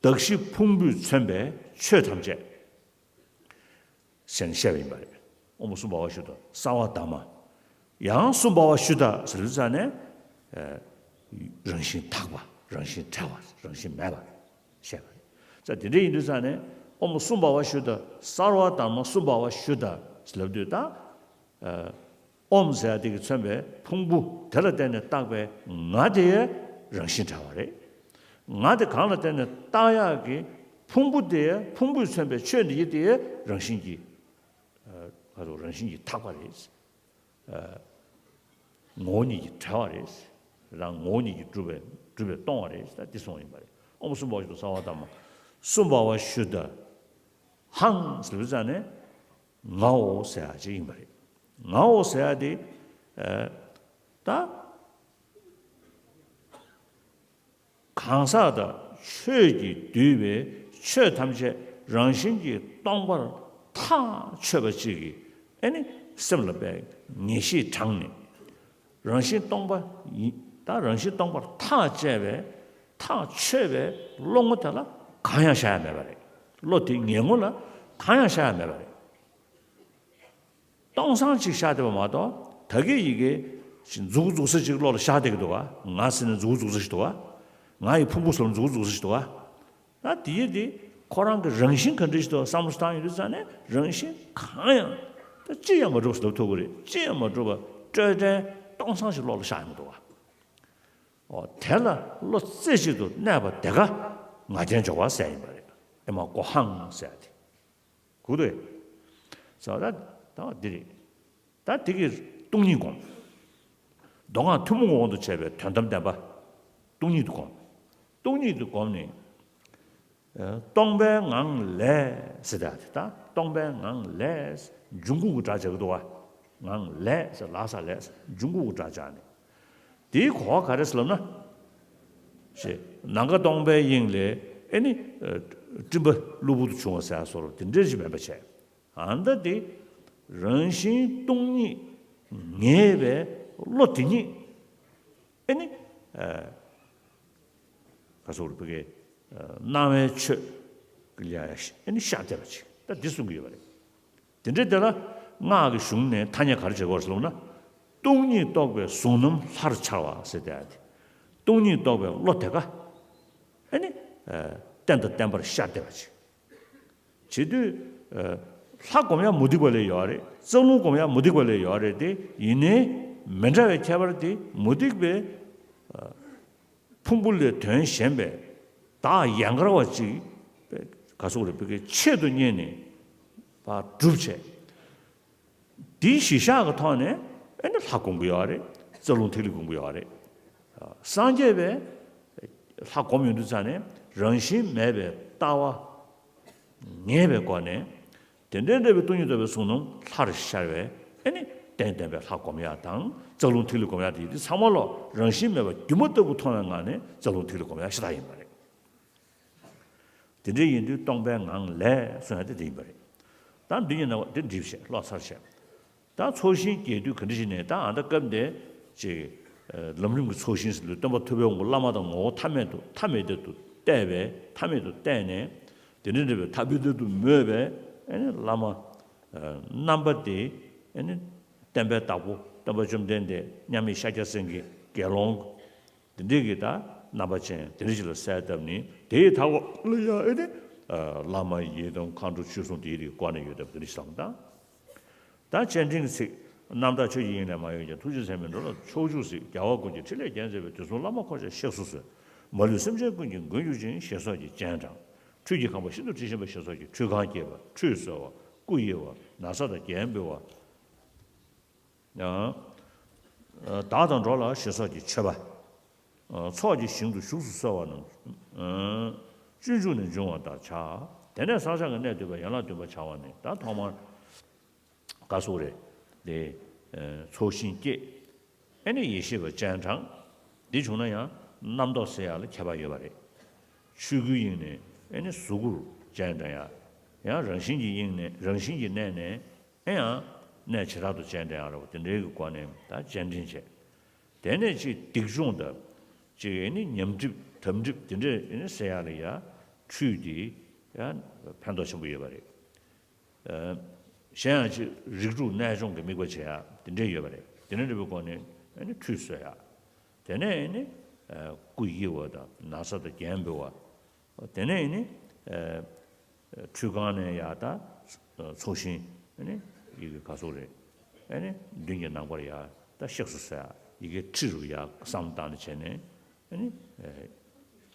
གདགས་གཞི་ཕུང་པོས་མཚོན་པའི་ཆོས་ཐམས་ཅད་ཟེར་ནས་བཤད་པ་ཡིན་པ་རེད། ཨོཾ་གསུམ་པ་བ་ཤུ་དག་སརྦ་དྷརྨ། ཡང་གསུམ་པ་བ་ཤུ་དག་ཟེར་ཙ་ནས། རང་བཞིན་དག་པ་རང་བཞིན་བྲལ་བ་རང་བཞིན་མེད་པ་བཤད་པ་རེད། ཙ་དེ་འདྲ་ཡིན་དུས་ཙ་ནས་ཨོཾ་གསུམ་པ་བ་ཤུ་དག་སརྦ་དྷརྨ་གསུམ་པ་བ་ཤུ་དག་ཟེར་ལབ་དུས་ད། ཨོཾ་ཟེར་ཡ་དེ་གིས་མཚོན་པའི་ཕུང་པོ་དེ་ལ་བརྟེན་ནས་བཏགས་པའི་ང་དེ་ཡང་རང་བཞིན་བྲལ་བ་རེད། ང་དེ་གང་ལ་བརྟེན་ནས་བཏགས་ཡག་གི་ཕུང་པོ་དེ་ཡང་ཕུང་པོས་མཚོན་པའི་ཆོས་འདི་ཡི་དེ་ཡང་རང་བཞིན་གྱིས། ཨ་ཁ་ཚུགས་རང་བཞིན་གྱིས་དག་པ་རེད། ཨ་ངོ་བོ་ཉིད་ཀྱིས་བྲལ་བ་རེད། རང་ངོ་བོ་ཉིད་ཀྱིས་གྲུབ་པའི་གྲུབ་པས་སྟོང་བ་རེད། ད་འདི་གསུངས་པ་ཡིན་པ་རེད། ཨོཾ་གསུམ་པ་བ་ཤུ་དག་སརྦ་དྷརྨ། གསུམ་པ་བ་ཤུ་དག་ཧཾ་ཟེར་བའི་ཙ་ནས་ངའོ་ཟེར་ཡ་ཅིག་ཡིན་པ་རེད། ངའོ་ཟེར་ཡ་དེ། ཨ་ད། གང་ཟག་དང་ཆོས་ཀྱིས་བསྡུས་པའི་ཆོས་ཐམས་ཅད་རང་བཞིན་གྱིས་སྟོང་པར་ཐག་ཆོད་པ་ཅིག་གིས་ཨེ་ནི་སེམས་ལ་དཔེ་ངེས་ཤེས་དྲངས་ནས། རང་བཞིན་སྟོང་པ་ཡིན། ད་རང་བཞིན་སྟོང་པར་ཐག་བཅད་པའི་ཐག་ཆོད་པའི་བློ་ངོ་དེ་ལ་གང་ཡང་བཞག་ཡ་མེད་པ་རེད། བློ་དེ་ངེས་ངོ་ལ་གང་ཡང་བཞག་ཡ་མེད་པ་རེད། སྟོང་སང་ཅིག་ཤར་བསྡད་པ་མ་གཏོགས། ད་གིན་ཡི་གེ་མཛུག་མཛུག་ས་ཅིག་བློ་ལ་ཤར་བསྡད་ཀྱི་འདུག་ག་ང་ཟེར་ནས་མཛུག་མཛུག་ས་ཞིག་འདུག་ག་ང་ཡི་ཕུང་པོ་ཟེར་ན་མཛུག་མཛུག་ས་ཞིག་འདུག་ག་ད་དེ་ཡི་དེ་ཁོ་རང་གི་རང་བཞིན་ག་འདྲ་ཞིག་འདུག་བསམ་བློ་བཏང་ཡོང་དུས་ཙ་ནས་རང་བཞིན་གང་ཡང་ད་ཅི་ཡང་མ་གྲུབ་ཟེར་ལབ་ཐུབ་ཀྱི་རེད། ཅི་ཡང་མ་གྲུབ་པ་སྤྲོས་བྲལ་སྟོང་སང་ཞིག་བློ་ལ་ཤར་ཡོང་གི་འདུག་ག་འོ་དེ་ལ་བློ་རྩེ་གཅིག་ཏུ་གནས་པ་དེ་ག་ང་རྒྱལ་འཇོག་པ་ཟེར་ཡིན་པ་རེད། ཨེ་མ་གོ་ཧང་ཟེར་ཡ་དེ། གུ་དོ། ས་ད་ད་འདི་རེད། ད་དེ་གི་སྟོང་ཉིད་སྒོམ། མདོ་སྔགས་ཐུན་མོང་གི་དབང་དུ་བྱས་པའི་དོན་དམ་བདེན་པ། སྟོང་ཉིད་དུ་སྒོམ། སྟོང་ཉིད་དུ་སྒོམ་ནི། ཨ་སྟོང་པའི་ངང་ལས་ཟེར་ད་དེ་ད་སྟོང་པའི་ངང་ལས་འབྱུང་ཁུངས་ཀྱི་སྒྲ་སྦྱར་གི་འདུག་བ། ངང་ལས་ཟེར་ལ་ས་ལས་འབྱུང་ཁུངས་ཀྱི་སྒྲ་སྦྱར་ནི། དེའི་གོ་བ་ག་རེ་ཟེར་ལབ་ན། ཞེས་ནམ་མཁའ་སྟོང་པའི་དབྱིངས་ལས་ཨེ་ནི། སྤྲིན་པ་གློ་བུར་དུ་བྱུང་བ་ཟེར་ཡ་སོགས་དེ་འདྲ་ཞིག་མེད་པ་བྱས། ཨ་ནི་ད་དེ་རང་བཞིན་སྟོང་ཉིད་ངེས་པའི་བློ་དེ་ཉིད་ཨེ་ནི། ག་སོགས་རུ་བུ་གའི་སྣང་བའི་ཆོས་ཀྱི་ལ་ཡ་ཨེ་ནི་ཤར་བསྡད་པ་ཅིག་ད་འདི་གསུང་གི་ཡོད་པ་རེད། དེ་འདྲའི་དེ་ལ་སྔགས་ཀྱི་གཞུང་ནས་ཐ་སྙད་ག་རེ་བྱེད་དགོས་ཟེར་ལབ་ན། སྟོང་ཉིད་རྟོགས་པའི་གཟུང་རྣམ་ལྷར་འཆར་བ་ཟེར་བསྡད་ཡ་དེ། སྟོང་ཉིད་རྟོགས་པའི་བློ་དེ་ཀ་ཨེ་ནི། གཏན་དང་བརྟན་པར་ཤར་བསྡད་པ་ཅིག་བྱེད་དུས། ལྷ་སྒོམ་ཡ་མུ་སྟེགས་པ་ལས་ཡོད་རེད། རྩ་རླུང་སྒོམ་ཡ་མུ་སྟེགས་པ་ལས་ཡོད་རེད་དེ། ཡིན་ནའི་མི་འདྲ་བའི་ཁྱད་པར་དེ་མུ་སྟེགས་པའི་ཕུང་པོ་ལས་དོན་གཞན་པའི་བདག་ཡན་གར་བ་ཅིག་ག་སོགས་རེ་བོད་ཀྱི་ཆེད་དུ་གཉེར་ནས་ཕར་སྒྲུབ་བྱས། དེའི་གཞི་བཞག་གི་ཐོག་ནས་ཨེ་ནི་ལྷ་སྒོམ་གྱི་ཡོད་རེད། རྩ་རླུང་ཐིག་ལེ་སྒོམ་གྱི་ཡོད་རེད། སངས་རྒྱས་པས་ལྷ་སྒོམ་ཡོང་དུས་ཙ་ནས་རང་བཞིན་མེད་པའི་ལྟ་བ་ངེས་པའི་སྒོ་ནས། དེ་འདྲའི་འདྲ་བའི་སྟོང་ཉིད་རྟོགས་པའི་གཟུང་རྣམ་ལྷར་ཤར་བའི་ཨེ་ནི་རྟེན་བརྟེན་པའི་ལྷ་སྒོམ་ཡ་དང་རྩ་རླུང་ཐིག་ལེ་སྒོམ་ཡ་དེ་ཚང་མ་ལོ་རང་བཞིན་མེད་པ་སྒྱུ་མ་ལྟ་བུ་མཐོང་བའི་ངང་ནས་རྩ་རླུང་ཐིག་ལེ་སྒོམ་ཡ་ཤ་སྟག་ཡིན་པ་རེད། དེ་འདྲ་ཡིན་དུས་སྟོང་པའི་ངང་ལས་གསུང་ཡ་དེ་དེ་ཡིན་པ་རེད། ད་འདི་ཉིད་ན་བ་དེ་འགྲིབ་བྱས་ལོག་ཚར་བྱས། ད་ཚོགས་ཞིང་རྒྱས་བསྡུས་ག་འདྲ་ཞིག་ནས་ད་ཨ་ད་སྐབས་འདི་ཅིག་ ལམ་རིམ་གྱི་ཚོགས་ཞིང་ཟེར་དུས་སྟོན་པ་ཐུབ་པའི་དབང་པོ་བླ་མ་དང་ངོ་བོ་ཐ་མལ་དུ་ཐ་མལ་དུ་བལྟས་པས་ཐ་མལ་དུ་བལྟས་ནས། དེ་འདྲ་འདྲ་བའི་ཐ་མལ་དུ་མོས་པས་ཨེ་ནི་བླ་མ་རྣམ་པ་དེ་ཨེ་ནི་བསྟན་པའི་བདག་པོ་སྟོན་པ་བཅོམ་ལྡན་འདས་མཉམ་མེད་ཤཱཀྱ་སེང་གེ་དགེ་སློང་དེ་འདྲའི་གི་ད་རྣམ་པ་ཅན་དེ་འདྲ་ཞིག་ལ་གསལ་བཏབ་ནས། དེའི་མཐའ་འཁོར་ལ་ཡང་ཨེ་ནི་བླ་མ་ཡི་དམ་མཁའ་འགྲོ་ཆོས་སྲུང་དེའི་རིགས་བསྐོར་ནས་ཡོད་སྟབས་དེ་འདྲ་ཞིག་བསམ་དང་། ད་སྤྱན་འདྲེན་གྱི་ཚིག་རྣམ་དག་ཆོས་ཀྱི་དབྱིངས་ལས་མ་གཡོས་ཀྱང་། ཐུགས་རྗེས་མཚན་མེད་འགྲོ་ལ་མཆོག་གྱུར་ཅིག་རྒྱལ་བ་ཀུན་གྱི་ཕྲིན་ལས་རྒྱལ་མཛད་པའི། དུས་གསུམ་བླ་མ་འཁོར་བཅས་གཤེགས་སུ་གསོལ། མ་ལུས་སེམས་ཅན་ཀུན་གྱི་མགོན་གྱུར་ཅིང་། ཞེས་སོགས་ཀྱིས་སྤྱན་དྲངས། ཁྲུས་ཀྱི་ཁང་པ་ཤིན་ཏུ་དྲི་ཞིམ་པ། ཞེས་སོགས་ཀྱིས་ཁྲུས་ཁང་བསྐྱེད་པ། ཁྲུས་གསོལ་བ། སྐུ་དབྱེ་བ། ན་བཟའ་དང་རྒྱན་འབུལ་བ། ཡང་། བདག་དང་འགྲོགས་ལ་ཞེས་སོགས་ཀྱིས་མཆོད་པ། ཚོགས་ཀྱི་ཞིང་དུ་བཞུགས་སུ་གསོལ་བ་རྣམས། སྤྱོད་འཇུག་ནས་འབྱུང་བ་ལྟར་བྱ། དེ་ནས་བསགས་བཞག་གི་གནས་བསྡུས་པ་ཡན་ལག་བདུན་པ་བྱ་བ་ནི། ད་ཐོག་མར་ག་སོགས་རེད། དེ་ཚོགས་ཞིང་བསྐྱེད། ཨེ་ནི་ཡེ་ཤེས་པ་སྤྱན་དྲངས། འདི་བྱུང་ན་ཡང་རྣམ་རྟོག་སེལ་ཡག་ལ་ཁྱད་པར་ཡོད་པ་རེད། ཆོས་སྐུའི་དབྱིངས་ནས་ཨེ་ནི་གཟུགས་སྐུར་སྤྱན་དྲངས་ཡག་ཡང་རང་བཞིན་གྱི་དབྱིངས་ནས་རང་བཞིན་གྱི་གནས་ནས་ཨེ་ཡང་གནས་བྱེ་བྲག་ཏུ་སྤྱན་དྲངས་ཡག་རེད་པ། དེ་འདྲའི་གི་སྒོ་ནས་ད་སྤྱན་འདྲེན་བྱས། དེ་ནས་ཅིག་སྡིག་སྦྱོང་དང་། ཅིག་ཨེ་ནི་ཉམས་གྲིབ་དམ་གྲིབ་དེ་འདྲས་ཨེ་ནི་སེལ་ཡག་ལ་ཡ་ཁྲུས་དེ་ཡ་ཕན་ཐོགས་ཆེན་པོ་ཡོད་པ་རེད། གཞན་ཡང་ཅིག་རིགས་དྲུག་གནས་སྦྱོང་གི་དམིགས་པ་བྱེད་ཡག་དེ་འདྲས་ཡོད་པ་རེད། དེ་འདྲ་འདྲ་བའི་སྒོ་ནས་ཨེ་ནི་ཁྲུས་གསོལ་ཡག་དེ་ནས་ཨེ་ནི་སྐུ་དབྱེ་བ་དང་ན་བཟའ་དང་རྒྱན་འབུལ་བ། དེ་ནས་ཨེ་ནི་ཁྲུས་ཁང་ནས་ཡ་ད་ཚོགས་ཞིང་ཨེ་ནི་ཡི་གེ་ག་སོགས་རེད། ཨེ་ནི་མདུན་གྱི་ནང་པར་ཡ་ད་གཤེགས་སུ་གསོལ་ཡག་ཡི་གེ་ཁྲི་རུ་ཡ་བསམ་བཏང་ནས་བྱས་ནས་ཨེ་ནི།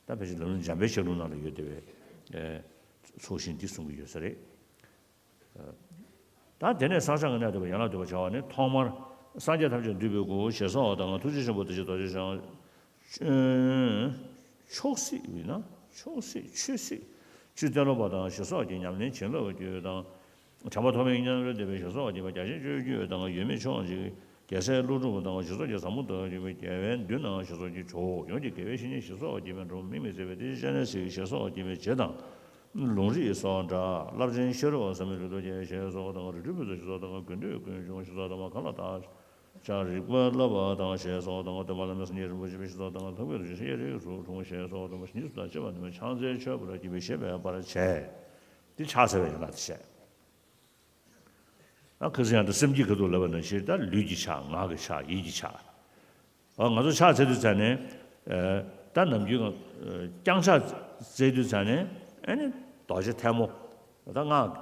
ད་ཕལ་ཆེར་ལམ་རིམ་འཇམ་དཔལ་ཞལ་ལུང་ནང་ལ་ཡོད་བསྡད་པའི་ཚོགས་ཞིང་འདི་གསུང་གི་ཡོད་ས་རེད། ད་དེ་ནས་བསགས་བཞག་གི་གནས་བསྡུས་པ་ཡན་ལག་བདུན་པ་བྱ་བ་ནི། ཐོག་མར་སངས་རྒྱས་ཐམས་ཅད་འདུས་པའི་སྐུ་ཞེས་སོགས་དང་། ཐུགས་རྗེ་ཆེན་པོ་བདེ་ཆེན་རྡོ་རྗེ་འཆང་། མཆོག་སྲེད་ཡིན་ན་མཆོག་སྲེད་ཆོས་སྲེད་ཆོས་གཏེར་ལོ་པ་དང་ཞེས་སོགས་ཀྱི་ཉམས་ལེན་བྱིན་རླབས་རྒྱུ་དང་། དྲན་པ་ཐོགས་མེད་ཉམས་ལེན་བསྟན་པའི་ཞེས་སོགས་ཀྱི་རྒྱལ་ཆེན་སྤྱོད་བརྒྱུད་དང་། ཡོད་མེད་ཆོས་དབང་ཆེན་གྱི་རྒྱལ་སྲས་ཀླུ་སྒྲུབ་དང་ཞེས་སོགས་ཀྱི་ཟབ་མོ་དག་ཡོད་པའི་རྒྱལ་བའི་མདུན་དང་ཞེས་སོགས་ཀྱི་ཇོ་བོ་ཡོངས་ཀྱི་དགེ་བའི་བཤེས་གཉེན་ཞེས་སོགས་ཀྱི་མི་འགྲོ་མིག་མི་བཟད་པའི་ཏི་ཤ་ནས་གཟིགས་ཞེས་སོགས་ཀྱི་མི་རྗེ་དང་། ལུང་རིགས་སོགས་འདྲ། རླབས་ཆེན་ཤེས་རབ་ཟབ་མོའི་རིགས་ཐོག་ཅན་ཞེས་སོགས་དང་། རིགས་རུས་པའི་ཚུལ་ཞེས་སོགས་དང་། དགེ་འདུན་ཀུན་འབྱུང་ཞེས་སོགས་དང་། མཁའ་ལ་དག་ཅིང་རིག་པ་བསླབ་པ་དང་ཞེས་སོགས་དང་། སྟོན་པ་བླ་མེད་སངས་རྒྱས་རིན་པོ་ཆེ་ཞེས་སོགས་དང་། ཐབས་མཁས་རྡོ་རྗེ་སེང་གེ་རིགས་སུ་འཁྲུངས་ཞེས་སོགས་དང་། ཉིད་སུ་དང་བཅས་པ་ནི་ཕྱག་འཚལ་མཆོད་པར་བགྱི་བའི་ཞེས་པའི་བར་བྱས། འདི་ཕྱག་འཚལ་བའི་ཡན་ལག་དེ་བཤད། ཨ་ཁ་སང་ཡང་ད་སེམས་བསྐྱེད་ཁ་ཐུག་ལབ་པ་ནང་བཞིན་ད་ལུས་ཀྱི་ཕྱག་ངག་གི་ཕྱག་ཡིད་ཀྱི་ཕྱག་ཨ་ང་ཚོ་ཕྱག་འཚལ་དུས་ཙ་ནས། ད་ནམ་རྒྱུན་བརྐྱང་ཕྱག་འཚལ་དུས་ཙ་ནས་ཨ་ནི་རྡོ་རྗེ་ཐལ་མོ། ད་ངག་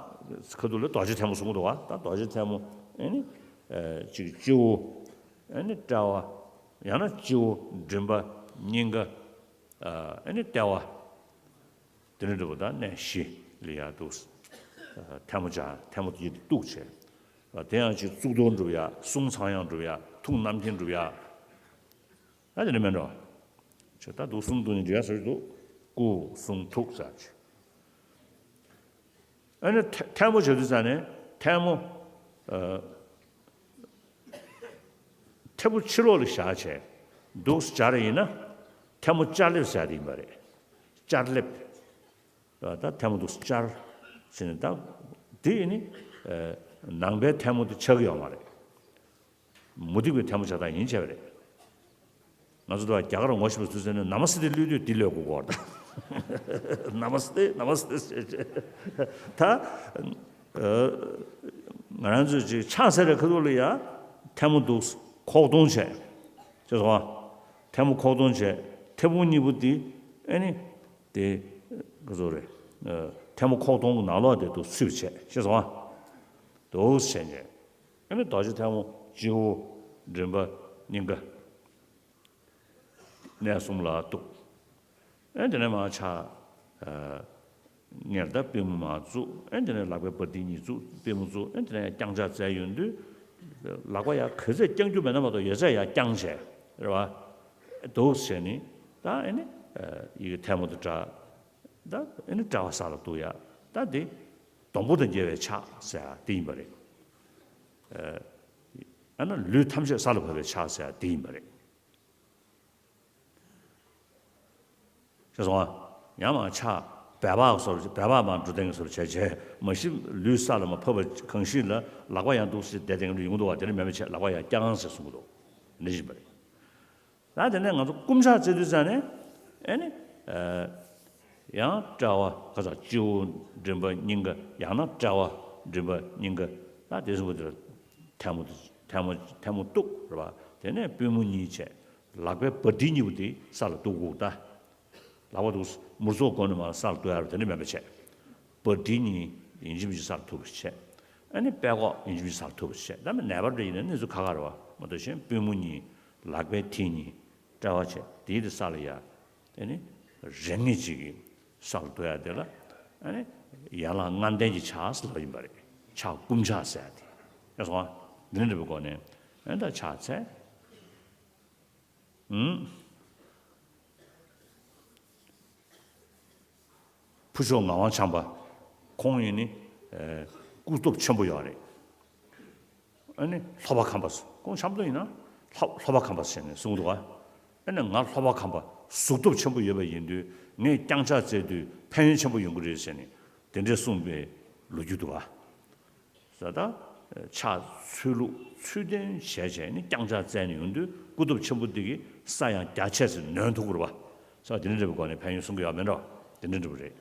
ཁ་ཐུག་ལ་རྡོ་རྗེ་ཐལ་མོ་གསུང་གི་འདུག་བ། ད་རྡོ་རྗེ་ཐལ་མོ་ཨ་ནི་ཅིག་སྤྱི་བོ། ཨ་ནི་དཔྲལ་བ། ཡང་ན་སྤྱི་བོ་མགྲིན་པ་སྙིང་ག་ཨ་ནི་ལྟེ་བ། དེ་ནས་འགྲུབ་པ་དང་གནས་བཞི་ལ་ཡར་འདུག་ཐལ་མོ་སྦྱར། ཐལ་མོ་དེ་གཏུགས་བྱས། དེ་ཡང་ཅིག་གཙུག་ཏོར་འགྲུབ་ཡ། གསུང་ཚངས་དབྱངས་འགྲུབ་ཡ། ཐུགས་རྣམ་མཁྱེན་འགྲུབ་ཡ། ད་དེ་འདྲ་མེད་འགྲོ། ད་འདུག་གསུམ་འདུག་ནི་འགྲུབ་ཡ་ཟེར་གྱི་འདུག་སྐུ་གསུང་ཐུགས་ཟེར་ཅིག་ཨ་ནི་ཐལ་མོ་བྱ་དུས་ཙ་ནས་ཐལ་མོ། ཐལ་མོ་ཕྱི་ལོགས་ལ་བཞག་བྱས་འདུག་སྦྱར་ཡིན་ན་ཐལ་མོ་སྦྱར་ལེབ་ཟེར་ཡ་དེ་ཡིན་པ་རེད། སྦྱར་ལེབ། ད་ཐལ་མོ་འདུག་སྦྱར་ཟེར་ནས་ད་དེ་ཡིན་ནི་ནང་པའི་ཐལ་མོ་དེ་ཆགས་ཀྱི་ཡོད་མ་རེད། མུ་སྟེགས་པའི་ཐལ་མོ་བྱ་སྟངས་ཡིན་བྱས་པ་རེད། ང་ཚོ་ད་རྒྱ་གར་ངོ་ཤེས་པ་ཚོས་ཟེར་ནས་ན་མ་སི་ཏེ་གློད་དུས་འདི་གློད་དགོས་ཀྱི་ཡོད་རེད་ད། ན་མ་སི་ཏེ་ན་མ་སི་ཏེ་ཟེར་བྱས། ད་ང་རང་ཚོས་ཅིག་ཕྱག་འཚལ་བའི་ཁ་ཐུག་ལ་ཡ་ཐལ་མོ་འདུག་ཁོག་སྟོང་བྱས། ཤེས་སོང་ཨ། ཐལ་མོ་ཁོག་སྟོང་བྱས། མཐེ་བོང་གཉིས་པོ་འདི་ཨེ་ནི་དེ་ག་ཚོད་རེད། ཐལ་མོ་ཁོག་སྟོང་གི་ནང་ལོགས་དེ་འདུག་ཚུད་བྱས། ཤེས་སོང་ཨ། འདུག་བྱས་ནས། ཨ་ནི་རྡོ་རྗེ་ཐལ་མོ་སྤྱི་བོ། མགྲིན་པ། སྙིང་ག་གནས་གསུམ་ལ་གཏུགས། ཨ་ནི་དེ་ནས་མར་ཕྱག་སྔོན་ལ་ད་པུས་མོ་མར་བཙུགས། ཨ་ནི་དེ་ནས་ལག་པའི་བར་མདེལ་གཉིས་བཙུགས། པུས་མོ་བཙུགས། ཨ་ནི་དེ་ནས་བརྐྱང་ཕྱག་འཚལ་ཡོང་དུས། ལག་པ་ཡར་ག་ཚད་བརྐྱང་རྒྱུ་མེད་ན་མ་གཏོགས་ཡོད་ཚད་ཡར་བརྐྱངས་བྱས་རེད་བ། འདུག་བྱས་ནས་ད་ཨ་ནི་ཡི་གེ་ཐལ་མོ་དང་སྦྲགས། ད་ཨ་ནི་དཔྲལ་བ་ས་ལ་གཏུགས་ཡ། ད་དེ་སྡོང་པོ་དང་མཇལ་བའི་ཕྱག་ཟེར་ཡ་དེ་ཡིན་པ་རེད། ཨ་ནི་ལུས་ཐམས་ཅད་ས་ལ་བབས་པའི་ཕྱག་ཟེར་ཡ་དེ་ཡིན་པ་རེད། ཤེས་སོང་ཨ། ཡང་མར་ཕྱག་སྦལ་པ་བཟོ་འདྲ། སྦལ་པ་མར་འགྲོ་སྟངས་བཟོ་འདྲ་བྱས་བྱས། མ་གཞི་ལུས་ས་ལ་མར་ཕབ་པ་གང་ཞིག་ལ་ལག་པ་ཡར་འདུག་སེ་བསྡད་དེ་ཡོང་གི་འདུག་བ། དེ་འདྲ་མེད་པ་བྱས། ལག་པ་ཡར་བརྐྱངས་ཟེར་གསུང་གི་འདུག་འདི་བཞིན་པ་རེད། ད་དེ་ནས་ང་ཚོ་རྐུབ་ཆག་རྩེ་དུས་ཙང་ནས་ཨེ་ནི། ཡང་དཔྲལ་བ་ཁ་ཚ་སྤྱི་བོ་མགྲིན་པ་སྙིང་ག་ཡང་ན་དཔྲལ་བ་མགྲིན་པ་སྙིང་ག་ད་དེ་གསུམ་པོ་དེ་ལ་ཐལ་མོ་ཐལ་མོ་ཐལ་མོ་གཏུགས་རེད་པ། དེ་ནས་པུས་མོ་གཉིས་བྱས། ལག་པའི་བ་དྲི་གཉིས་པོ་དེ་ས་ལ་གཏུགས་དགོས་ད། ལག་པ་དུ་མུར་ཙོག་སྒོ་ནས་མར་ས་ལ་གཏུགས་ཡ་རེད། དེ་འདྲ་མེད་པ་བྱས། བ་དྲི་གཉིས་ཡིན་གཅིག་མིན་གཅིག་ས་ལ་ཐུག་པ་བྱས། ཨ་ནི་པད་ཀོག་ཡིན་གཅིག་མིན་གཅིག་ས་ལ་ཐུག་པ་བྱས། ད་མི་ནད་པ་འདྲ་ཡིན་ན་གནས་ཚུལ་ཁག་ཁག་རེད་པ། མ་གཏོགས་གཞན་པུས་མོ་གཉིས། ལག་པའི་མཐིལ་གཉིས། དཔྲལ་བ་བྱས་དེའི་དེ་ས་ལ་ཡ། ཨ་ནི་རེག་ངེས་གཅིག་གིས་ས་ལ་གཏུགས་ཡ་དེ་ལ། ཨ་ནི་ཡན་ལག་ལྔ་ལྡན་གྱི་ཕྱག་ཟེར་ལབ་ཡིན་པ་རེད། ཕྱག་རྐུབ་ཕྱག་ཟེར་ཡ་དེ། ཡ་སོང་ཨ། འདི་འདྲ་བའི་སྒོ་ནས་ཨ་ནི་ད་ཕྱག་འཚལ། ཨུམ། ཕུར་ལྕོག་ངག་དབང་བྱམས་པ། ཁོང་ཡིན་ནི། ཨེ། སྐུ་སྟོབས་ཆེན་པོ་ཡོད་རེད། ཨ་ནི་ལྷོ་པ་ཁམས་པ། ཁོང་བྱམས་མདོ་ཡིན་ན། ལྷོ་ལྷོ་པ་ཁམས་པ་ཟེར་ནས་གསུངས་འདུག་ག་ཨ་ནི་ང་ལྷོ་པ་ཁམས་པ་གཟུགས་སྟོབས་ཆེན་པོ་ཡོད་པ་ཡིན་དུས་ངས་རྐྱང་ཕྱག་བཙལ་དུས་ཕན་ཡོན་ཆེན་པོ་ཡོང་གི་རེད་ཟེར་ནས་དེ་འདྲས་གསུངས་པའི་ལོ་རྒྱུས་འདུག་ག་ཟེར། ད་ཕྱག་ཚུལ་ལུགས་ཚུལ་ལྡན་བྱས་བྱས་ནི་རྐྱང་ཕྱག་བཙལ་ནས་ཡོང་དུས་སྐུ་སྟོབས་ཆེན་པོ་འདི་གིས་ས་ཡང་རྒྱ་ཆེ་ཙམ་ནོན་ཐུབ་ཀྱི་རེད་པ། ས་དེ་འདྲ་འདྲ་བའི་སྒོ་ནས་ཕན་ཡོན་གསུང་གི་ཡོད་མེད་འགྲོ། དེ་འདྲ་འདྲ་བ་རེད།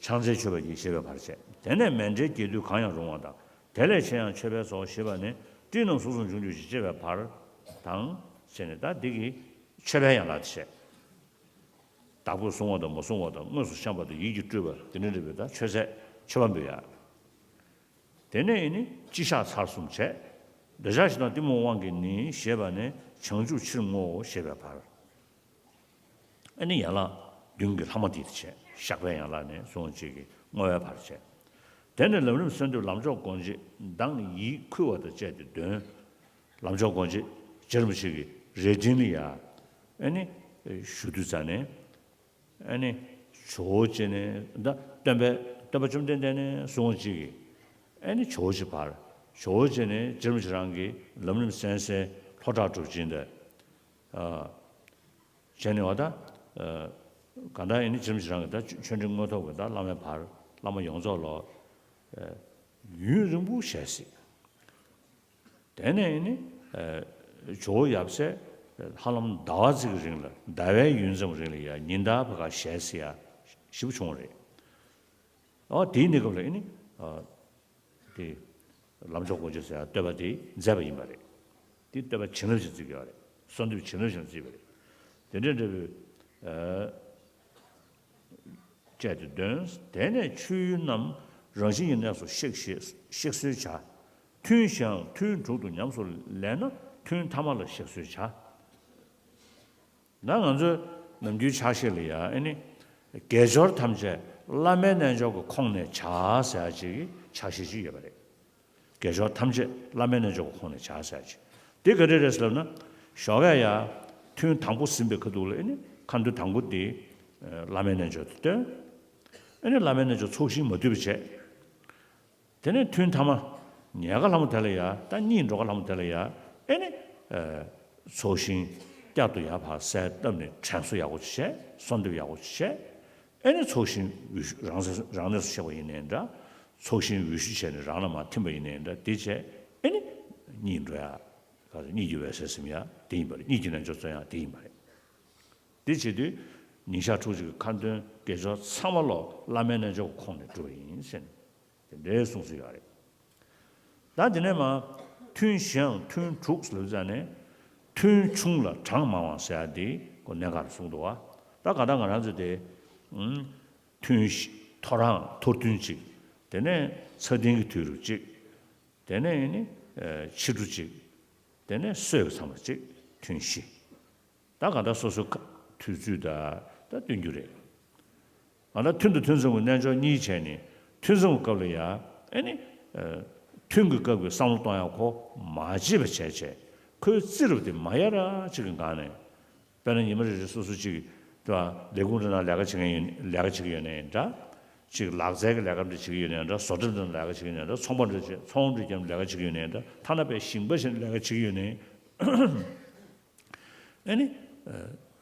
ཕྱག་འཚལ་མཆོད་པ་ཡིས་ཞེས་པའི་བར་བྱས། དེ་ནས་མཎྜལ་རྒྱས་བསྡུས་གང་ཡང་རུང་བ་དང་། དེ་ལས་ཆེ་ཡང་མཆོད་པའི་ཚོགས་ཞེས་པ་ནི་སྤྲིན་རྣམས་གཟུགས་སུ་འབྱུང་གྱུར་ཅིག་ཅེས་པའི་བར་དང་། ཞེས་ནས་ད་འདི་གི་མཆོད་པའི་ཡན་ལག་དེ་བཤད། བདག་པོས་བཟུང་བ་དང་མ་བཟུང་བ་དང་དངོས་སུ་བཤམས་པ་དང་ཡིད་ཀྱིས་སྤྲུལ་པ་དེ་འདྲ་འདྲ་བའི་ད་མཆོད་རྫས་མཆོད་པ་འབུལ་ཡ། དེ་ནས་ནི་སྤྱི་བཤགས་ཚར་གསུམ་བྱས། འདོད་ཆགས་ཞེ་སྡང་གཏི་མུག་དབང་གིས་ནི་ཞེས་པ་ནས་བྱང་ཆུབ་ཕྱིར་བསྔོའོ་ཞེས་པའི་བར། ཨ་ནི་ཡན་ལག་བདུན་གྱི་ལྷག་མ་དེ་བྱས། བཤགས་པའི་ཡན་ལག་ནས་བཟུང་གཅིག་གི་བསྔོ་བའི་བར་བྱས། དེ་ནས་ལམ་རིམ་གསོལ་འདེབས་ལམ་མཆོག་སྒོ་འབྱེད་མདང་ཡིད་ཁུ་བ་དང་བཅས་ཏེ་འདོན། ལམ་མཆོག་སྒོ་འབྱེད་རྗེ་རིན་པོ་ཆེ་གི་རས་འབྲེལ་ལ་ཡ། ཨ་ནི་ཞུ་དུས་ཙ་ནས། ཨ་ནི་ཇོ་བོ་རྗེ་ནས་ད་སྟོན་པའི་སྟོན་པ་བཅོམ་ལྡན་འདས་ནས་བཟུང་གཅིག་གི་ཨ་ནི་ཇོ་བོ་རྗེ་བར། ཇོ་བོ་རྗེ་ནས་རྗེ་རིན་པོ་ཆེ་རང་གི་ལམ་རིམ་གསན་སའི་ལྷོ་བྲག་གྲུབ་ཆེན་དེ། བྱས་ནས་བ་ད། གང་ལྟར་ཨེ་ནི་རྗེ་རིན་པོ་ཆེ་རང་གི་ད་ཆོས་འབྲེལ་དངོས་ཐོབ་ཀྱི་ད་བླ་མའི་བར་བླ་མ་ཡོངས་རྫོགས་ལ་ཡུན་རིང་པོ་ཞིག་གཟིགས། དེ་ནས་ཨེ་ནི་ཇོ་བོ་ཡབ་སྲས་ཧ་ལམ་ཟླ་བ་གཅིག་གི་རིང་ལ་ཟླ་བའི་ཡུན་ཙམ་རིང་ལ་ཡ་ཉིན་ལྟར་བ་ག་ཞལ་གཟིགས་ཡ་ཞིབ་བྱུང་བ་རེད། ཨོ་དེའི་གནས་སྐབས་ལ་ཨེ་ནི། དེ། ལམ་མཆོག་སྒོ་འབྱེད་ཟེར་ཡ་བསྟོད་པ་དེ་མཛད་པ་ཡིན་པ་རེད། དེ་བསྟོད་པ་བྱིན་རླབས་ཤིག་བརྩི་གི་ཡོད་རེད། གསོལ་འདེབས་བྱིན་རླབས་ཤིག་བརྩིས་པ་རེད། དེ་འདྲའི་འདྲ་བོའི། བཅས་ཏེ་འདོན། དེ་ནས་ཆོས་ཡུལ་རྣམས་རང་བཞིན་གྱི་གནས་སུ་གཤེགས་ཤེས་གཤེགས་གསོལ་བྱ། ཐུན་བཞི་ཡང་ཐུན་དྲུག་ཏུ་ཉམས་སུ་ལེན་ན་ཐུན་ཐ་མ་ལ་གཤེགས་གསོལ་བྱ། ད་ང་ཚོའི་ནམ་རྒྱུན་ཕྱག་བཞེས་ལ་ཡ་ཨེ་ནི། དགེ་སྦྱོར་ཐམས་ཅད་བླ་མའི་རྣལ་འབྱོར་གྱི་ཁོང་ནས་བྱ་ཟེར་ཡ་ཅིག་གི་ཕྱག་བཞེས་ཅིག་ཡོད་པ་རེད། དགེ་སྦྱོར་ཐམས་ཅད་བླ་མའི་རྣལ་འབྱོར་གྱི་ཁོང་ནས་བྱ་ཟེར་ཡ་ཅིག་དེ་ག་རེ་རེད་ཟེར་ལབ་ན། ཞོགས་ཀས་ཡ། ཐུན་དང་པོ་ཟིན་པའི་ཁ་ཐུག་ལ་ཨེ་ནི་ཁ་འདོན་དང་པོ་དེ། བླ་མའི་རྣལ་འབྱོར་དེ་བཏོན། ཨེ་ནི་བླ་མའི་རྣལ་འབྱོར་ཚོགས་ཞིང་མ་བསྡུས་པ་བྱས། དེ་ནས་ཐུན་ཐ་མ། ཉལ་ཁ་ལྷ་མོ་དེ་ལ་ཡ། ད་གཉིད་འགྲོ་ཁ་ལྷ་མོ་དེ་ལ་ཡ། ཨེ་ནི། ཚོགས་ཞིང་བསྐྱར་དུ་ཡར་ཕར་གསལ་བཏབ་ནས་དྲན་གསོ་ཡག་པོ་བྱས། གསོལ་འདེབས་ཡག་པོ་བྱས། ཨེ་ནི་ཚོགས་ཞིང་འོད་ཞུ་རང་སེམས་རང་གནས་སུ་གཤེགས་པ་ཡིན་ནའི་འདྲ། ཚོགས་ཞིང་འོད་ཞུ་བྱས་ནས་རང་ལ་མར་ཐིམ་པ་ཡིན་ནའི་འདྲ་དེ་བྱས། ཨེ་ནི། གཉིད་འགྲོ་ཡ། ག་ཚོད་གཉིད་ཀྱི་འོད་གསལ་ཟིན་ཡ་དེ་ཡིན་པ་རེད། གཉིད་ཀྱི་རྣལ་འབྱོར་སྩོལ་ཡ་དེ་ཡིན་པ་རེད། དེ་བྱེད་དུས། ཉིན་ཞག་དྲུག་ཅུ་གི་ཁ་འདོན་དགེ་སྦྱོར་ཚང་མ་ལོ་བླ་མའི་རྣལ་འབྱོར་གྱི་ཁོང་ནས་སྒྲུབ་པ་ཡིན་ཟེར་ནས། དེ་འདྲའི་གསུངས་སྲོལ་ཡོད་རེད། ད་དེ་ནས་མ། ཐུན་བཞི་ཡང་ཐུན་དྲུག་ལབ་ཙང་ནས། ཐུན་ཆུང་ལ་གྲངས་མང་བ་ཟེར་ཡ་དེ་ཁོ་གནད་འགག་རེད་གསུངས་འདུག་བ། ད་ག་ད་ང་རང་ཚོ་དེ། ཐུན་བཞི་ཐོ་རངས་ཐོར་ཐུན་གཅིག་དེ་ནས་ཚ་གདན་གྱི་དུས་རུ་གཅིག་དེ་ནས་ནི། ཕྱི་དྲོ་གཅིག་དེ་ནས་སྲོད་ཀྱི་མཚམས་ལ་གཅིག་ཐུན་བཞི། ད་གང་ལྟར་སོ་སོའི་ཁ་དུས་ཚོད་ད་ད་སྟོན་རྒྱུ་རེད། གང་ལྟར་ཐུན་དང་ཐུན་མཚམས་ཀྱི་རྣལ་འབྱོར་གཉིས་བྱས་ནས་ཐུན་མཚམས་ཀྱི་སྐབས་ལ་ཡ་ཨེ་ནི། ཐུན་གྱི་སྐབས་ཀྱི་བསམ་བློ་གཏོང་ཡག་ཁོ་མ་བརྗེད་པ་བྱས་བྱས་ཁོའི་རྩིས་རུ་དེ་མ་ཡ་ར་གཅིག་གི་སྒང་ནས། དཔེར་ན་ཉི་མ་རེ་རེ་སོ་སོ་གཅིག་དེ་བ་ལས་ཁུངས་འདྲ་ནང་ལས་ཀ་བྱེད་མཁན་ཡིན་ལས་ཀ་བྱེད་ཀྱི་ཡོད་ནའི་འདྲ། གཅིག་ལག་རྩལ་གྱི་ལས་ཀ་འདྲ་བྱེད་ཀྱི་ཡོད་ནའི་འདྲ། བཟོ་གྲྭ་འདྲ་ལས་ཀ་བྱེད་ཀྱི་ཡོད་ནའི་འདྲ། ཚོང་པ་འདྲ་བྱེད་ཚོང་འདྲ་བརྒྱབ་ལས་ཀ་བྱེད་ཀྱི་ཡོད་ནའི་འདྲ། ཐ་ན་དཔེ་ཞིང་པ་བྱེད་ལས་ཀ་བྱེད་ཀྱི་ཡོད་ནའི། ཨེ་ནི།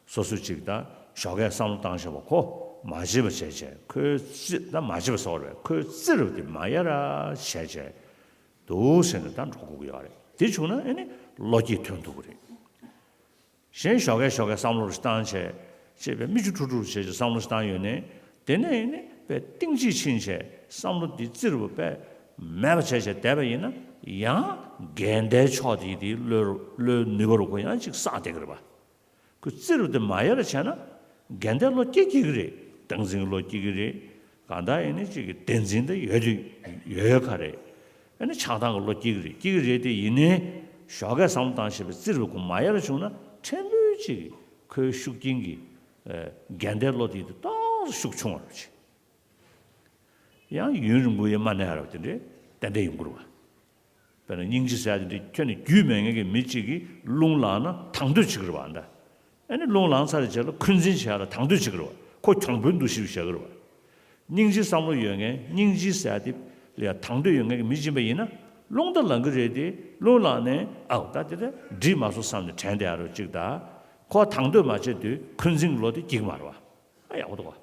སོ་སོ་གཅིག་དང་ཞོགས་ཀས་བསམ་བློ་བཏང་བཞག་པ་ཁོ་མ་བརྗེད་པ་བྱས་བྱས་ཁོའི་རྩིས་ད་མ་བརྗེད་པ་ཟེར་བ་རེད། ཁོའི་རྩིས་རུ་དེ་མ་ཡ་ར་བྱས་བྱས་འདུག་ཟེར་ནས་ད་འགྲོ་དགོས་ཀྱི་ཡོད་རེད། དེ་བྱུང་ན་ཨེ་ནི་བློ་སྐྱེད་ཐོན་ཐུབ་ཀྱི་རེད། གཞན་ཞོགས་ཀས་ཞོགས་ཀས་བསམ་བློ་རུ་བཏང་བྱས་ཅེས་པའི་མིག་ཆུ་འཁྲུག་འཁྲུག་བྱས་ཀྱི་བསམ་བློ་བཏང་ཡོད་ནས། དེ་ནས་ནི་པའི་གཏིང་ཅིག་ཕྱིན་བྱས་བསམ་བློ་འདི་བཙིར་བ་པས་མེད་པ་བྱས་བྱས་བསྡད་པ་ཡིན་ན། ཡང་འགལ་ཟླའི་ཕྱོགས་དེ་དེ་བློའི་བློའི་ནུས་པ་རུ་ཁོ་ཡང་ཅིག་བསགས་བསྡད་ཀྱི་རེད་པ། ཁོ་བཙིར་བ་དེ་མ་ཡལ་བྱས་ན་འགལ་ཟླའི་བློ་སྐྱེ་སྐྱེ་གི་རེད། བདག་འཛིན་གྱི་བློ་སྐྱེ་གི་རེད། གང་ལྟར་ཡིན་ན་ཅིག་གི་བདེན་འཛིན་དེ་ཡོད་དུས་ཡོད་ཡོད་ཁ་རེད། ཨ་ནི་ཆགས་སྡང་གི་བློ་སྐྱེ་གི་རེད། སྐྱེ་གི་རེད་དེ་ཡིན་ནའི་ཞོགས་ཀས་བསམ་བློ་བཏང་ཤེས་པའི་བཙིར་བ་ཁོ་མ་ཡལ་བྱུང་ན་ཕྲན་བུ་ཅིག་ཁོའི་ཤུགས་རྐྱེན་གྱིས་འགལ་ཟླའི་བློ་དེ་དེ་ཏོག་ཙམ་ཤུགས་ཆུང་བ་རེད། ཡང་ཡུན་རིང་པོ་ཡང་མ་གནས་རབས་དེ་འདྲའི་ཏན་ཏན་ཡོང་གི་རེད་བ། དཔེར་ན་སྙིང་རྗེ་ཟེར་ཡ་དེ་འདྲའི་ཁྱོན་ནས་རྒྱུས་མེད་མཁན་གྱི་མི་གཅིག་གིས་རླུང་ལངས་ན་དང་དོད་བྱེད་ཀྱི་རེད་བ། ཨ་ནི་རླུང་ལངས་ཚར་རྗེས་ལ་འཁོན་འཛིན་བྱེད་ཡ་ལ་དང་དོད་བྱེད་ཀྱི་རེད་བ། ཁོ་གྱོང་པོའི་འདུ་ཤེས་བྱེད་ཀྱི་རེད་བ། སྙིང་རྗེའི་བསམ་བློ་ཡོད་མཁན། སྙིང་རྗེ་ཟེར་ཡ་དེ་ལ་ཡ་དང་དོད་ཡོད་མཁན་གྱི་མི་གཅིག་ཡིན་པ་ཡིན་ན། རླུང་ད་ལངས་ཀྱི་རེད་དེ། རླུང་ལངས་ནས་ཨའོ་ད་དེ་ད་འགྲིག་མ་སོང་བསམ་ནས་དྲན་བསྡད་ཡ་རོ་གཅིག་ད། ཁོ་དང་དོད་མ་བྱེད་དུས་འཁོན་འཛིན་གྱི་བློ་དེ་སྐྱེ་གི་མ་རེད་བ། ཨ་ཡག་པོ་འདུག་བ།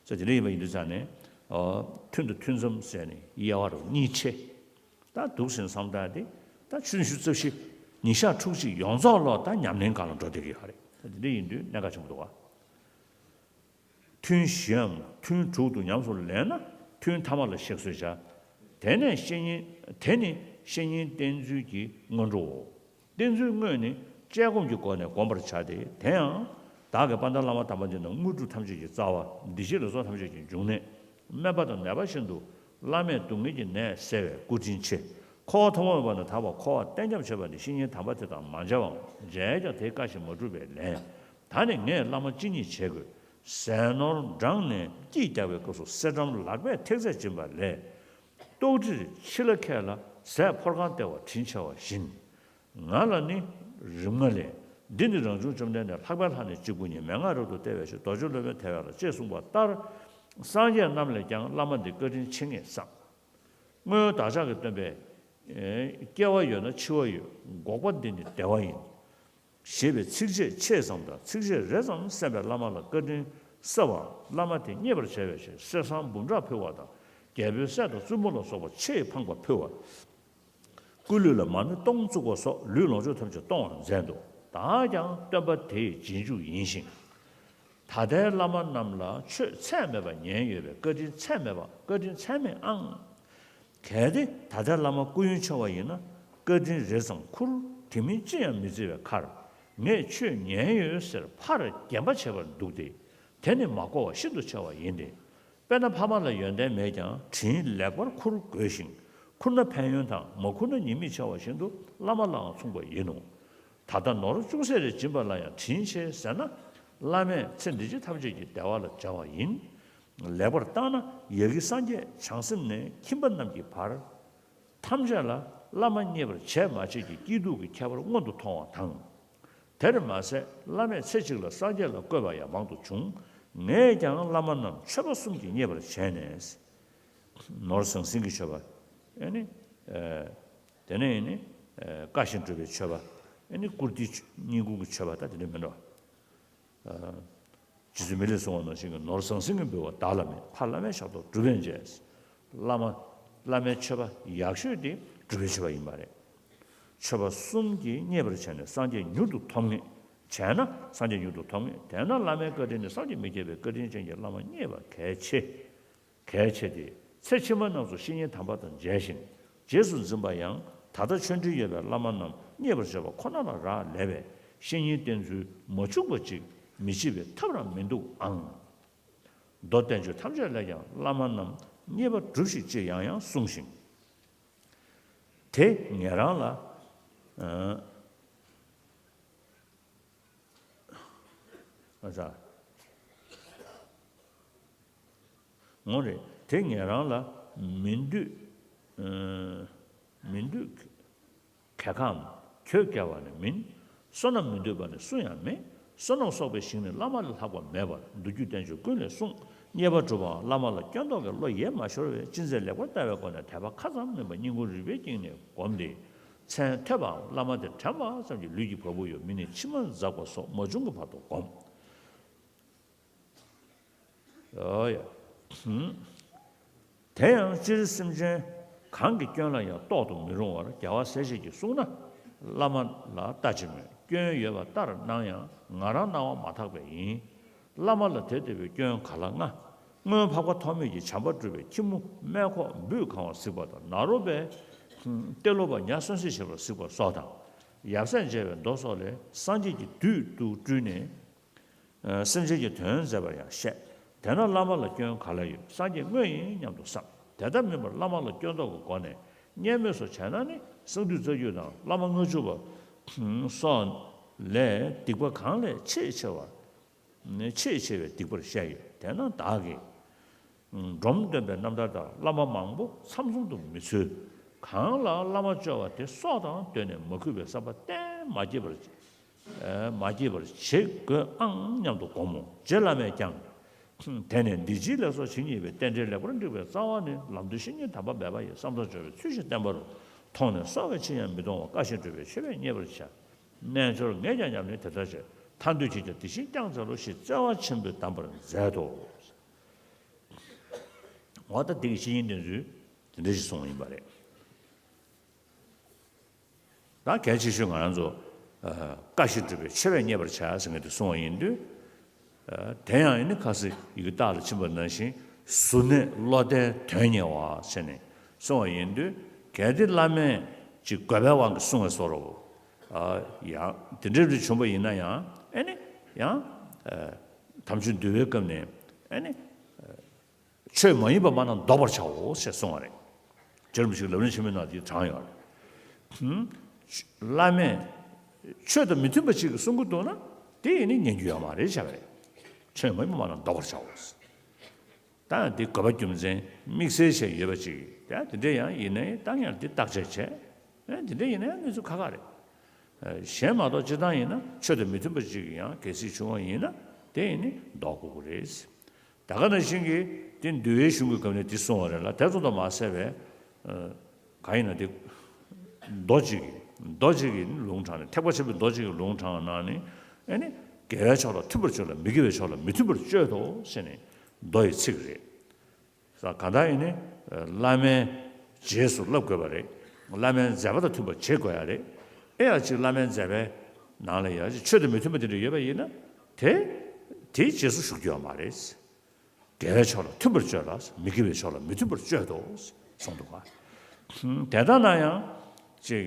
ས་དེ་འདྲ་ཡིན་པ་ཡིན་དུས་ཙང་ནས། ཨོ། ཐུན་དང་ཐུན་མཚམས་ཟེར་ནས་དབྱེ་བ་རུ་གཉིས་ཕྱེ། ད་འདུག་སེ་བསམ་སྟངས་དེ་ད་ཆུ་ཚོད་ཉི་ཤུ་རྩ་བཞི། ཉིན་ཞག་ཕྲུགས་གཅིག་ཡོངས་རྫོགས་ལོ་ད་ཉམས་ལེན་སྒང་ལ་འགྲོ་བསྡད་ཀྱི་ཡོད་རེད། ད་དེ་འདྲ་ཡིན་དུས་གནད་འགག་ཆེན་པོ་འདུག་བ། ཐུན་བཞིའམ་ཐུན་དྲུག་ཏུ་ཉམས་སུ་ལེན་ན་ཐུན་ཐ་མ་ལ་གཤེགས་གསོལ་བྱ། དེ་ནས་བཤེས་གཉེན། དེ་ནི་བཤེས་གཉེན་བསྟེན་ཚུལ་གྱི་སྔོན་འགྲོའོ། བསྟེན་ཚུལ་དངོས་ནི་དཔྱད་སྒོམ་གྱི་སྒོ་ནས་བསྒོམ་པར་བྱ་སྟེ། དེ་ཡང་། བདག་གི་དཔལ་ལྡན་བླ་མ་དམ་པ་འདི་ནི་དངོས་གྲུབ་ཐམས་ཅད་ཀྱི་རྩ་བ། བདེ་གཤེགས་ལ་སོགས་ཐམས་ཅད་ཀྱི་འབྱུང་གནས། སྨན་པ་དང་ནད་པ་བཞིན་དུ། བླ་མས་སྡུག་བསྔལ་གྱི་ནད་བསལ་བའི་སྐུ་དྲིན་ཆེ། འཁོར་བ་ཐོག་མ་མེད་པ་ནས་ད་བར་འཁོར་བ་གཏན་འཁྱམས་བྱས་པ་འདི་བཤེས་གཉེན་དམ་པ་དེ་དང་མ་མཇལ་བའམ་མཇལ་ཀྱང་དེའི་བཀའ་བཞིན་མ་བསྒྲུབས་པས་ལན། ད་ནི་ངས་བླ་མ་ཅི་ཉིད་བྱེད་དགོས། ཟས་ནོར་འབྲངས་ནས་སྐྱིད་རྒྱག་པའི་སྐབས་སུ་གསེར་སྦྲམ་ལག་པས་ཐེག་ཚད་འབྱིན་པ་ལས། ལྟོགས་གྲིར་འཆི་ལ་ཁད་ལ་ཟས་ཕོར་གང་སྟེར་བ་དྲིན་ཆེ་བ་བཞིན། ང་ལ་ནི་རིམ་ལྔ་ལས། འདི་ནི་རང་བྱུང་བཅོམ་ལྡན་འདས་ལྷག་པའི་ལྷ་ནི་གཅིག་པུ་ཉིད་མན་ངག་རབ་ཏུ་བསྟན་པའི་ཕྱིར་རྡོ་རྗེ་སློབ་དཔོན་ཐེག་པ་ལ་ཅེས་གསུངས་པ་ལྟར། སངས་རྒྱས་རྣམས་ལས་ཀྱང་བླ་མ་འདི་བཀའ་དྲིན་ཆེ་ངེས་བསམ། སྔོན་བདག་ཅག་གི་སྟོན་པས། སྐྱེ་བ་ཡོད་ན་འཆི་བ་ཡོད། འགོག་པ་འདི་ནི་བདེ་བ་ཡིན། ཞེས་པའི་ཚིགས་བཅད་ཕྱེད་ཙམ་དང་ཚིགས་བཅད་རེ་ཙམ་གསན་པས་བླ་མ་ལ་བཀའ་དྲིན་གསབ་པའམ་བླ་མ་དེ་མཉེས་པར་བྱ་བའི་ཕྱིར་གསེར་སྲང་འབུམ་ཕྲག་ཕུལ་བ་དང་། རྒྱལ་པོའི་སྲས་དང་བཙུན་མོ་ལ་སོགས་པ་ཆེས་ཕངས་པ་ཕུལ་བ། སྐུ་ལུས་ལ་མ་ཎི་སྟོང་བཙུགས་པ་སོགས་ལུས་ལོངས་སྤྱོད་ཐམས་ཅད་གཏོང་བར་མཛད་འདུག་བདག་ཀྱང་སྟོན་པ་དེའི་རྗེས་འཇུག་ཡིན་ཞིང་། ད་ལྟའི་བླ་མ་རྣམས་ལ་ཆོས་ཚད་མེད་པ་ཉན་ཡོད་པས་བཀའ་དྲིན་ཚད་མེད་པ། བཀའ་དྲིན་ཚད་མེད་ཨང་། གལ་ཏེ་ད་ལྟའི་བླ་མ་སྐུ་ཡོན་ཆེ་བ་ཡིན་ན་བཀའ་དྲིན་རེ་ཙམ་ཁུར། དེ་མིན་ཅི་ཡང་མི་བརྩི་བའི་ཁར། ངས་ཆོས་ཉན་ཡོད་ཟེར་ཕར་བརྒྱན་པ་བྱེད་པར་འདུག་སྟེ། དེ་ནི་མ་གོ་བ་ཤིན་ཏུ་ཆེ་བ་ཡིན་ཏེ། དཔེར་ན་ཕ་མ་ལ་ཡོན་ཏན་མེད་ཀྱང་དྲིན་ལེགས་པར་ཁུར་དགོས་ཤིང་། ཁུར་ན་ཕན་ཡོན་དང་། མ་ཁུར་ན་ཉེས་དམིགས་ཆེ་བ་བཞིན་དུ་བླ་མ་ལའང་མཚུངས་པ་ཡིན་ནོ། ད་ལྟ་ནོར་ཅུང་ཟད་རེ་སྦྱིན་པ་ལ་ཡང་དྲིན་ཆེ་ཟེར་ན། བླ་མས་ཚེ་འདི་ཕྱི་ཐམས་ཅད་ཀྱི་བདེ་བ་ལ་སྦྱར་བ་ཡིན། ལེགས་པར་བརྟགས་ན་ཡ་གི་སངས་རྒྱས་བྱང་སེམས་ནས་ཁྱིམ་པ་རྣམས་ཀྱི་བར། ཐམས་ཅད་ལ་བླ་མ་མཉེས་པར་བྱས་མ་བྱས་ཀྱི་སྐྱིད་སྡུག་གི་ཁྱད་པར་མངོན་དུ་མཐོང་བ་དང་། དེར་མ་ཟད་བླ་མས་ཚེ་གཅིག་ལ་སངས་རྒྱས་ལ་བསྐོས་པ་ཡང་མང་དུ་བྱུང་། ངས་ཀྱང་བླ་མ་རྣམས་མཆོད་པ་གསུམ་གྱིས་མཉེས་པར་བྱས་ནས། ནོར་ཟང་ཟིང་གི་མཆོད་པ། ཨེ་ནི། ཨེ། དེ་ནས་ཨེ་ནི། ཨེ། བཀའ་བཞིན་སྒྲུབ་པའི་མཆོད་པ། ཨེ་ནི་བཀུར་སྟི་བསྙེན་བཀུར་གྱི་མཆོད་པ་ད་དེ་འདྲ་མིན་འགྲོ། ཨ། རྗེ་བཙུན་མི་ལས་གསུངས་པ་ནང་བཞིན་གྱི་ནོར་ཟང་ཟིང་གིས་འབུལ་བ་བདག་ལ་མེད། ཕ་བླ་མའི་ཞབས་ཏོག་སྒྲུབ་པས་འཇལ། བླ་མ། བླ་མའི་མཆོད་པ་ཡག་ཤོས་དེ་སྒྲུབ་པའི་མཆོད་པ་ཡིན་པ་རེད། མཆོད་པ་གསུམ་གྱིས་མཉེས་པར་བྱས་ནས་སངས་རྒྱས་མྱུར་དུ་ཐོབ་ངེས། བྱས་ན་སངས་རྒྱས་མྱུར་དུ་ཐོབ་ངེས། དེས་ན་བླ་མའི་བཀའ་དྲིན་ནི་བསམ་གྱིས་མི་ཁྱབ་པའི་བཀའ་དྲིན་ཅན་གྱི་བླ་མ་མཉེས་པ་གལ་ཆེ། གལ་ཆེ་སྟེ། ཚེ་ཕྱི་མ་རྣམས་སུ་བཤེས་གཉེན་དམ་པ་དང་མཇལ་ཞིང་རྗེས་སུ་འཛིན་པ་ཡང་ད་ལྟ་ཆོས་འབྲེལ་ཡོད་པའི་བླ་མ་རྣམས་མཉེས་པར་བྱེད་པ་ཁོ་ན་ལ་རག་ལས་པས། བཤེས་གཉེན་བསྟེན་ཚུལ་མ་འཆུག་པ་ཅིག་མི་བྱེད་པའི་ཐབས་རང་མི་འདུག་ཨང་། མདོ་བསྟན་བཅོས་ཐམས་ཅད་ལས་ཀྱང་བླ་མ་རྣམས་མཉེས་པར་བསྒྲུབས་ཤིག་ཅེས་ཡང་ཡང་གསུངས་ཤིང་། དེ་ཉན་རང་ལ། ཨ། ཨ་ཙ། འོང་རེད། དེ་ཉན་རང་ལ་མི་འདོད། ཨ། མི་འདོད་གད་ཁའམ་གྱོད་བསྐྱལ་བ་ནི་མིན། བསོད་ནམས་མི་འདོད་པ་ནི་སུ་ཡང་མེད། བསོད་ནམས་གསོག་པའི་ཞིང་ནི་བླ་མ་ལས་ལྷག་པ་མེད་པར་མདོ་རྒྱུད་བསྟན་བཅོས་ཀུན་ལས་གསུངས། མཉེས་པ་སྒྲུབ་པའང་བླ་མ་ལ་སྐྱོན་རྟོག་གི་བློ་ཡེ་མ་ཤོར་བས་ཅི་མཛད་ལེགས་པར་ལྟ་བའི་སྒོ་ནས་དད་པ་ཁ་ཙམ་མིན་པར་སྙིང་ཁུང་རུས་པའི་དཀྱིལ་ནས་བསྒོམས་ཏེ། མཚན་ཐོས་པའམ་བླ་མ་དེ་དྲན་པ་ཙམ་གྱིས་ལུས་ཀྱི་བ་སྤུ་གཡོ། མིག་ནས་མཆི་མ་འཛག་པ་སོགས་མ་བྱུང་གི་བར་དུ་བསྒོམ། ཨོ་ཡ། དེ་ཡང་སྤྱིར་སེམས་ཅན་གང་གི་སྐྱོན་ལ་ཡང་རྟོག་ཏུ་མི་རུང་བར་རྒྱལ་བ་སྲས་བཅས་ཀྱིས་གསུངས་ན། བླ་མ་ལ་ལྟ་ཅི་སྨོས། སྐྱོན་ཡོད་པ་ལྟར་སྣང་ཡང་ང་རང་སྣང་བ་མ་དག་པས་ཡིན། བླ་མ་ལ་དེ་ལྟ་བུའི་སྐྱོན་ག་ལ་མངའ། སྔོན་འཕགས་པ་ཐོགས་མེད་ཀྱིས་བྱམས་པ་སྒྲུབ་པའི་ཁྱི་མོ་སྨད་ཁོག་འབུས་གང་བ་གཟིགས་པ་དང་ནཱ་རོ་པས་ཏེ་ལོ་པ་ཉ་གསོན་བསྲེགས་བྱེད་པར་གཟིགས་པ་སོགས་དང་། ཡབ་སྲས་མཇལ་བའི་མདོ་སོགས་ལས་སངས་རྒྱས་ཀྱི་བདུད་དུ་སྤྲུལ་ནས། སེམས་ཅན་གྱི་དོན་མཛད་པར་ཡང་བཤད། དེས་ན་བླ་མ་ལ་སྐྱོན་ག་ལ་ཡོད། སངས་རྒྱས་དངོས་ཡིན་སྙམ་དུ་བསམ། དེ་ལྟར་མིན་པར་བླ་མ་ལ་སྐྱོན་འདོགས་ཀྱི་སྒོ་ནས་བརྙས་སྨོད་སོགས་བྱས་ན་ནི་གསང་འདུས་རྩ་རྒྱུད་དང་བླ་མ་ལྔ་བཅུ་པ་སོགས་ལས་སྡིག་པ་གང་ལས་ཆེས་ཆེ་བ། ཆེས་ཆེ་བའི་སྡིག་པར་བཤད་ཡོད། དེས་ན་བདག་གིས། འབྲོམ་སྟོན་པའི་རྣམ་ཐར་ལྟར་བླ་མ་མང་པོ་མཚམས་མཚམས་དུ་མི་འཚོལ། གང་ལ་བླ་མ་བཅོལ་བ་དེ་སྲོག་དང་བསྡོས་ནས་མ་གུས་པའི་བསམ་པ་གཏན་མ་སྐྱེས་པར། མ་སྐྱེས་པར་བྱེད་དགོས་ཨང་སྙམ་དུ་དགོངས་མོ། རྗེ་བླ་མས་ཀྱང་། དེ་ནས་འདི་ཕྱིའི་ལས་སོགས་ཇི་སྙེད་པའི། རྟེན་འབྲེལ་ལེགས་པར་འགྲིག་པའི་རྩ་བ་ནི། ལམ་དུ་བཤེས་གཉེན་དམ་པ་འབད་པ་ཡིས། བསམ་དོན་འབྱོར་བའི་ཚུལ་བཞིན་བསྟེན་པ་རུ། མཐོང་ནས་སྲོག་གི་ཕྱིར་ཡང་མི་གཏོང་བར། དཀའ་ཞིང་སྤྲོས་པའི་མཆོད་པས་མཉེས་པར་བྱ། རྣལ་འབྱོར་ངས་ཀྱང་ཉམས་ལེན་དེ་ལྟར་བྱས། ཐར་འདོད་ཀྱིས་ཀྱང་དེ་བཞིན་བསྐྱང་འཚལ་ལོ། ཞེས་བརྩེ་བ་ཆེན་པོས་གདམས་པར་མཛད་དོ། འོ་ད་འདི་གི་བཤེས་གཉེན་དེ་ཚོས་དེ་འདྲ་ཞིག་གསུངས་པ་ཡིན་པ་རེད། ད་གལ་ཆེ་ཤོས་ང་རང་ཚོ་ཨ་བཀའ་བཞིན་སྒྲུབ་པའི་ཆེ་བས་མཉེས་པར་བྱ་ཟེར་མཁན་དེ་གསུངས་པ་ཡིན་དུས། ཨ་དེ་ཡང་ཨ་ནི་ཁ་སང་ཡི་གེ་རྟགས་ལ་ཕྱིན་པ་ནང་བཞིན་གཟུར་གནས་བློ་ལྡན་དོན་གཉེར་བ་ཟེར་ནས་གསུངས་པ་ཡིན་དུས། གལ་ཏེ་བླ་མས་ཅིག་དགོས་པའི་དབང་གིས་གསུངས་པའི་བཟོ་འདྲ་བོ། ཨ་ཡང་དེ་འདྲ་རེ་བྱུང་པ་ཡིན་ན་ཡང་ཨ་ནི་ཡང་ཨ་དམ་ཆོས་འདུལ་བའི་སྐབས་ནས་ཨ་ནི། ཆོས་མ་ཡིན་པ་མ་རྣམས་བཟློག་པར་བྱའོ་ཞེས་གསུངས་པ་རེད། རྗེ་རིན་པོ་ཆེས་ལམ་རིམ་ཆེན་མོའི་ནང་དེ་དྲངས་ཡོད་རེད། བླ་མས་ཆོས་དང་མི་མཐུན་པ་ཅིག་གསུང་གི་འདུག་ན་དེ་ཡིན་ནི་ཉན་རྒྱུ་ཡོད་མ་རེད་བྱས་པ་རེད། ཆོས་མ་ཡིན་པ་མ་རྣམས་བཟློག་པར་བྱའོ། ད་ཡང་དེ་དགོས་པ་རྒྱུ་མཚན་དམིགས་བསལ་བྱས་ཡོད་པ་ཅིག་ཡང་དེ་འདྲ་ཡང་ཡིན་ནའི་ད་ཡང་དེ་བརྟག་དཔྱད་བྱས། ཡང་དེ་འདྲ་ཡིན་ན་ཡང་གནས་ཚུལ་ཁག་ཁག་རེད། གཞན་མ་གཏོགས་སྤྱིར་བཏང་ཡིན་ན་ཆོས་དང་མི་མཐུན་པ་ཅིག་ཡང་གལ་སྲིད་བྱུང་བ་ཡིན་ན་དེ་ཡིན་ནི་བཟློག་དགོས་ཀྱི་རེད། ད་ག་ནང་བཞིན་གྱི་དེ་འདུལ་བའི་གཞུང་གི་སྐབས་ནས་དེ་གསུངས་པ་རེད་ལ། དེ་ཙམ་དུ་མ་ཟད་པའི་གང་ཡིན་ན་དེ་མདོ་གཅིག་གིས་མདོ་གཅིག་གིས་ལུང་དྲངས་ནས། ཐེག་པ་ཆེན་པོའི་མདོ་གཅིག་གིས་ལུང་དྲངས་པ་ནང་ནས་ཨ་ནི་དགེ་བའི་ཕྱོགས་ལ་མཐུན་པར་སྤྱོད་ལ་མི་དགེ་བའི་ཕྱོགས་ལ་མི་མཐུན་པར་སྤྱོད་དོ་ཟེར་ནས་མདོ་ཡི་ཚིག་རེད། ས་གང་ལྟར་ཡིན་ནི་བླ་མའི་རྗེས་སུ་བསླབ་དགོས་པ་རེད། བླ་མའི་མཛད་པ་དང་མཐུན་པར་བྱེད་དགོས་ཡ་རེད། ཨེ་ཡ་གཅིག་བླ་མའི་མཛད་པའི་ནང་ལ་ཡ་གཅིག་ཆོས་དང་མི་མཐུན་པ་དེ་འདྲ་ཡོད་པ་ཡིན་ན་དེ་དེའི་རྗེས་སུ་ཞུགས་རྒྱུ་ཡོད་མ་རེད། དགེ་བའི་ཕྱོགས་ལ་མཐུན་པར་སྤྱོད་ལ་མི་དགེ་བའི་ཕྱོགས་ལ་མི་མཐུན་པར་སྤྱོད་དོ་གསུངས་འདུག་ག་དེ་ལྟ་ན་ཡང་གཅིག་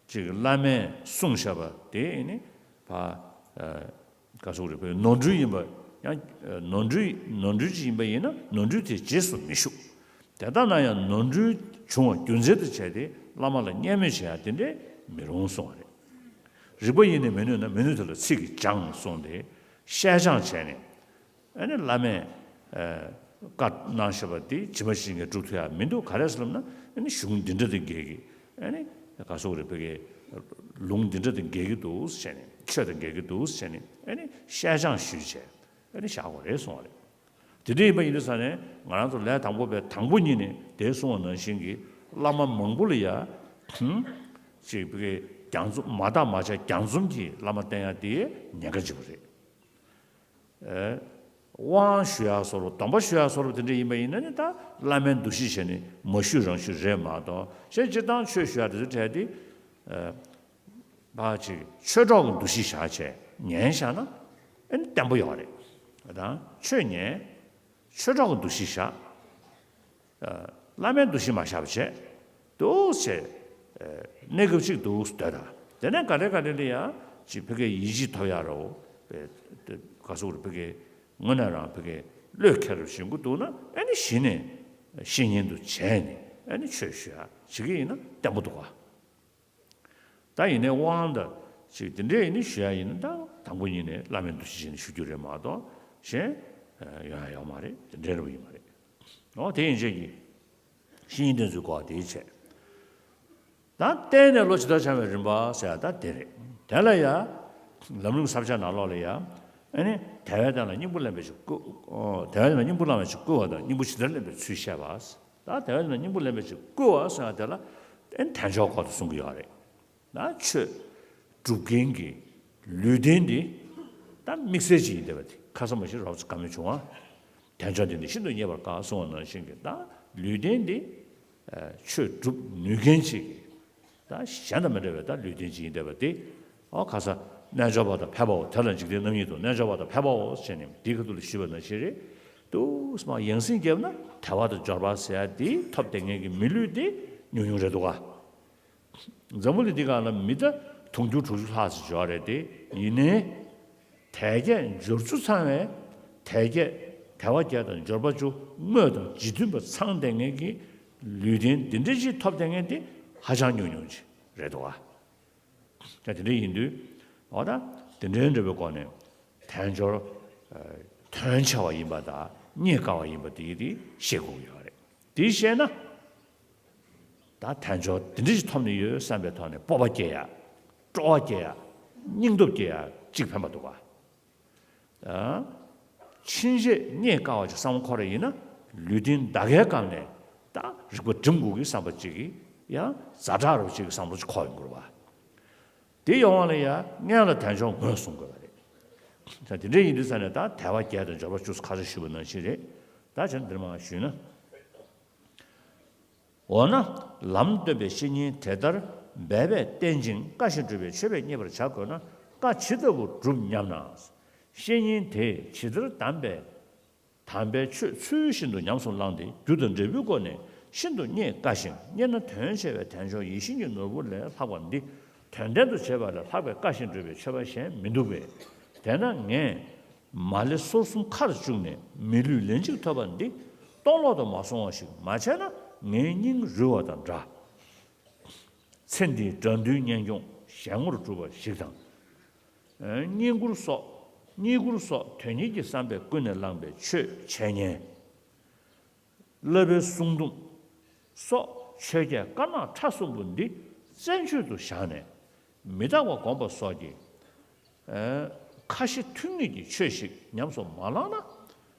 ཅིག་བླ་མས་གསུངས་བཞག་པ་དེ་ནི་བ་ག་སོག་རེད་པས་ནོར་འཁྲུལ་ཡིན་པ་ཡང་ནོར་འཁྲུལ་ནོར་འཁྲུལ་ཅིག་ཡིན་པ་ཡིན་ན་ནོར་འཁྲུལ་དེའི་རྗེས་སུ་མི་ཞུགས། དེ་ལྟ་ན་ཡང་ནོར་འཁྲུལ་བྱུང་བ་རྒྱུ་མཚན་དུ་བྱས་ཏེ་བླ་མ་ལ་བརྙས་སྨོད་བྱེད་ཡ་དེ་འདྲས་མི་རུང་གསུངས་པ་རེད། རིགས་པ་ཡིས་ནི་མི་ནུས་ན་མི་ནུས་དེ་ལ་ཚིག་གིས་སྦྱང་གསུངས་ཏེ་བཤད་སྦྱང་བྱས་ནས། ཨ་ནི་བླ་མས་ཨ་བཀའ་གནང་བཞག་པ་འདི་ཇི་མ་ཇི་བཞིན་སྒྲུབ་ཐུབ་ཡ་མི་འདུག་ག་རེ་ཟེར་ལབ་ན་ཨ་ནི་གཞུང་འདི་འདྲ་དང་འགལ་གི། ཨ་ནི་ག་སོག་རེད་པ་གི། ལུང་འདི་འདྲ་དང་འགལ་གི་འདུག་ཟེར་ནས་ཆོས་དང་འགལ་གི་འདུག་ཟེར་ནས་ཨ་ནི་བཤད་སྦྱང་ཞུས་བྱས་ཨ་ནི་བཞག་དགོས་རེད་གསུངས་པ་རེད། དེ་འདྲ་ཡིན་པ་ཡིན་དུས་ས་ནས་ང་རང་ཚོ་ལས་དང་པོ་པའི་དང་པོ་ཉིད་ནས་དེ་གསུངས་པ་ནང་བཞིན་གྱི་བླ་མ་མང་པོ་ལ་ཡ་ཅིག་པ་གི་རྒྱ་མཚོ་མ་དག་མ་ཆགས་རྒྱ་མཚོ་གི་བླ་མ་བསྟེན་ཡ་དེ་ཉེན་ཁ་ཆེན་པོ་རེད། དབང་ཞུ་ཡག་བཟོ་འདྲ་སྡོམ་པ་ཞུ་ཡག་བཟོ་འདྲ་དེ་འདྲ་ཡིན་པ་ཡིན་ན་ནི་ད་བླ་མའི་འདུ་ཤེས་བྱས་ནས་མ་ཞུས་རང་ཞུས་རེད་མ་གཏོགས་གཞན་སྤྱིར་བཏང་ཆོས་ཞུ་ཡག་དེ་ཚོ་གྲས་དེ་ཕར་ཅིག་ཆོས་གྲོགས་ཀྱི་འདུ་ཤེས་བཞག་བྱས་ཉན་བཞག་ན་ཨེ་ནི་བརྟན་པོ་ཡོད་རེད། ད་ཆོས་ཉན་ཆོས་གྲོགས་ཀྱི་འདུ་ཤེས་བཞག་བླ་མའི་འདུ་ཤེས་མ་བཞག་པ་བྱས། འདུག་བྱས། གནས་སྐབས་གཅིག་འདུག་སྡོད་དང་། དེ་ནས་ག་ལེ་ག་ལེ་ལ་ཡང་ཅིག་ཕ་གིའི་ཡིད་ཆེས་ཐོབ་ཡག་རོ། ག་སོག་རེད་ཕ་གིའི་དངོས་གནས་རང་ཕ་གིའི་བློས་འཁེལ་རུ་བཞིན་གྱི་འདུག་ན་ཨ་ནི་གཞི་ནས་བཤེས་གཉེན་དུ་བྱས་ནས་ཨ་ནི་ཆོས་ཞུ་ཡག་བྱེད་ཀྱི་ཡིན་ན་བརྟན་པོ་འདུག་ག་ད་ཡིན་ནའི་དབང་དང་ཅིག་དེ་འདྲས་ཡིན་ནའི་ཞུ་ཡག་ཡིན་ན་ད་དང་པོ་ཉིད་ནས་བླ་མའི་འདུ་ཤེས་བྱས་ནས་ཞུ་རྒྱུ་རེད་མ་གཏོགས་གཞན་ཡོང་ཡག་ཡོད་མ་རེད། དེ་འདྲས་རེད་པ་ཡིན་མ་རེད། འོ་དེ་ཡིན་ཆད་ཀྱི་བཤེས་གཉེན་དེ་ཚོའི་སྐོར་དེའི་ཆེད། ད་བསྟེན་ནས་བློ་ཇི་ལྟར་འཆང་བའི་རིམ་པ་ཟེར་ཡག་ད་དེ་རེད། དེ་ལ་ཡ་ལམ་རིམ་ས་བཅད་ནང་ལོགས་ལ་ཡ་ཨ་ནི་དལ་བའི་སྟེང་ལ་སྙིང་པོ་ལེན་པའི་ཕྱིར་བསྐུལ། དལ་བའི་སྟེང་ལ་སྙིང་པོ་བླང་བའི་ཕྱིར་བསྐུལ་བ་དང་སྙིང་པོ་ཇི་ལྟར་ལེན་པའི་ཚུལ་བཤད་པ། ད་དལ་བའི་སྟེང་ལ་སྙིང་པོ་ལེན་པའི་ཕྱིར་བསྐུལ་བ་ཟེར་ཡག་དེ་ལ་ཨ་ནི་དལ་འབྱོར་སྐོར་དུ་གསུང་གི་ཡོད་རེད། ད་ཆོས་སྒྲུབ་མཁན་གྱི་ལུས་རྟེན་འདི་ད་དམིགས་བསལ་ཅིག་ཡིན་བསྡད་པ་དེ་ཁ་སང་མ་གཞི་རོབ་ཙམ་བཀའ་མོལ་བྱུང་བ། དལ་འབྱོར་འདི་ནི་ཤིན་ཏུ་རྙེད་པར་དཀའ་གསུངས་པ་ནང་བཞིན་གྱི་ད་ལུས་རྟེན་འདི་ཆོས་སྒྲུབ་ནུས་མཁན་ཅིག་གི་ད་གཞན་དང་མི་འདྲ་བའི་ད་ལུས་རྟེན་ཅིག་ཡིན་བསྡད་པ་དེ་ ཨོ་ཁ་ས་རྣལ་འབྱོར་པ་དང་ཕལ་པའོ། དེ་ལ་འཇིག་རྟེན་རྣམ་གཉིས་སུ། རྣལ་འབྱོར་པ་དང་ཕལ་པའོ་ཟེར་ནས་དེའི་ཁ་ཐུག་ལ་ཞུས་པ་ནང་བཞིན་རེད། དུ་མ་ཡང་སེམས་བསྐྱེད་ན་དལ་བ་དང་འབྱོར་པ་ཟེར་ཡ་དེ་ཐོབ་བསྡད་མཁན་གྱི་མི་ལུས་དེ་ཉུང་ཉུང་རེད་འདུག་ག་འཛམ་བུ་གླིང་འདི་སྒང་ལ་མི་ད་དུང་ཕྱུར་དྲུག་ཅུ་ལྷག་ཙམ་ཡོད་རེད་དེ། ཡིན་ནའི་དལ་བརྒྱད་འབྱོར་ཚུལ་ཚང་བའི་དལ་བརྒྱད་དལ་བ་བརྒྱད་དང་འབྱོར་པ་བཅུ་དངོས་དང་རྗེས་མཐུན་པ་ཚང་བསྡད་མཁན་གྱི་ལུས་རྟེན་འདི་འདྲ་ཞིག་ཐོབ་བསྡད་མཁན་དེ་ཧ་ཅང་ཉུང་ཉུང་ཅིག་རེད་འདུག་ག་ད་དེ་འདྲ་ཡིན་དུས། འོ་ད་དེ་འདྲའི་འདྲ་བའི་སྒོ་ནས་དལ་འབྱོར་ཨ་དོན་ཆེ་བ་ཡིན་པ་དང་རྙེད་དཀའ་བ་ཡིན་པ་དེ་དེ་ཤེས་དགོས་ཀྱི་ཡོད་རེད། དེ་ཤེས་ན། ད་དལ་འབྱོར་དེ་འདྲ་ཞིག་ཐོབ་ནས་ཡོད་བསམ་པའི་ཐོག་ནས་སྤོབས་པ་སྐྱེ་ཡ། སྤྲོ་བ་སྐྱེ་ཡ། སྙིང་སྟོབས་སྐྱེ་ཡ་གཅིག་ཕན་པ་འདུག་ག་ཨ། ཕྱིན་ཆད་རྙེད་དཀའ་བ་ཅིག་བསམ་བློ་འཁོར་བ་ཡིན་ན། ལུས་རྟེན་ད་གའི་སྒང་ནས་ད་རིག་པ་སྒྲིམ་དགོས་ཀྱི་བསམ་པ་ཅིག་གིས་ཡང་ཛ་དྲག་རུ་ཅིག་གི་བསམ་བློ་ཅིག་འཁོར་ཡོང་དགོས་རེད་པ། དེ་ཡོང་བ་ལ་ཡང་སྔོན་ལ་དལ་འབྱོར་ངོས་བཟུང་དགོས་པ་རེད། ད་དེ་འདྲ་ཡིན་དུས་ཙ་ནས་ད་དལ་བ་བརྒྱད་དང་འབྱོར་པ་བཅུ་ཁ་སང་ཞུས་པ་ནང་བཞིན་རེད། ད་བྱས་ན་འདིར་མར་ཞུས་ན། འོ་ན་ལམ་སྟོན་པའི་བཤེས་གཉེན་དེ་ལྟར་འབད་པས་བསྟེན་ཅིང་བཀའ་བཞིན་སྒྲུབ་པའི་མཆོད་པས་མཉེས་པར་བྱ་དགོས་ན། བཀའ་ཇི་ལྟ་བུར་སྒྲུབ་སྙམ་ན། བཤེས་གཉེན་དེས་ཇི་ལྟར་གདམས་པའི་དམ་པའི་ཆོས་ཚུལ་བཞིན་དུ་ཉམས་སུ་བླངས་ཏེ། རྒྱུ་དང་འབྲས་བུའི་སྒོ་ནས་ཤིན་ཏུ་རྙེད་དཀའ་ཞིང་། རྙེད་ན་དོན་ཆེ་བའི་དལ་འབྱོར་ཡིད་བཞིན་གྱི་ནོར་བུ་ལས་ལྷག་པ་འདི་དོན་ལྡན་དུ་བྱེད་པ་ལས་ལྷག་པའི་བཀའ་བཞིན་སྒྲུབ་པའི་མཆོད་པ་གཞན་མི་འདུག་པས། དེས་ན་ངས་མ་ལེ་སོར་གསུམ་ཁར་བཅུག་ནས་མི་ལུས་ལན་གཅིག་ཐོབ་པ་འདི་སྟོང་ལོག་ཏུ་མ་སོང་བ་ཞིག་མ་བྱས་ན་ངའི་སྙིང་རུལ་བ་དང་འདྲ། ཚེ་འདིའི་དགྲ་འདུལ་གཉེན་སྐྱོང་གཞན་ངོར་སྒྲུབ་པ་ཞིག་དང་། བསྙེན་བཀུར་སོགས། བསྙེན་བཀུར་སོགས་དོན་གཉེར་གྱི་བསམ་པས་ཀུན་ནས་བསླངས་པའི་ཆོས་འཆད་ཉན། བསླབ་པའི་གསུང་དུམ་སོགས་ཆོས་བརྒྱད་དཀར་ནག་ཁྲ་གསུམ་པོ་འདི་བཙན་བྱོལ་དུ་བཞག་ནས། མི་རྟག་པ་སྒོམ་པ་སོགས་ཀྱི་ཨ་ཁ་ཞེ་ཐུན་གཉིས་ཀྱི་ཆོས་ཤིག་ཉམས་སུ་མ་བླངས་ན།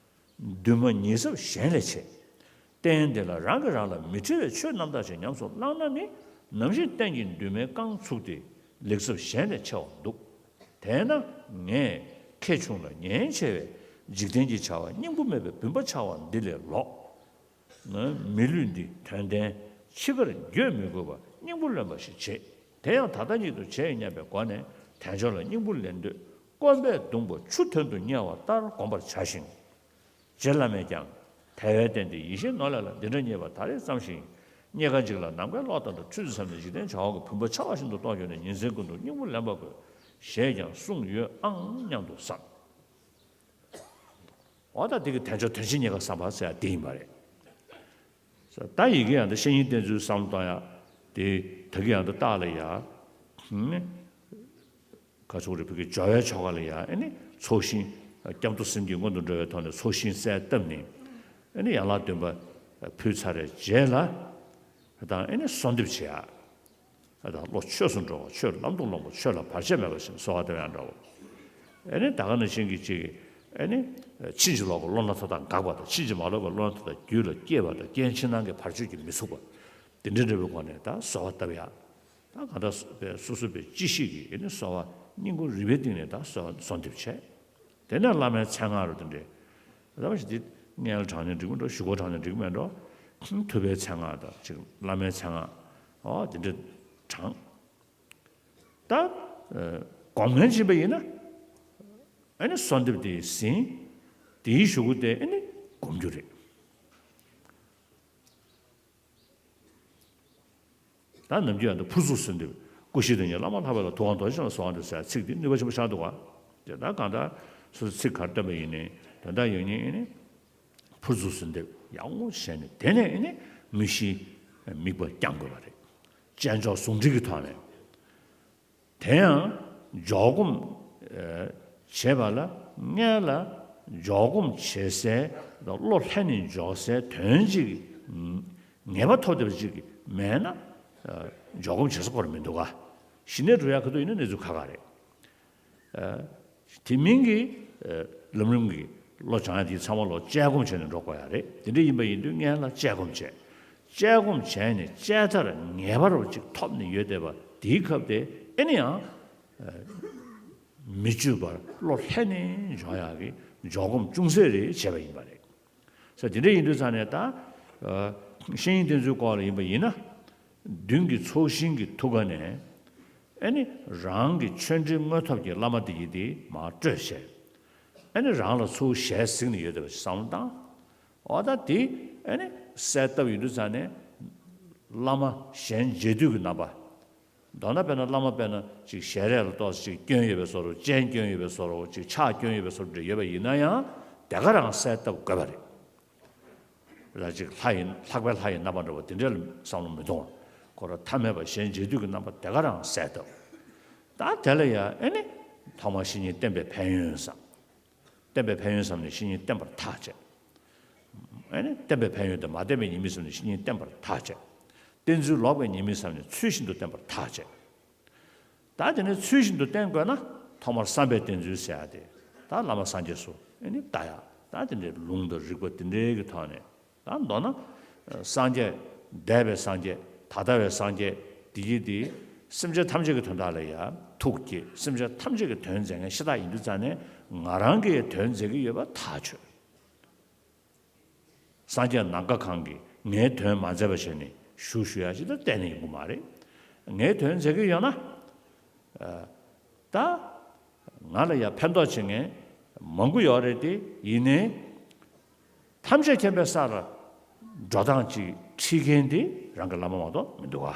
འདུན་མ་ཉེས་ཚབས་གཞན་ལས་ཆེ། རྟེན་འདི་ལ་རང་གིས་རང་ལ་མི་འཁྲི་བའི་ཆོས་རྣམ་དག་ཅིག་ཉམས་སུ་བླངས་ན་ནི། ནམ་ཞིག་རྟེན་གྱི་འདུན་མས་རྐང་ཚུགས་ཏེ་ལེགས་ཚབས་གཞན་ལས་ཆེ་བར་འདུག། དེས་ན་ངས་ཁེ་ཆུང་ལ་ཉེན་ཆེ་བའི་འཇིག་རྟེན་གྱི་བྱ་བ་སྙིང་པོ་མེད་པའི་བུམ་པ་འཆང་བ་འདི་ལས་ལོག། མི་ལུས་འདི་དོན་ལྡན་འཆི་ཁར་འགྱོད་མི་དགོས་པར་སྙིང་པོ་ལོན་པ་ཞིག་བྱེད། དེ་ཡང་ད་ལྟ་ཉིད་དུ་བྱེད་སྙམ་པའི་སྒོ་ནས་དལ་འབྱོར་ལ་སྙིང་པོ་ལེན་འདོད་སྐོམ་པས་གདུངས་པ་ཆུ་དོན་དུ་གཉེར་བ་ལྟར་བསྒོམ་པར་བྱ་ཞིང་། རྗེ་བླ་མས་ཀྱང་དལ་བའི་རྟེན་དེ་ཡིད་བཞིན་ནོར་ལས་ལ། འདི་འདྲ་རྙེད་པ་ད་རེས་ཙམ་ཞིག་རྙེད་དཀའ་འཇིག་ལ་ནམ་མཁའི་གློག་ལྟར་དུ་འཕྲུལ་དུ་བསམ་ནས་འཇིག་རྟེན་བྱ་བ་གི་བུམ་པ་འཆང་བ་བཞིན་དུ་རྟོགས་གྱུར་ནས་ཉིན་མཚན་ཀུན་ཏུ་སྙིང་པོ་ལེན་པ་དགོས་ཞེས་ཀྱང་གསུངས་ཡོད་ཨང་སྙམ་དུ་བསམ། འོ་ད་དེ་གི་དལ་འབྱོར་དོན་ཆེན་རྙེད་དཀའ་བསམ་པ་ཟེར་ཡ་དེ་ཡིན་པ་རེད། ད་ཡི་གེ་ཡང་ད་བཤེས་གཉེན་བསྟེན་ཚུལ་བསམ་བློ་གཏོང་ཡ་དེ་ད་གི་ཡང་ད་རྟགས་ལ་ཡ། ག་ཚོད་རེ་བུ་གི་སྦྱོར་བའི་ཆོ་ག་ལ་ཡ་ཨེ་ནི་ཚོགས་ཞིང་སྐྱབས་འགྲོ་སེམས་བསྐྱེད་སྔོན་དུ་འགྲོ་བའི་ཐོག་ནས་ཚོགས་ཞིང་གསལ་བཏབ་ནས་ཨེ་ནི་ཡན་ལག་བདུན་པ་ཕུལ་ཚར་བའི་རྗེས་ལ་ད་ཨེ་ནི་གསོལ་འདེབས་བྱེད་ཡ། ད་བློ་ཆོས་སུ་འགྲོ་བ། ཆོས་ལམ་དུ་སློང་བ། ཆོས་ལ་བར་ཆད་མེད་པ་ཞིག་གསོལ་བ་འདེབས་ཡ་འདྲ་བོ། ཨེ་ནི་ད་ག་ནང་བཞིན་གྱི་ཅིག་ཨེ་ནི་ཕྱིན་ཅི་ལོག་གི་བློ་སྣ་ཚོགས་དང་འགགས་པ་དང་། ཕྱིན་ཅི་མ་ལོག་པའི་བློ་སྣ་ཚོགས་དང་རྒྱུད་ལ་སྐྱེས་པ་དང་། རྐྱེན་ཕྱི་ནང་གི་བར་ཆད་ཀྱིས་མི་ཚུགས་པ། དེ་འདྲ་འདྲ་བའི་སྒོ་ནས་ད་གསོལ་བ་བཏབ་ཡ། ད་གང་ལྟར་སོ་སོ་པའི་ཅི་ཞིག་གིས་ཨེ་ནི་གསོལ་བ་སྙིང་ཁུང་རུས་པའི་གཏིང་ནས་ད་གསོལ་བ་གསོལ་འདེབས་བྱས། དེ་ནས་བླ་མའི་མཚན་སྔགས་རུ་དེ་འདྲས། ད་བ་ཞིག་འདི་སྔོན་ལ་བགྲང་ན་འགྲིག་མེད་འགྲོ། གཞུག་གུ་བགྲང་ན་འགྲིག་མེད་འགྲོ། ཐུབ་པའི་མཚན་སྔགས་དང་ཅིག་བླ་མའི་མཚན་སྔགས། ཨོ་དེ་འདྲས་བགྲང་། ད་སྒོམ་མཁན་ཅིག་ཡིན་པ་ཡིན་ན། ཨེ་ནི་གསོལ་འདེབས་དེ་ཟིན། དེའི་གཞུག་གུ་དེ་ཨེ་ནི་སྒོམ་རྒྱུ་རེད། ད་ནམ་རྒྱུན་ཡང་ད་ཕུར་ཚུགས་གསོལ་འདེབས། སྐུ་བཞི་དང་ཉེ་བླ་མ་ལྷག་པའི་ལ། ཐུབ་དབང་རྡོ་རྗེ་འཆང་ལ་གསོལ་བ་འདེབས་ཟེར་ཚིག་འདི་ནུས་པ་ཆེན་པོ་ཆགས་འདུག་ག་དེ་ད་གང་ལྟར་སོ་སོ་ཚིག་ག་རེ་བཏོན་པ་ཡིན་ནའི་དོན་དག་ཡོད་ཉིད་ཨེ་ནི་ཕུར་ཚུགས་གསོལ་འདེབས་ཡག་མོ་བྱས་ནས། དེ་ནས་ཨེ་ནི་དངོས་གཞིའི་དམིགས་པ་བསྐྱང་དགོས་པ་རེད། དཔྱད་འཇོག་ཟུང་འབྲེལ་གྱི་ཐོག་ནས། དེ་ཡང་འཇོག་སྒོམ་ཨེ་བྱེད་པ་ལ་སྔོན་ལ་འཇོག་སྒོམ་བྱེད་སའི་བློ་ལྷན་ནེ་འཇོག་སའི་དོན་གཅིག་ངེས་པ་ཐོབ་བསྡད་པ་ཅིག་མེད་ན་ཨ་འཇོག་སྒོམ་བྱེད་ས་ཁོ་རང་མི་འདུག་ག་ཞི་གནས་སྒྲུབ་ཡག་ག་དུས་ཡིན་ན་གནས་ཚུལ་ཁག་ཁག་རེད། ཨ་དེ་མིན་གྱི་ཨ་ལམ་རིམ་གྱི་བློ་སྦྱང་ཡག་དེ་ཚང་མ་ལོ་དཔྱད་སྒོམ་བྱས་ནས་འགྲོ་དགོས་ཡག་རེད། དེ་འདྲ་ཡིན་པ་ཡིན་དུས་སྔོན་ལ་དཔྱད་སྒོམ་བྱས། དཔྱད་སྒོམ་བྱས་ནས་དཔྱད་མཐར་ངེས་པ་རུ་ཅིག་ཐོབ་ནས་ཡོད་བསྡད་པ་དེའི་སྐབས་དེ་ཨེ་ནི་ཡང་ཨ་མི་བཅོས་པར་བློ་ལྷན་ནེ་འཇོག་ཡག་གི་འཇོག་སྒོམ་ཅུང་ཟད་རེ་བྱས་པ་ཡིན་པ་རེད། ས་དེ་འདྲ་ཡིན་དུས་ཙང་ནས་ད་ཨ་བཤེས་གཉེན་བསྟེན་ཚུལ་སྐོར་ལ་ཡིན་པ་ཡིན་ན། མདུན་གྱི་ཚོགས་ཞིང་གི་ཐུགས་ཀ་ནས་ ཨེ་ནི་རང་གི་ཆོས་འབྲེལ་དངོས་ཐོབ་ཀྱི་བླ་མ་དེ་ཡིན་དེ་མར་སྤྲོད་བྱས། ཨེ་ནི་རང་ལ་ཚུར་ཞལ་གཟིགས་ནས་ཡོད་བསྡད་པ་ཞིག་བསམ་བློ་བཏང་། འོ་ད་དེ་ཨེ་ནི་གསལ་བཏབ་ཡོང་དུས་ཙང་ནས། བླ་མ་གཞན་མཇལ་དུས་ཀྱི་རྣམ་པ། མདོར་ན་དཔེར་ན་བླ་མ་དཔེར་ན་ཅིག་ཞལ་རས་ལ་ཏོག་ཙམ་ཅིག་སྐྱོན་ཡོད་པའི་བཟོ་འདྲ། སྤྱན་སྐྱོན་ཡོད་པའི་བཟོ་འདྲ། ཅིག་ཕྱག་སྐྱོན་ཡོད་པའི་བཟོ་འདྲ་ཡོད་པ་ཡིན་ན་ཡང་། དེ་ག་རང་གསལ་བཏབ་དགོས་པ་རེད། ལ་ཅིག་ལྷ་ཡི། ལྷག་པའི་ལྷ་ཡི་རྣམ་པ་འདྲ་བོ་དེ་འདྲ་ལ་བསམ་བློ་མི་གཏོང་བ། ཁོ་རང་ཐ་མལ་པ་གཞན་མཇལ་དུས་ཀྱི་རྣམ་པ་དེ་ག་རང་གསལ་བཏབ། ད་དེ་ལ་ཡང་ཨེ་ནི་ཐོག་མར་བཤེས་གཉེན་བསྟེན་པའི་ཕན་ཡོན་བསམ། བསྟེན་པའི་ཕན་ཡོན་བསམ་ནས་བཤེས་གཉེན་བསྟེན་པར་ཐག་བཅད། ཨེ་ནི་བསྟེན་པའི་ཕན་ཡོན་དང་མ་བསྟེན་པའི་ཉེས་དམིགས་བསམ་ནས་བཤེས་གཉེན་བསྟེན་པར་ཐག་བཅད། བསྟེན་ཚུལ་ལོག་པའི་ཉེས་དམིགས་བསམ་ནས་ཚུལ་བཞིན་དུ་བསྟེན་པར་ཐག་བཅད། ད་དེ་ནས་ཚུལ་བཞིན་དུ་བསྟེན་དགོས་ན། ཐོག་མར་བསམ་པས་བསྟེན་ཚུལ་ཟེར་ཡ་དེ། ད་བླ་མ་སངས་རྒྱས་སུ་ཨེ་ནི་ལྟ་ཡ། ད་དེ་འདྲའི་ལུང་དང་རིགས་པ་དེ་འདྲའི་གི་ཐོག་ནས། ད་མདོར་ན། སངས་རྒྱས། འདས་པའི་སངས་རྒྱས། ད་ལྟ་བའི་སངས་རྒྱས། དེ་ཡི་དེ། སེམས་ཅན་ཐམས་ཅད་ཀྱི་དོན་དག་ལ་ཡང་ཐུགས་བསྐྱེད། སེམས་ཅན་ཐམས་ཅད་ཀྱི་དོན་མཛད་མཁན་ཤ་སྟག་ཡིན་དུས་ཙང་ནས། ང་རང་གིས་དོན་མཛད་ཀྱི་ཡོད་པ་ཐག་ཆོད། སངས་རྒྱས་ནམ་མཁའ་གང་གིས་ངའི་དོན་མ་མཛད་པ་བྱས་ནས་བཞུགས་བཞུགས་ཡ་ཅིག་ད་གཏན་ནས་ཡོང་གི་མ་རེད། ངའི་དོན་མཛད་ཀྱི་ཡོད་ན། ད་ང་ལ་ཡང་ཕན་ཐོགས་བྱེད་མཁན་མང་པོ་ཡོད་རེད་དེ། ཡིན་ནའི། ཐམས་ཅད་མཁྱེན་པའི་ས་ལ་འགྲོ་སྟངས་ཅིག་ཁྲིད་མཁན་དེ་རང་གི་བླ་མ་མ་གཏོགས་མི་འདུག་ག།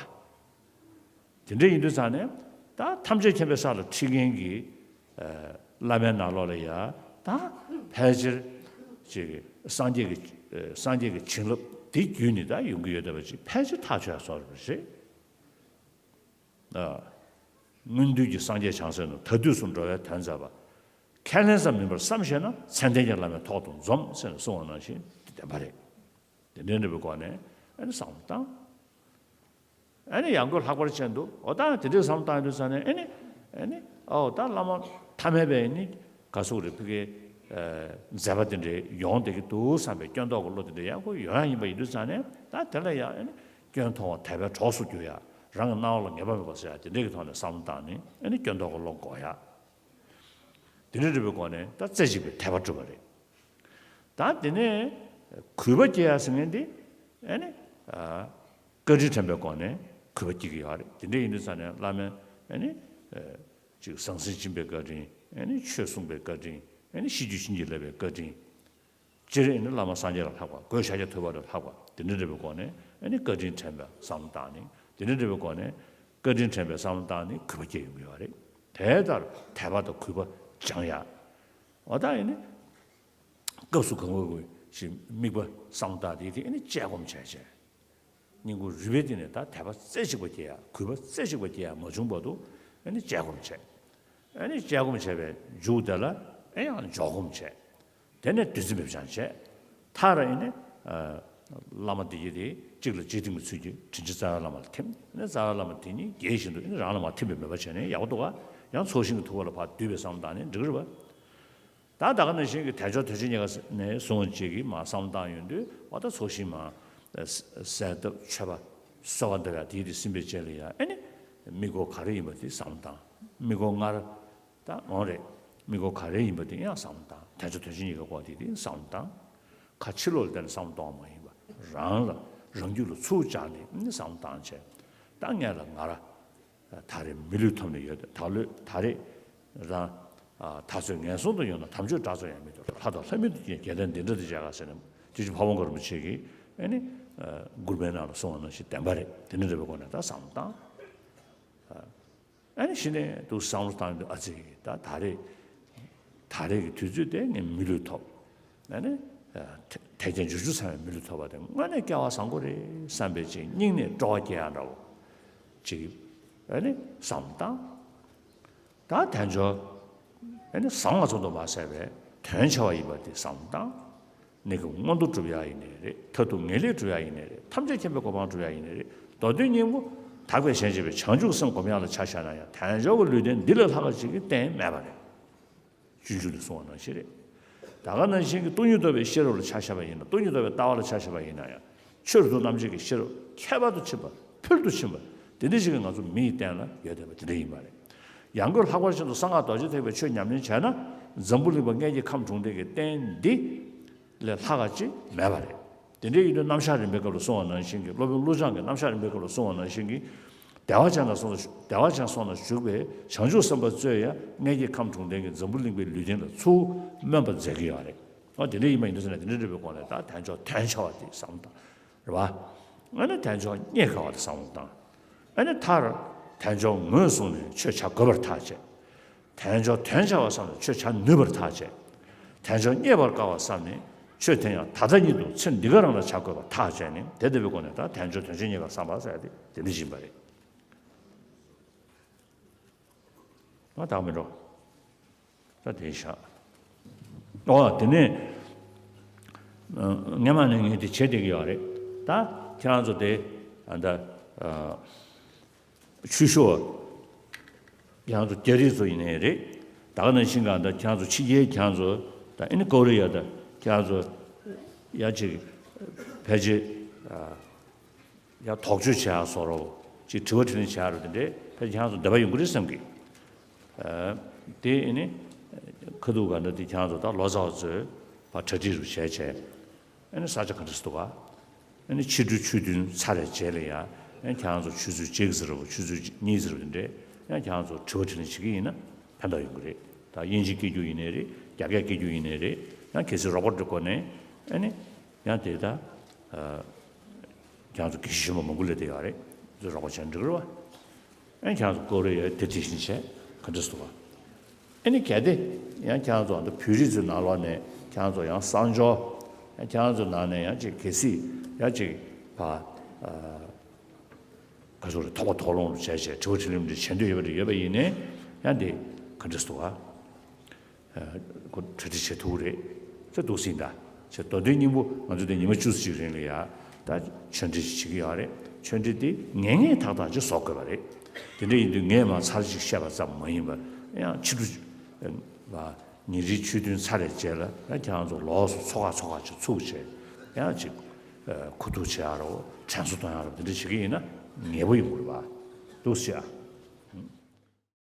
དེ་འདྲ་ཡིན་དུས་ཙང་ནས། ད་ཐམས་ཅད་མཁྱེན་པའི་ས་ལ་ཁྲིད་མཁན་གྱི་ཨ་བླ་མའི་ནང་ལོགས་ལ་ཡ། ད་ཕལ་ཆེར་ཅིག་སངས་རྒྱས་ཀྱི་ཨ་སངས་རྒྱས་ཀྱི་བྱིན་རླབས་དེ་བརྒྱུད་ནས་ད་ཡོང་གི་ཡོད་བསྡད་པ་ཅིག་ཕལ་ཆེར་ཐག་ཆོད་ཡ་བཟོ་འདྲ་རེད། ཨ། སྔོན་དུས་ཀྱི་སངས་རྒྱས་བྱང་སེམས་རྣམས། ད་དུས་སུ་འགྲོ་བའི་དོན་མཛད་པ། ཁས་ལེན་ཙམ་མིན་པར་བསམ་ཤེས་ན། མཚན་ལྡན་གྱི་བླ་མའི་ཐོག་ཏུ་འཛོམས་ཟེར་ནས་གསུངས་པ་ནང་བཞིན་དེ་བདེན་པ་རེད། དེ་འདྲའི་འདྲ་བའི་སྒོ་ནས་ཨ་ནི་བསམ་བློ་བཏང་། ཨ་ནི་ཡང་སྒོས་ལྷག་པར་ཅན་དུ། འོ་ད་དེ་འདྲའི་བསམ་བློ་བཏང་ཡོང་དུས་ཙང་ནས། ཨ་ནི། ཨ་ནི། ཨོ་ད་བླ་མ་ཐ་མལ་པའི་ནི་ག་ཟེར་དགོས་རེད། ཕ་གིའི་ཨ་མཛད་པ་དེ་འདྲའི་ཡོང་བསྡད་ཀྱི་འདུག་བསམ་པའི་སྐྱོན་རྟོག་གི་བློ་དེ་འདྲ་ཡང་སྒོས་ཡོང་ཡ་ཡིན་པ་ཡིན་དུས་ཙང་ནས། ད་དེ་ལ་ཡང་ཨ་ནི་སྐྱོན་མཐོང་བ་དད་པའི་གྲོགས་སུ་འགྱུར་ཡ། རང་གི་སྣང་བ་ལ་ངེས་པ་མེད་པ་ཟེར་ཡ་དེ་འདྲའི་གི་ཐོག་ནས་བསམ་བློ་བཏང་ནས། ཨ་ནི་སྐྱོན་རྟོག་གི་བློ་འགོག་ཡ། དེ་འདྲའི་འདྲ་བའི་སྒོ་ནས་ད་རྩེ་གཅིག་པའི་དད་པ་སྒྲུབ་པ་རེད། ད་དེ་ནས་གུས་པ་སྐྱེ་ཡ་ཟེར་མཁན་དེ། ཨ་ནི་ཨ་བཀའ་དྲིན་དྲན་པའི་སྒོ་ནས་གུས་པ་སྐྱེ་གི་ཡོད་རེད། དེ་འདྲ་ཡིན་དུས་ཙང་ནས་བླ་མའི་ཨ་ནི་ཨ་ཅིག་ཟང་ཟིང་སྦྱིན་པའི་བཀའ་དྲིན། ཨ་ནི་ཆོས་གསུངས་པའི་བཀའ་དྲིན། ཨ་ནི་ཤེས་རྒྱུད་བྱིན་གྱིས་བརླབས་པའི་བཀའ་དྲིན། སྤྱིར་ཨ་ནི་བླ་མ་སངས་རྒྱས་ལ་ལྷག་པ། སྒོས་ཤཱཀྱ་ཐུབ་པ་ལ་ལྷག་པ། དེ་འདྲ་འདྲ་བའི་སྒོ་ནས་ཨ་ནི་བཀའ་དྲིན་དྲན་པའི་བསམ་བློ་བཏང་ནས། དེ་འདྲ་འདྲ་བའི་སྒོ་ནས་བཀའ་དྲིན་དྲན་པའི་བསམ་བློ་བཏང་ནས་གུས་པ་སྐྱེ་ཡོང་གི་ཡོད་རེད། དེ་ལྟར་དད་པ་དང་གུས་པ་སྦྱང་ཡ། འོ་ད་ཨ་ནི་སྐབས་སུ་གང་དགོས་ཀྱི་ཞིག་དམིགས་པ་བསམ་བློ་བཏང་སྟེ། དེ་ཨ་ནི་དཔྱད་སྒོམ་བྱས་བྱས། སྙིང་པོ་རུས་པའི་གཏིང་ནས་ད་དད་པ་རྩེ་གཅིག་པ་སྐྱེ་ཡ། གུས་པ་རྩེ་གཅིག་པ་སྐྱེ་ཡ་མ་བྱུང་བར་དུ་ཨ་ནི་དཔྱད་སྒོམ་བྱས། ཨ་ནི་དཔྱད་སྒོམ་བྱས་པའི་མཇུག་དེ་ལ་ཨེ་ཡང་འཇོག་སྒོམ་བྱས། དེ་ནས་བདུད་རྩི་འབེབས་སྦྱང་བྱས། མཐར་ཨ་ནི་ཨ་བླ་མ་དེ་ཡི་དེ་གཅིག་ལ་གཅིག་ཐིམ་གྱི་ཚུལ་གྱིས་དྲིན་ཅན་རྩ་བའི་བླ་མ་ལ་ཐིམ། ཨ་ནི་རྩ་བའི་བླ་མ་དེ་ཉིད་དགྱེས་བཞིན་དུ་ཨ་ནི་རང་ལ་མར་ཐིམ་པའི་མོས་པ་བྱས་ནས་ཡག་པོ་འདུག་ག། ཡང་ཚོགས་ཞིང་གི་ཐུགས་ཀ་ལ་ཕར་བསྡུས་པའི་བསམ་བློ་བཏང་ནས་འགྲིག་གི་རེད་པ། ད་ད་ག་ནང་བཞིན་གྱི་དལ་འབྱོར་དོན་ཆེན་རྙེད་དཀའ་ནས་བཟུང་བ་ཅིག་གིས་མར་བསམ་བློ་བཏང་ཡོང་དུས། འོ་ད་ཚོགས་ཞིང་མར་གསལ་བཏབ། མཆོད་པ་གསོལ་བ་འདེབས་ཡ་དེའི་དེ་ཟིན་པའི་རྗེས་ལ་ཡ། ཨ་ནི་དམིགས་སྐོར་ག་རེ་ཡིན་པ་དེ་བསམ་བློ་བཏང་། དམིགས་སྐོར་ལྔ་རེ། ད་འོང་རེད། དམིགས་སྐོར་ག་རེ་ཡིན་པ་དེ་ཡང་བསམ་བློ་བཏང་། དལ་འབྱོར་དོན་ཆེན་རྙེད་དཀའི་སྐོར་དེ་དེ་བསམ་བློ་བཏང་། ཁ་ཕྱི་ལོགས་ལ་བལྟས་ནས་བསམ་བློ་གཏོང་བ་མ་ཡིན་པ། རང་ལ་རང་རྒྱུད་ལ་ཚུར་སྦྱར་ནས་ཨ་ནི་བསམ་བློ་བཏང་བྱས། ད་སྔོན་ལ་ང་རང་ད་རེས་མི་ལུས་ཐོབ་ནས་ཡོད། ད་ལོས་ད་རེས་རང་ད་ཚོད་ངན་སོང་དུ་ཡོང་ན་དམ་ཆོས་དགྲ་བཅོམ་ཡང་མི་ཐོབ། ལྷ་དང་ལྷ་མིན་དུ་སྐྱེ་རྒྱལ་བསྟན་འདི་འདྲ་དུ་བྱ་དགའ་ཟེར་ནས། དེ་བཞིན་ཕ་བོང་ཁ་རིན་པོ་ཆེ་གིས་ཨ་ནི་མགུར་མའི་ནང་ལ་གསུངས་པ་ནང་བཞིན་བདེན་པ་རེད། དེ་འདྲ་འདྲ་བའི་སྒོ་ནས་ད་བསམ་བློ་བཏང་། ཨ་ནི་གཞི་ནས་འདུག་བསམ་བློ་བཏང་དུས། ཨ་ཙི། ད་ད་རེས་ད་རེས་ཀྱི་དུས་ཚོད་དེ་ངས་མི་ལུས་ཐོབ། ཨ་ནི་ཐེག་ཆེན་འབྱོར་བཅུ་ཚང་བའི་མི་ལུས་ཐོབ་པ་དེ་དངོས་གནས་སྐལ་བ་བཟང་པོ་རེད་བསམ་པའི་ཅིག་སྙིང་ནས་སྤྲོ་བ་སྐྱེ་ཡ་འདྲ་བོ་ཅིག་ཨ་ནི་བསམ་བློ་བཏང་། ད་དལ་འབྱོར་ཨ་ནི་བཟང་ང་ཚོ་དུ་མ་ཟད་པའི་དོན་ཆེ་བ་ཡིན་པ་དེ་བསམ་བློ་བཏང་། གནས་སྐབས་མངོན་མཐོ་སྒྲུབ་ཡག་ཡིན་ནའི་རེད། མཐར་ཐུག་ངེས་ལེགས་སྒྲུབ་ཡག་ཡིན་ནའི་རེད། ཐམས་ཅད་མཁྱེན་པའི་གོ་འཕང་སྒྲུབ་ཡག་ཡིན་ནའི་རེད། མདོ་དོན་སྙིང་པོ་དག་པའི་གཞན་གཅེས་པའི་བྱང་ཆུབ་སེམས་སྒོམ་ཡག་ལ་ཆ་བཞག་ན་ཡང་། དལ་འབྱོར་གྱི་ལུས་རྟེན་འདི་ལས་ལྷག་པ་ཅིག་གི་རྟེན་མེད་པ་རེད། སྤྱོད་འཇུག་ནས་གསུངས་པ་ནང་བཞིན་རེད། ད་ག་ནང་བཞིན་གྱི་སྟོང་ཉིད་རྟོགས་པའི་ཤེས་རབ་ལ་ཆ་བཞག་པ་ཡིན་ན། སྟོང་ཉིད་རྟོགས་པའི་ལྟ་བ་ལ་ཆ་བཞག་པ་ཡིན་ན་ཡང་། ཆོས་རབ་ཏུ་རྣམ་འབྱེད་ཀྱི་ཤེས་རབ་ཁྱད་པར་དུ་ཕྱིན་པ། ཕུལ་དུ་ཕྱིན་པ་དེ་འདྲ་ཞིག་གིས་ང་ཚོ་མི་ཡི་རྟེན་ལ་ཡོད་བསྡད་པ་དེ་འདྲ་ཡིན་པ་རེད། ཡང་སྒོས་ལྷག་པར་ཅན་དུ་གསང་སྔགས་རྡོ་རྗེ་ཐེག་པའི་ཆོས་ཉམས་ལེན་བྱས་ན། འཛམ་བུ་གླིང་པ་མངལ་གྱི་ཁམས་གྲོང་སྡེ་གི་རྟེན་འདི་ལས་ལྷག་ག་ཅིག་མེད་པ་རེད། དེ་འདྲ་ཡིན་དུས་རྣམ་གཞག་རིམ་པའི་སྐབས་ལ་གསུངས་པ་ནང་བཞིན་གྱི། སློབ་དཔོན་ཀླུ་བྱང་གིས་རྣམ་གཞག་རིམ་པའི་སྐབས་ལ་གསུངས་པ་ནང་བཞིན་གྱི། བདེ་བ་ཅན་དང་སོགས་ལ་བདེ་བ་ཅན་སོགས་ན་བཞུགས་པའི་བྱང་ཆུབ་སེམས་དཔའ་ཚོས་ཡང་མངལ་སྐྱེས་ཁམས་དྲུང་ལྡན་གྱི་འཛམ་བུ་གླིང་པའི་ལུས་རྟེན་ལ་ཚུར་སྨོན་པ་མཛད་ཀྱི་ཡོད་རེད། ཨོ་དེ་འདྲ་ཡིན་པ་ཡིན་དུས་ཟེར་ན་དེ་འདྲ་འདྲ་བའི་སྒོ་ནས་ད་དལ་འབྱོར་དོན་ཆེ་བ་དེ་བསམ་བློ་བཏང་། རེད་བ། ཨ་ནི་དལ་འབྱོར་རྙེད་དཀའ་བ་དེ་བསམ་བློ་བཏང་། ཨ་ནི་མཐར་དལ་འབྱོར་ངོས་བཟུང་ནས་ཆོས་བྱ་དགོས་པར་ཐག་བཅད། དལ་འབྱོར་དོན་ཆེ་བ་བསམ་ནས་ཆོས་བྱ་ནུས་པར་ཐག་བཅད། དལ་འབྱོར་རྙེད་པར་དཀའ་བ་བསམ་ནས་ཆོས་དེ་ཡང་ད་ལྟ་ཉིད་དུ་ཚེ་འདི་ག་རང་ལ་བྱ་དགོས་པར་ཐག་བཅད་ནས་དེ་ལྟ་བུའི་སྒོ་ནས་ད་དལ་འབྱོར་དོན་ཆེ་རྙེད་པར་བསམ་པ་ཟེར་ཏེ་དེ་འདྲ་ཡིན་པ་རེད། ང་དག་མི་འགྲོ། ད་དེ་བཞག་ཨོ་དེ་ནས་སྔ་མ་ནས་ངས་དེ་བྱེད་བསྡད་ཀྱི་ཡོད་རེད། ད་ཁྱེད་རང་ཚོ་དེ་ད། ཆོས་ཞུ་བ། ཁྱེད་རང་ཚོ་རྒྱ་རིགས་ཚོ་ཡིན་ནའི་རེད། ད་ག་ནང་བཞིན་གང་ལྟར་ཁྱེད་རང་ཚོ་ཕྱི་རྒྱལ་ཁྱེད་རང་ཚོ་ད་ཨ་ནི་ཀོ་རི་ཡ་ད་ཁྱེད་རང་ཚོ་ཡ་ཅིག་ཕལ་ཆེར་ཡ་དོགས་གཅོད་བྱེད་ཡ་བཟོ་འདྲ་ཅིག་དྲི་བ་དྲིས་ལན་བྱེད་ཡ་རུ་དེ་འདྲས་ཕལ་ཆེར་ཁྱེད་རང་ཚོ་འདོད་པ་ཡོང་གི་རེད་བསམ་གི། དེ་ཨ་ནི་ཁ་ཐུག་གང་ལྟར་དེ་ཁྱེད་རང་ཚོ་ད་ལོ་ཙཱ་བ་ཚོས་ཕར་གྲ་སྒྲིག་རུ་བྱས་བྱས། ཨ་ནི་ས་ཆ་ག་འདྲ་སུ་འདུག་ག་ཨ་ནི་ཕྱི་དྲོ་ཆོས་ཐུན་ཚར་བའི་རྗེས་ལ་ཡང་ཨ་ནི་ཁྱེད་རང་ཚོ་ཆུ་ཚོད་གཅིག་ཟེར་བ་ཆུ་ཚོད་གཉིས་ཟེར་བ་དེ་འདྲས་ཨ་ནི་ཁྱེད་རང་ཚོ་དྲི་བ་དྲིས་ལན་བྱེད་ཀྱི་ཡིན་ན་ཕན་ཐོགས་ཡོང་གི་རེད། ད་དབྱིན་ཇི་སྐད་རྒྱུགས་ཡིན་ནའི་རེད། རྒྱ་སྐད་སྐད་རྒྱུགས་ཡིན་ནའི་རེད། ཡང་གལ་སྲིད་རོགས་པ་འགྲོ་དགོས་ནའི་ཨ་ནི་ཡང་དེ་ད་ཁྱེད་རང་ཚོ་དགེ་བཤེས་གཞོན་པ་མང་པོ་སླེབས་བསྡད་ཡོད་རེད། ཚོ་རོགས་པ་བྱས་ན་འགྲིག་གི་རེད་བ། ཨ་ནི་ཁྱེད་རང་ཚོ་ཀོ་རི་ཡ་དེ་དེ་བཞིན་བྱས་ག་འདྲ་སུ་འདུག་ག་ཨ་ནི་གལ་ཏེ་ཡང་ཁྱེད་རང་ཚོ་ཨ་ནི་བོད་རིགས་ཚོའི་ནང་ལོགས་ནས་ཁྱེད་རང་ཚོ་ཡང་གསང་སྦྱོར་ཡང་ཁྱེད་རང་ཚོའི་ནང་ནས་ཡང་ཅིག་གལ་སྲིད་ཡང་ཅིག་བ་ག་ཚོད་རེད། ཐོག་པ་ཐོག་ལོང་རུ་བྱས་བྱས་དྲི་བ་དྲིས་ལན་འདྲ་བྱེད་འདོད་ཡོད་པ་རེད། ཡོད་པ་ཡིན་ནའི་ཡང་དེ་ག་འདྲ་སུ་འདུག་ག་ཁོ་གྲ་སྒྲིག་བྱེད་ཐུབ་ཀྱི་རེད། ཚེ་འདུག་སྲིད་ད། ཚེ་མདོ་དོན་སྙིང་པོ་ང་ཚོ་དེ་ཉི་མ་བཅུ་ཙམ་ཅིག་རིང་ལ་ཡ་ད་ཆོས་འབྲེལ་ཞིག་བྱེད་ཀྱི་ཡོད་རེད། ཆོས་འབྲེལ་དེ་ངེས་ངེས་ཐག་ཐག་ཅིག་བཟོ་དགོས་པ་རེད། དེ་འདྲ་ཡིན་དུས་ངས་མ་ཚར་ཅིག་བཤད་པ་ཙམ་མ་ཡིན་པར་ཡང་ཕྱི་དྲོ་ལ་ཉིན་རེའི་ཆོས་ཐུན་ཚར་བའི་རྗེས་ལ་ཡང་ཁྱེད་རང་ཚོ་ལོགས་སུ་ཚོགས་ཁག་ཚོགས་ཁག་ཅིག་ཚུགས་བྱས་ཡང་ཅིག་ཁུ་ཐུག་བྱེད་ཡ་རོ་དྲན་གསོ་གཏོང་ཡ་རོ་དེ་འདྲ་བྱེད་ཀྱི་ཡིན་ན་ངེས་པོ་ཡོང་གི་རེད་པ། འདུག་སེ་ཨ།